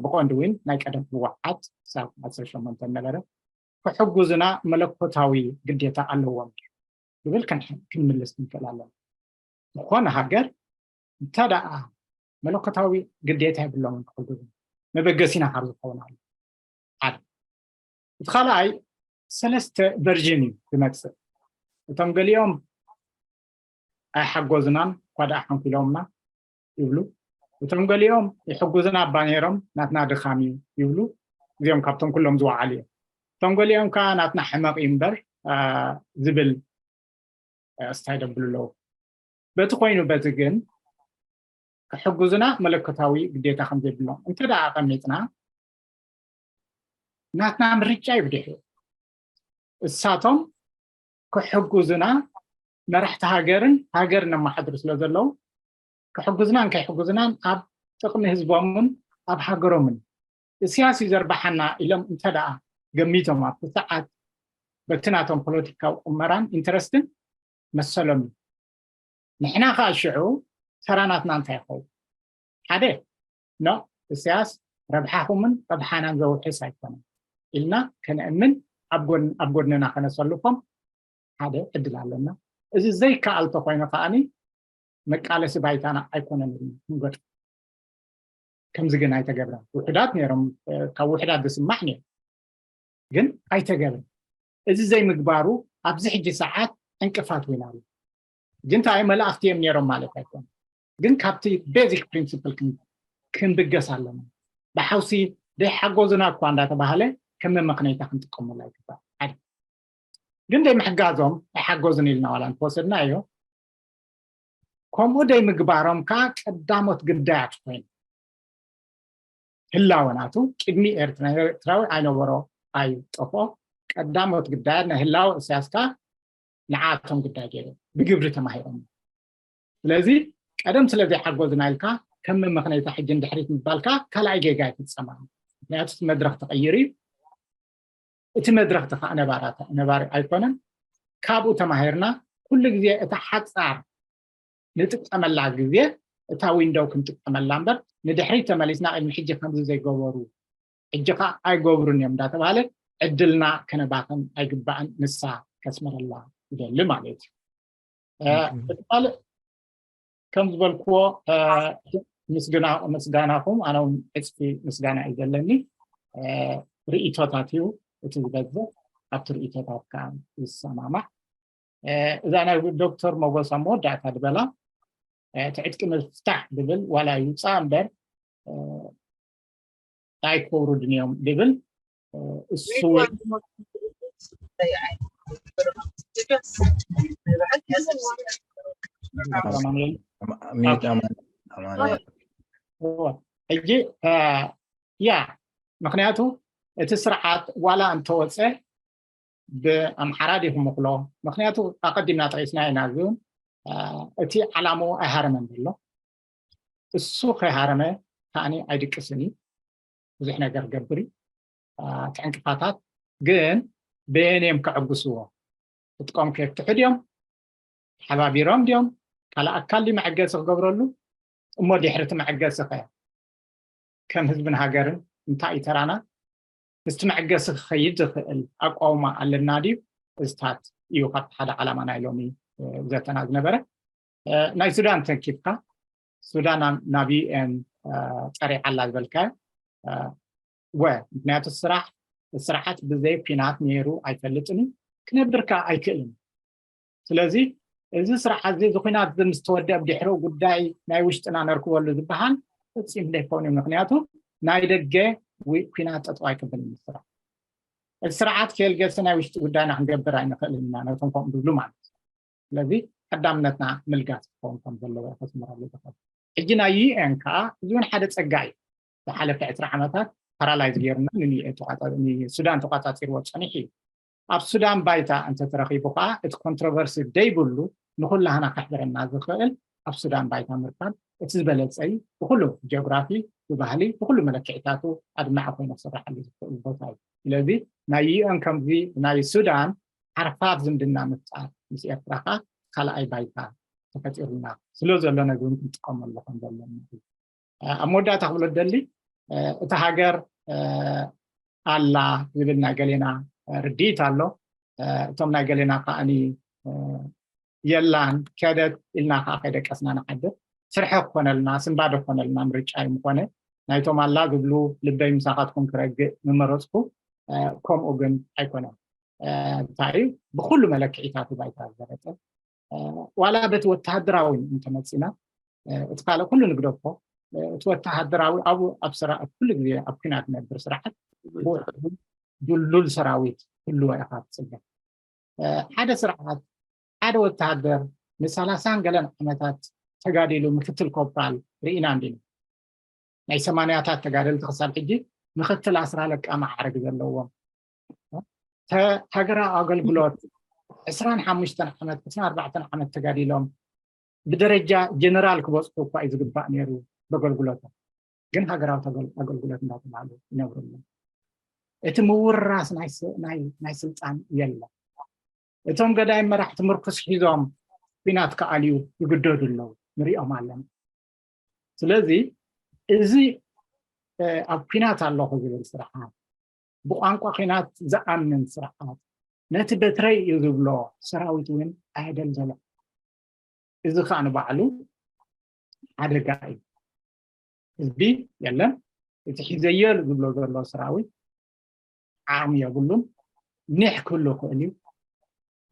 ብቆንዲ እውን ናይ ቀደም ህወሓት ሳብ ዓሰርተ ሸሞንተ ነበረ ክሕጉዝና መለኮታዊ ግዴታ ኣለዎም ዝብል ክንምልስ ንክእል ኣለና። ዝኾነ ሃገር እንተ ደኣ መለኮታዊ ግዴታ የብሎምን ክሕግዙ፣ መበገሲና ካብ ዝኸውን ኣሎ ሓደ። እቲ ካልኣይ ሰለስተ ቨርዥን እዩ ዝመፅእ። እቶም ገሊኦም ኣይሓጎዝናን እኳ ደኣ ሓንኩሎምና ይብሉ። እቶም ገሊኦም ይሕጉዝና እባ ነይሮም ናትና ድኻም እዩ ይብሉ። እዚኦም ካብቶም ኩሎም ዝወዓሉ እዮም። እቶም ገሊኦም ከዓ ናትና ሕመቕ እዩ እምበር ዝብል ኣስታይ ደብሉ ኣለዉ። በቲ ኮይኑ በቲ ግን ክሕጉዝና መለኮታዊ ግዴታ ከም ዘይብሎም እንተ ደኣ ኣቐሚጥና ናትና ምርጫ እዩ ብድሕሪኡ። እሳቶም ክሕጉዝና መራሕቲ ሃገርን ሃገርን ነማሓድሩ ስለ ዘለዉ ክሕጉዝናን ከይሕጉዝናን ኣብ ጥቕሚ ህዝቦምን ኣብ ሃገሮምን እስያስ እዩ ዘርባሓና ኢሎም እንተ ደኣ ገሚቶም ኣብቲ ሰዓት በቲ ናቶም ፖለቲካዊ ቁመራን ኢንተረስትን መሰሎም እዩ። ንሕና ከዓ ሽዑ ተራ ናትና እንታይ ይኸውን? ሓደ ኖ እስያስ ረብሓኹምን ረብሓናን ዘውሕስ ኣይኮነን ኢልና ከነእምን ኣብ ጎድንና ከነሰልፎም ሓደ ዕድል ኣለና። እዚ ዘይከኣል ተኮይኑ ከዓኒ መቃለሲ ባይታና ኣይኮነን ኢልና ክንገጥ ከምዚ ግን ኣይተገብረን። ውሕዳት ነይሮም ካብ ውሕዳት ዝስማዕ ነይሩ ግን ኣይተገብረን። እዚ ዘይምግባሩ ኣብዚ ሕጂ ሰዓት ዕንቅፋት ኮይና ኣሎ። ግን እንታይ መላእኽቲ እዮም ነይሮም ማለት ኣይኮነ ግን ካብቲ ቤዚክ ፕሪንስፕል ክንብገስ ኣለና። ብሓውሲ ዘይሓጎዝና እኳ እንዳተባሃለ ከም መመኽነይታ ክንጥቀመሉ ኣይግባእ። ሓደ ግን ዘይምሕጋዞም ኣይሓጎዝን ኢልና ዋላ እንተወሰድና እዮ ከምኡ ደይ ምግባሮም ከዓ ቀዳሞት ግዳያት ኮይኑ ህላወ ናቱ ቅድሚ ኤርትራ ኤርትራዊ ኣይነበሮ ኣዩ ጠፍኦ ቀዳሞት ግዳያት ናይ ህላወ እስያስ ከዓ ንዓቶም ግዳይ ገይሩ ብግብሪ ተማሂሮም ስለዚ ቀደም ስለ ዘይሓጎዝና ኢልካ ከም መመኽነይታ ሕጂ ንድሕሪት ምባልካ ካልኣይ ጌጋ ይፍፀማ ምክንያቱ እቲ መድረክ ተቐይሩ እዩ እቲ መድረክ ተካ ነባራተ ነባሪ ኣይኮነን ካብኡ ተማሂርና ኩሉ ግዜ እታ ሓፃር ንጥቀመላ ግዜ እታ ዊንዶው ክንጥቀመላ እምበር ንድሕሪት ተመሊስና ቅድሚ ሕጂ ከምዚ ዘይገበሩ ሕጂ ከዓ ኣይገብሩን እዮም እንዳተባሃለ ዕድልና ከነባክን ኣይግባእን ንሳ ከስመረላ ይደሊ ማለት እዩ እቲ ካልእ ከም ዝበልክዎ ምስጋናኹም ኣነ እውን ዕፅፊ ምስጋና እዩ ዘለኒ ርእቶታት እዩ እቲ ዝበዝሕ ኣብቲ ርእቶታት ከዓ ይሰማማዕ እዛ ናይ ዶክተር መጎሳ መወዳእታ ዝበላ እቲ ዕጥቂ ምፍታሕ ዝብል ዋላ ይውፃእ እምበር ኣይከውርድን እዮም ዝብል እሱ ሕጂ ያ ምክንያቱ እቲ ስርዓት ዋላ እንተወፀ ብኣምሓራ ዲኹም ምክሎ ምክንያቱ ኣቀዲምና ጠቂስና ኢና ግን እቲ ዓላምኡ ኣይሃረመን ዘሎ እሱ ከይሃረመ ከዓኒ ኣይድቅስን እዩ ብዙሕ ነገር ገብር እዩ እቲ ዕንቅፋታት ግን በየን እዮም ከዕግስዎ ዕጥቆም ከየፍትሑ ድዮም ተሓባቢሮም ድዮም ካልእ ኣካል ድዩ መዐገሲ ክገብረሉ እሞ ድሕሪ እቲ መዐገሲ ከ ከም ህዝብን ሃገርን እንታይ እዩ ተራና ምስቲ መዐገሲ ክኸይድ ዝኽእል ኣቋውማ ኣለና ድዩ እዝታት እዩ ካብቲ ሓደ ዓላማ ናይ ሎሚ ዘተና ዝነበረ ናይ ሱዳን ተንኪፍካ ሱዳን ናብ ዩኤን ፀሪዓ ኣላ ዝበልካዮ ወ ምክንያቱ ስራሕ ስርዓት ብዘይ ኲናት ነይሩ ኣይፈልጥን እዩ ክነብር ከዓ ኣይክእልን ስለዚ እዚ ስርዓት እዚ እዚ ኲናት እዚ ምስ ተወደአ ብድሕሪኡ ጉዳይ ናይ ውሽጥና ነርክበሉ ዝበሃል ፈፂሙ ዘይኮን እዩ ምክንያቱ ናይ ደገ ኲናት ጠጠው ኣይክብል እዩ ስራሕ እቲ ስርዓት ከየልገሰ ናይ ውሽጢ ጉዳይና ክንገብር ኣይንኽእልን ኢና ነቶም ከምኡ ዝብሉ ማለት እዩ ስለዚ ቀዳምነትና ምልጋስ ክኸውን ከም ዘለዎ ከስምረሉ ዝኽእል ሕጂ ናይ ዩኤን ከዓ እዚ እውን ሓደ ፀጋ እዩ ዝሓለፈ ዕስራ ዓመታት ፓራላይዝ ገይሩና ንሱዳን ተቋፃፂርዎ ፀኒሑ እዩ ኣብ ሱዳን ባይታ እንተተረኺቡ ከዓ እቲ ኮንትሮቨርሲ ደይብሉ ንኩላህና ከሕብረና ዝኽእል ኣብ ሱዳን ባይታ ምርካብ እቲ ዝበለፀ እዩ ብኩሉ ጂኦግራፊ ብባህሊ ብኩሉ መለክዒታቱ ኣድማዒ ኮይኑ ክስራሓሉ ዝኽእል ቦታ እዩ ስለዚ ናይ ዩኤን ከምዚ ናይ ሱዳን ሓርፋፍ ዝምድና ምፍጣር ምስ ኤርትራ ከዓ ካልኣይ ባይታ ተፈጢሩና ስለ ዘሎ ነዚ እውን ክንጥቀመሉ ከም ዘለና እዩ ኣብ መወዳእታ ክብሎ ደሊ እታ ሃገር ኣላ ዝብል ናይ ገሌና ርድኢት ኣሎ። እቶም ናይ ገሌና ከዓኒ የላን ከደት ኢልና ከዓ ከይደቀስና ንሓድር። ስርሐ ክኾነልና ስንባደ ክኾነልና ምርጫ እዩ ምኾነ። ናይቶም ኣላ ዝብሉ ልበይ ምሳኻትኩም ክረግእ ምመረፅኩ። ከምኡ ግን ኣይኮነን። እንታይ እዩ ብኩሉ መለክዒታት ባይታ ዝበለፀ ዋላ በቲ ወተሃደራዊ እንተመፂና እቲ ካልእ ኩሉ ንግደፎ። እቲ ወተሃደራዊ ኣብኡ ኣብ ስራ ኣብ ኩሉ ግዜ ኣብ ኩናት ነብር ስርዓት ድሉል ሰራዊት ህልወ ኢኻ ትፅበ። ሓደ ስርዓት ሓደ ወተሃደር ንሰላሳን ገለን ዓመታት ተጋዲሉ ምክትል ኮፕራል ርኢና እንዲና። ናይ ሰማንያታት ተጋደልቲ ክሳብ ሕጂ ምክትል ኣስራ ኣለቃ ማዕረግ ዘለዎም ሃገራዊ ኣገልግሎት ዕስራን ሓሙሽተን ዓመት ዕስራን ኣርባዕተን ዓመት ተጋዲሎም ብደረጃ ጀነራል ክበፅሑ እኳ እዩ ዝግባእ ነይሩ በገልግሎቶም። ግን ሃገራዊ ኣገልግሎት እንዳተባሃሉ ይነብሩ ኣለዉ። እቲ ምውራስ ናይ ስልጣን የለን። እቶም ገዳይ መራሕቲ ምርኩስ ሒዞም ኲናት ክኣልዩ ይግደዱ ኣለዉ፣ ንሪኦም ኣለና። ስለዚ እዚ ኣብ ኲናት ኣለኹ ዝብል ስርዓት፣ ብቋንቋ ኲናት ዝኣምን ስርዓት ነቲ በትረይ እዩ ዝብሎ ሰራዊት እውን ኣየደልደሎ። እዚ ከዓ ንባዕሉ ሓደጋ እዩ። ህዝቢ የለን፣ እቲ ሒዘዮ ዝብሎ ዘሎ ሰራዊት ዓቕሚ የብሉን። ኒሕ ክህሉ ይኽእል እዩ፣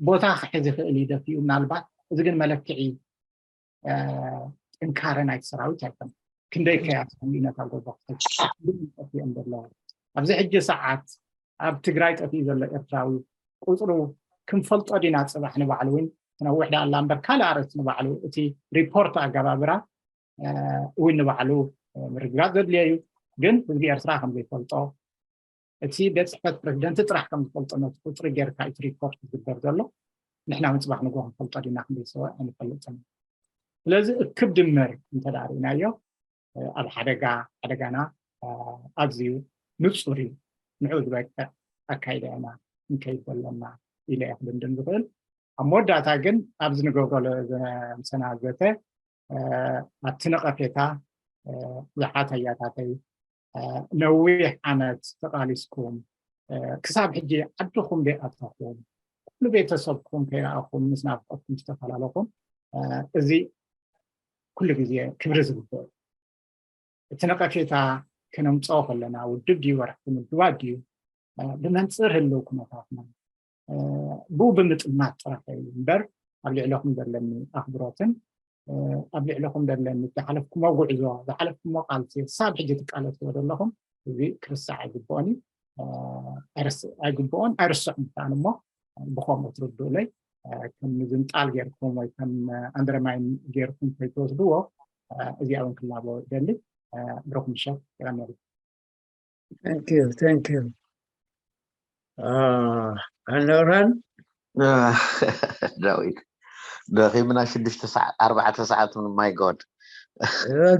ቦታ ክሕዝ ይኽእል እዩ ደፊኡ ምናልባት። እዚ ግን መለክዒ ጥንካረ ናይቲ ሰራዊት ኣይኮነን። ክንደይ ከያት ነታ ጎቦ ክፈትሽ እዮም ዘለዉ። ኣብዚ ሕጂ ሰዓት ኣብ ትግራይ ጠፊኡ ዘሎ ኤርትራዊ ቁፅሩ ክንፈልጦ ዲና? ፅባሕ ንባዕሉ እውን ክነውሕ ዳ ኣላ እምበር ካልእ ኣርእስቲ ንባዕሉ እቲ ሪፖርት ኣገባብራ እውን ንባዕሉ ምርግጋፅ ዘድልዮ እዩ። ግን ህዝቢ ኤርትራ ከም ዘይፈልጦ እቲ ቤት ፅሕፈት ፕሬዚደንት ጥራሕ ከም ዝፈልጦ ነቲ ቁፅሪ ጌርካ እቲ ሪፖርት ዝግበር ዘሎ ንሕና ምፅባሕ ንጎ ክንፈልጦ ዲና ክንደይ ሰው ኣይንፈልጥን። ስለዚ እክብ ድምር እንተዳ ርኢናዮ ኣብ ሓደጋ ሓደጋና ኣዝዩ ንፁር እዩ። ንዑ ዝበቅዕ ኣካይዳ ኢና ንከይድ ዘለና ኢለ እየ ክድምድም ዝኽእል። ኣብ መወዳእታ ግን ኣብዚ ንገብሮ ምሰና ዘተ ኣብቲ ነቐፌታ ብዙሓት ኣያታተይ ነዊሕ ዓመት ተቓሊስኩም ክሳብ ሕጂ ዓድኹም ዘይኣተኹም ኩሉ ቤተሰብኩም ከይረኣኹም ምስ ናፍቆትኩም ዝተፈላለኹም እዚ ኩሉ ግዜ ክብሪ ዝግበሩ እቲ ነቐፌታ ክነምፅኦ ከለና ውድብ ድዩ ወራሕቲ ምድባት ድዩ ብመንፅር ህልው ኩነታትና ብኡ ብምጥማት ጥራሕ እዩ እምበር ኣብ ልዕለኹም ዘለኒ ኣኽብሮትን ኣብ ልዕለኹም ዘለኒ ዝሓለፍኩሞ ጉዕዞ ዝሓለፍኩሞ ቃልሲ ክሳብ ሕጂ ትቃለስዎ ዘለኹም እዚ ክርስዕ ኣይግብኦን እዩ ኣይግብኦን ኣይርስዑን ከዓን እሞ ብኸምኡ ትርድኡለይ ከም ምዝንጣል ጌርኩም ወይ ከም ኣንደርማይን ጌርኩም ከይትወስድዎ እዚኣ እውን ክላቦ ይደሊ ብሩኽ ምሸት ይቐነሉ Thank you, thank you. ኣነውራን ዳዊት ደኺምና ሽዱሽተ ሰዓት ኣርባዕተ ሰዓት my god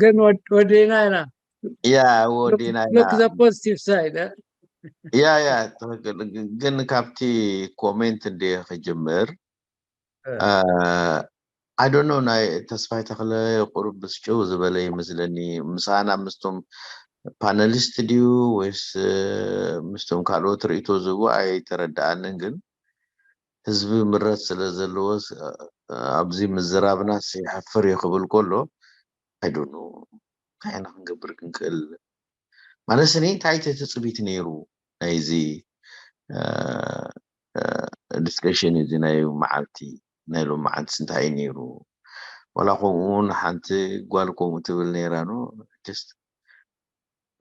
ግን ወዲና ኢና ያ ወዲና ኢና look the positive side ያ ያ ግን ካብቲ ኮሜንት እንደ ክጅምር I don't know ናይ ተስፋይ ተኽለ ቁሩብ ምስ ጭው ዝበለ ይመስለኒ ምሳና ምስቶም ፓነሊስት ድዩ ወይስ ምስቶም ካልኦት ርእቶ ዝህቡ ኣይተረድኣንን ግን ህዝቢ ምረት ስለ ዘለዎ ኣብዚ ምዝራብና ይሓፍር እዩ ክብል ከሎ I don't know እንታይ ኢና ክንገብር ክንክእል ማለት እኔ እንታይ ትፅቢት ነይሩ ናይዚ discussion እዚ ናይ መዓልቲ ናይ ሎም መዓልቲ እንታይ ነይሩ ዋላ ከምኡ እውን ሓንቲ ጓል ከምኡ ትብል ነይራ ኖ just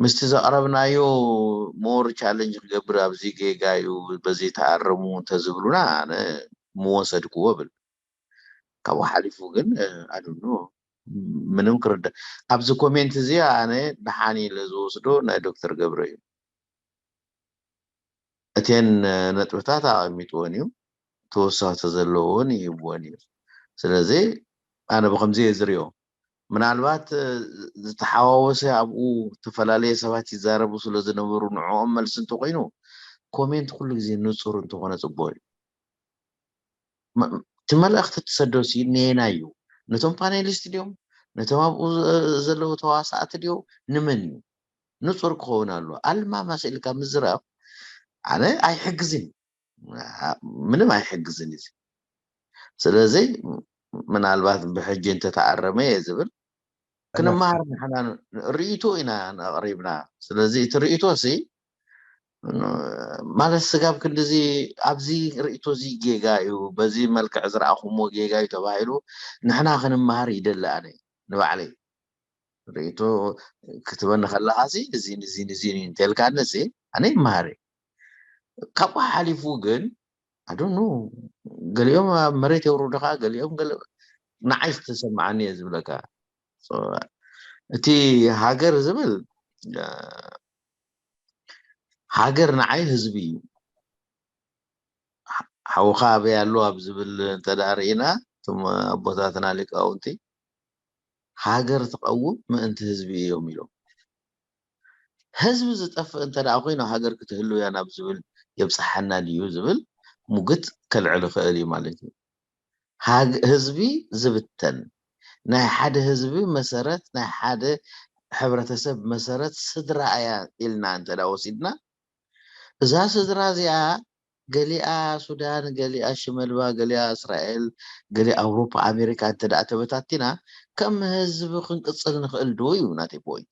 ምስቲ ዘቕረብናዮ more challenge ክገብር ኣብዚ ጌጋ እዩ በዚ ተኣረሙ እንተዝብሉና ኣነ ምወሰድክዎ ብል ካብኡ ሓሊፉ ግን ኣድኖ ምንም ክርዳእ ኣብዚ ኮሜንት እዚ ኣነ ደሓን ኢለ ዝወስዶ ናይ ዶክተር ገብረ እዩ እተን ነጥብታት ኣቐሚጥወን እዩ ተወሳኺ ተዘለዎን ይህብወን እዩ ስለዚ ኣነ ብከምዚ እየ ዝሪኦ ምናልባት ዝተሓዋወሰ ኣብኡ ዝተፈላለየ ሰባት ይዛረቡ ስለ ዝነበሩ ንዕኦም መልሲ እንተኮይኑ ኮሜንት ኩሉ ግዜ ንፁር እንተኮነ ፅቡቅ እዩ እቲ መልእክቲ ትሰዶ ሲ ኔና እዩ ነቶም ፓኔሊስት ድዮም ነቶም ኣብኡ ዘለዉ ተዋሳእቲ ድዮ ንመን እዩ ንጹር ክኸውን ኣሎ። ኣልማማስ ኢልካ ምዝራብ ኣነ ኣይሕግዝን፣ ምንም ኣይሕግዝን እዩ። ስለዚ ምናልባት ብሕጂ እንተተኣረመ እየ ዝብል። ክንመሃር ንሕና ርእይቶ ኢና ኣቕሪብና። ስለዚ እቲ ርእይቶ ሲ ማለት ስጋብ ክንድዚ ኣብዚ ርእይቶ እዚ ጌጋ እዩ፣ በዚ መልክዕ ዝረኣኹሞ ጌጋ እዩ ተባሂሉ ንሕና ክንመሃር ይደሊ ኣነ ንባዕለይ። ርእይቶ ክትበኒ ከለኻ ሲ እዚን እዚን እዚን እዩ እንተልካኒ ሲ ኣነ ይመሃር እየ። ካብኡ ሓሊፉ ግን ኣዶኑ ገሊኦም ኣብ መሬት የውርዱኻ፣ ገሊኦም ገለ ንዓይ ዝተሰማዓኒ እየ ዝብለካ። So፣ እቲ ሃገር ዝብል ሃገር ንዓይ ህዝቢ እዩ። ሓውኻ ኣበይ ኣሎ ኣብ ዝብል እንተ ደኣ ርኢና እቶም ኣቦታትና ሊቃውንቲ ሃገር ትቐውም ምእንቲ ህዝቢ እዮም ኢሎም። ህዝቢ ዝጠፍእ እንተ ደኣ ኮይኑ ሃገር ክትህሉ እያ ናብ ዝብል የብጽሓና ድዩ ዝብል ሙግት ከልዕል ይኽእል እዩ ማለት እዩ። ሃግ- ህዝቢ ዝብተን ናይ ሓደ ህዝቢ መሰረት ናይ ሓደ ሕብረተሰብ መሰረት ስድራ እያ ኢልና እንተ ደኣ ወሲድና እዛ ስድራ እዚኣ ገሊኣ ሱዳን፣ ገሊኣ ሽመልባ፣ ገሊኣ እስራኤል፣ ገሊኣ ኣውሮፓ፣ ኣሜሪካ እንተ ደኣ ተበታቲና ከም ህዝቢ ክንቅጽል ንኽእል ዶ እዩ ናተይ ፖይንት።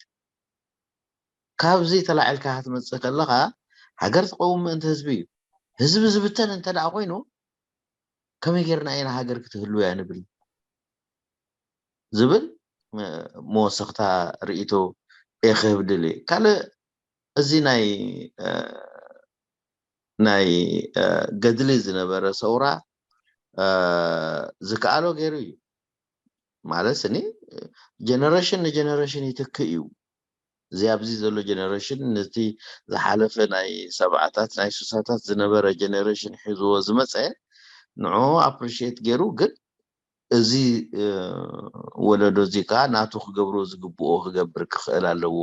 ካብዚ ተላዒልካ ክትመጽእ ከለኻ ሃገር ትቐውም ምእንቲ ህዝቢ እዩ። ህዝቢ ዝብተን እንተ ደኣ ኮይኑ ከመይ ጌርና ኢና ሃገር ክትህሉ እያ ንብል ዝብል መወሰኽታ ርእይቶ እየ ክህብ ድልየ። ካልእ እዚ ናይ ናይ ገድሊ ዝነበረ ሰውራ ዝከኣሎ ገይሩ እዩ። ማለት እኒ ጀነሬሽን ንጀነሬሽን ይትክእ እዩ። እዚ ኣብዚ ዘሎ ጀነሬሽን ነቲ ዝሓለፈ ናይ ሰብዓታት ናይ ሱሳታት ዝነበረ ጀነሬሽን ሒዝዎ ዝመፀ ንዑ ኣፕሪሽት ገይሩ ግን እዚ ወለዶ እዚ ከዓ ናቱ ክገብሮ ዝግብኦ ክገብር ክኽእል ኣለዎ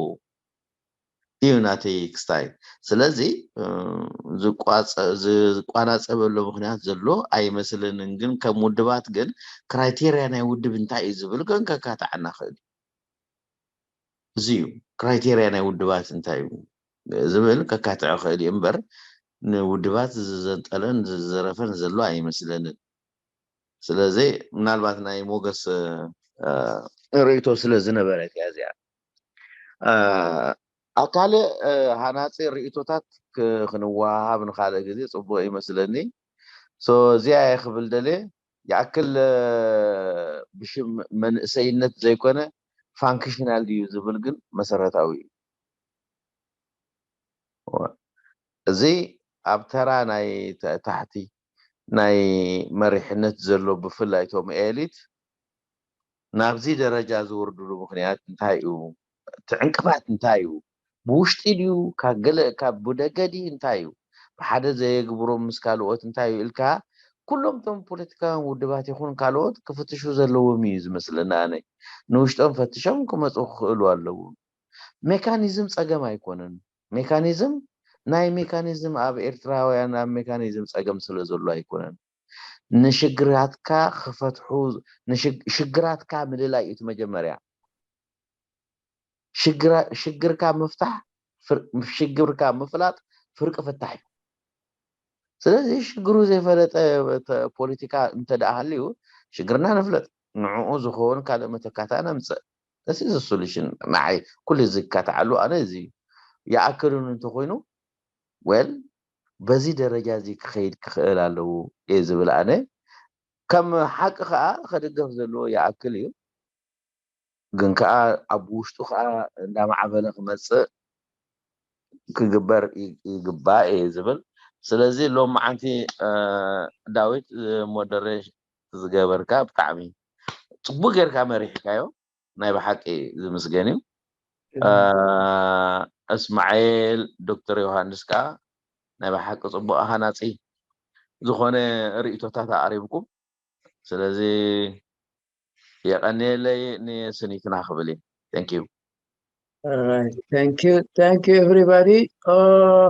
እዩ ናተይ ክስታይ። ስለዚ ዝቋናፀበሎ ምክንያት ዘሎ ኣይመስለንን። ግን ከም ውድባት ግን ክራይቴርያ ናይ ውድብ እንታይ እዩ ዝብል ግን ከካትዓና ክእል እዩ። እዚ እዩ ክራይቴርያ ናይ ውድባት እንታይ እዩ ዝብል ከካትዖ ክእል እዩ እምበር ንውድባት ዝዘንጠለን ዝዘረፈን ዘሎ ኣይመስለንን። ስለዚ ምናልባት ናይ ሞገስ ርእይቶ ስለ ዝነበረት እያ እዚኣ። ኣብ ካልእ ሃናፂ ርእይቶታት ክንወሃሃብ ንካልእ ግዜ ፅቡቅ ይመስለኒ። እዚኣ እየ ክብል ደልየ። ይኣክል ብሽም መንእሰይነት ዘይኮነ ፋንክሽናል ድዩ ዝብል ግን መሰረታዊ እዩ። እዚ ኣብ ተራ ናይ ታሕቲ ናይ መሪሕነት ዘሎ ብፍላይ ቶም ኤሊት ናብዚ ደረጃ ዝወርድሉ ምክንያት እንታይ እዩ? እቲ ዕንቅፋት እንታይ እዩ? ብውሽጢ ድዩ ካብ ገለ ካብ ብደገ ድዩ እንታይ እዩ? ብሓደ ዘየግብሮም ምስ ካልኦት እንታይ እዩ ኢልካ ኩሎም ቶም ፖለቲካውያን ውድባት ይኹን ካልኦት ክፍትሹ ዘለዎም እዩ ዝመስለኒ ኣነ። ንውሽጦም ፈትሾም ክመፁ ክኽእሉ ኣለዎም። ሜካኒዝም ፀገም ኣይኮነን። ሜካኒዝም ናይ ሜካኒዝም ኣብ ኤርትራውያን ኣብ ሜካኒዝም ፀገም ስለ ዘሎ ኣይኮነን። ንሽግራትካ ክፈትሑ ሽግራትካ ምልላይ እዩ እቲ መጀመርያ። ሽግርካ ምፍታሕ ሽግርካ ምፍላጥ ፍርቂ ፍታሕ እዩ። ስለዚ ሽግሩ ዘይፈለጠ ፖለቲካ እንተ ደኣ ሃልዩ ሽግርና ንፍለጥ፣ ንዕኡ ዝኸውን ካልእ መተካእታ ነምፅእ። እዚ ሶሉሽን ንዓይ ኩሉ ዝካትዓሉ ኣነ እዚ ይኣክልን እንተኮይኑ ወል በዚ ደረጃ እዚ ክኸይድ ክኽእል ኣለዎ እየ ዝብል ኣነ። ከም ሓቂ ከዓ ከድገፍ ዘለዎ ይኣክል እዩ። ግን ከዓ ኣብ ውሽጡ ከዓ እንዳማዕበለ ክመፅእ ክግበር ይግባእ እየ ዝብል። ስለዚ ሎም መዓንቲ ዳዊት ሞደሬ ዝገበርካ ብጣዕሚ ፅቡቅ ጌርካ መሪሕካዮ። ናይ ብሓቂ ዝምስገን እዩ። እስማኤል ዶክተር ዮሃንስ ከዓ ናይ ብሓቂ ፅቡቅ ሃናፂ ዝኾነ ርእቶታት ኣቅሪብኩም። ስለዚ የቀንየለይ ንስኒትና ክብል እዩ። Thank you. All right. Thank you. Thank you, everybody. Uh,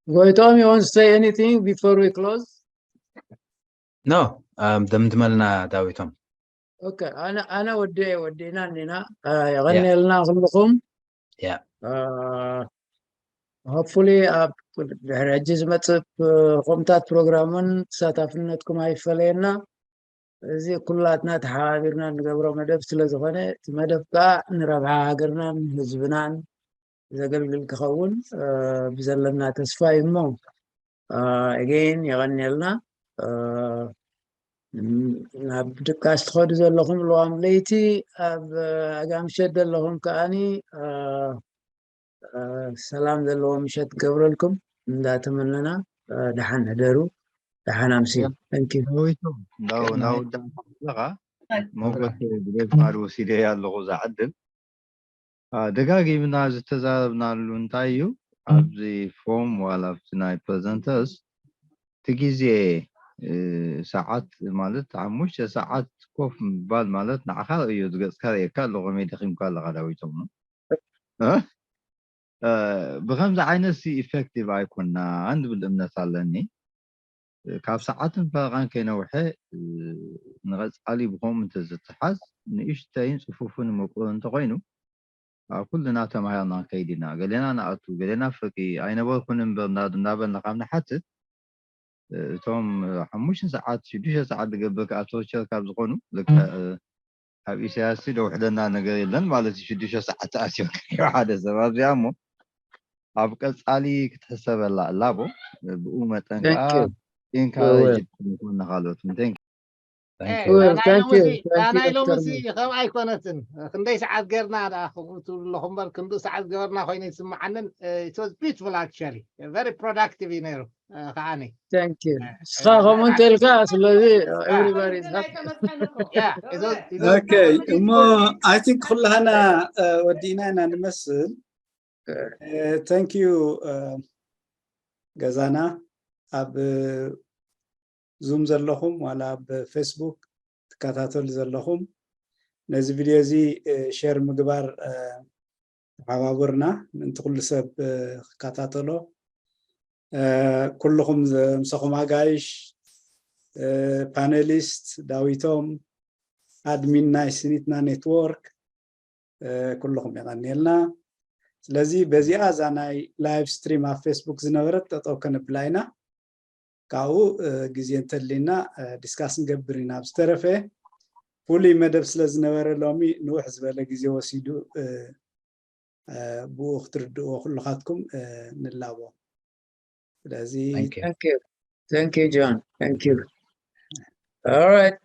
Goitom, you want to say anything before we close? No, um, ደምድመልና ዳዊቶም። Okay, ኣነ ኣነ ወዲኤ ወዲእና እኒና የቀንየልና ኩልኩም። Yeah. ሆፕፉሊ ኣብ ድሕሪ ሕጂ ዝመፅእ ፕ- ከምኡታት ፕሮግራምን ተሳታፍነትኩም ኣይፈለየና። እዚ ኩላትና ተሓባቢርና እንገብሮ መደብ ስለ ዝኾነ፣ እቲ መደብ ከዓ ንረብሓ ሃገርናን ህዝብናን ዘገልግል ክኸውን ብዘለና ተስፋ እዩ። እሞ ኤጌን የቐንየልና። ናብ ድቃስ ትኸዱ ዘለኹም፣ ለዋም ለይቲ ኣብ ኣጋምሸት ዘለኹም ከዓኒ ሰላም ዘለዎ ምሸት ገብረልኩም እንዳተመነና፣ ደሓን ሕደሩ፣ ደሓን ኣምሲ። ንውይቱ ናውዳእካ ኣለኻ ሞጎት ብደጅማድ ወሲደ ኣለኹ። ዝዓድል ደጋጊምና ዝተዛረብናሉ እንታይ እዩ፣ ኣብዚ ፎም ዋላ ኣብቲ ናይ ፕረዘንተርስ እቲ ግዜ ሰዓት ማለት ሓሙሽተ ሰዓት ኮፍ ምባል ማለት ንዓኻ ርእዮ ዝገጽካ ርእየካ ኣሎ ከመይ ደኺምካ ኣለኻ ዳዊቶም ብከምዚ ዓይነት ሲ ኢፌክቲቭ ኣይኮናን ዝብል እምነት ኣለኒ። ካብ ሰዓትን ፈረቓን ከይነውሐ ንቐጻሊ ብኸምኡ እንተዝተሓዝ ንእሽተይን ጽፉፍን ምቁር እንተኾይኑ ኣብ ኩልና ተማሂርና ንከይድ ኢና። ገሌና ንኣቱ ገሌና ፍርቂ ኣይነበርኩን እምበር እናበልና ካብ ንሓትት እቶም ሓሙሽተ ሰዓት ሽዱሽተ ሰዓት ዝገብር ከዓ ቶርቸር ካብ ዝኾኑ ልክዕ ካብ ኢሳያስ ደውሕደና ነገር የለን ማለት እዩ። ሽዱሽተ ሰዓት ተኣትዮም ሓደ ሰብ ኣብዚኣ እሞ ኣብ ቀፃሊ ክትሕሰበላ ኣላቦ ብኡ መጠን ከዓ ኢንካሬጅ ንካልኦት ናይ ሎምሲ ከም ኣይኮነትን። ክንደይ ሰዓት ገርና ደኣ ከምኡ ትብሉ ኣለኹም እምበር ክንዱ ሰዓት ገበርና ኮይኑ ይስምዓንን። It was beautiful actually, very productive እዩ ነይሩ። ከዓኒ ንስኻ ከምኡ እንተልካ ስለዚ everybody እሞ I think ኩላህና ወዲእና ኢና ንመስል። Thank you ገዛና ኣብ ዙም ዘለኹም ዋላ ኣብ ፌስቡክ ትከታተሉ ዘለኹም ነዚ ቪድዮ እዚ ሼር ምግባር ተሓባብርና ምእንቲ ኩሉ ሰብ ክከታተሎ። ኩልኹም ምሳኹም ኣጋይሽ ፓነሊስት ዳዊቶም ኣድሚን ናይ ስኒትና ኔትወርክ ኩልኹም የቐንየልና። ስለዚ በዚኣ እዛ ናይ ላይቭ ስትሪም ኣብ ፌስቡክ ዝነበረት ጠጠው ከነብላ ኢና። ካብኡ ግዜ እንተድልየና ዲስካስ ንገብር ኢና። ኣብ ዝተረፈ ፍሉይ መደብ ስለ ዝነበረ ሎሚ ንውሕ ዝበለ ግዜ ወሲዱ ብኡ ክትርድእዎ ኩልኻትኩም ንላቦ። ስለዚ Thank you, John. Thank you. All right.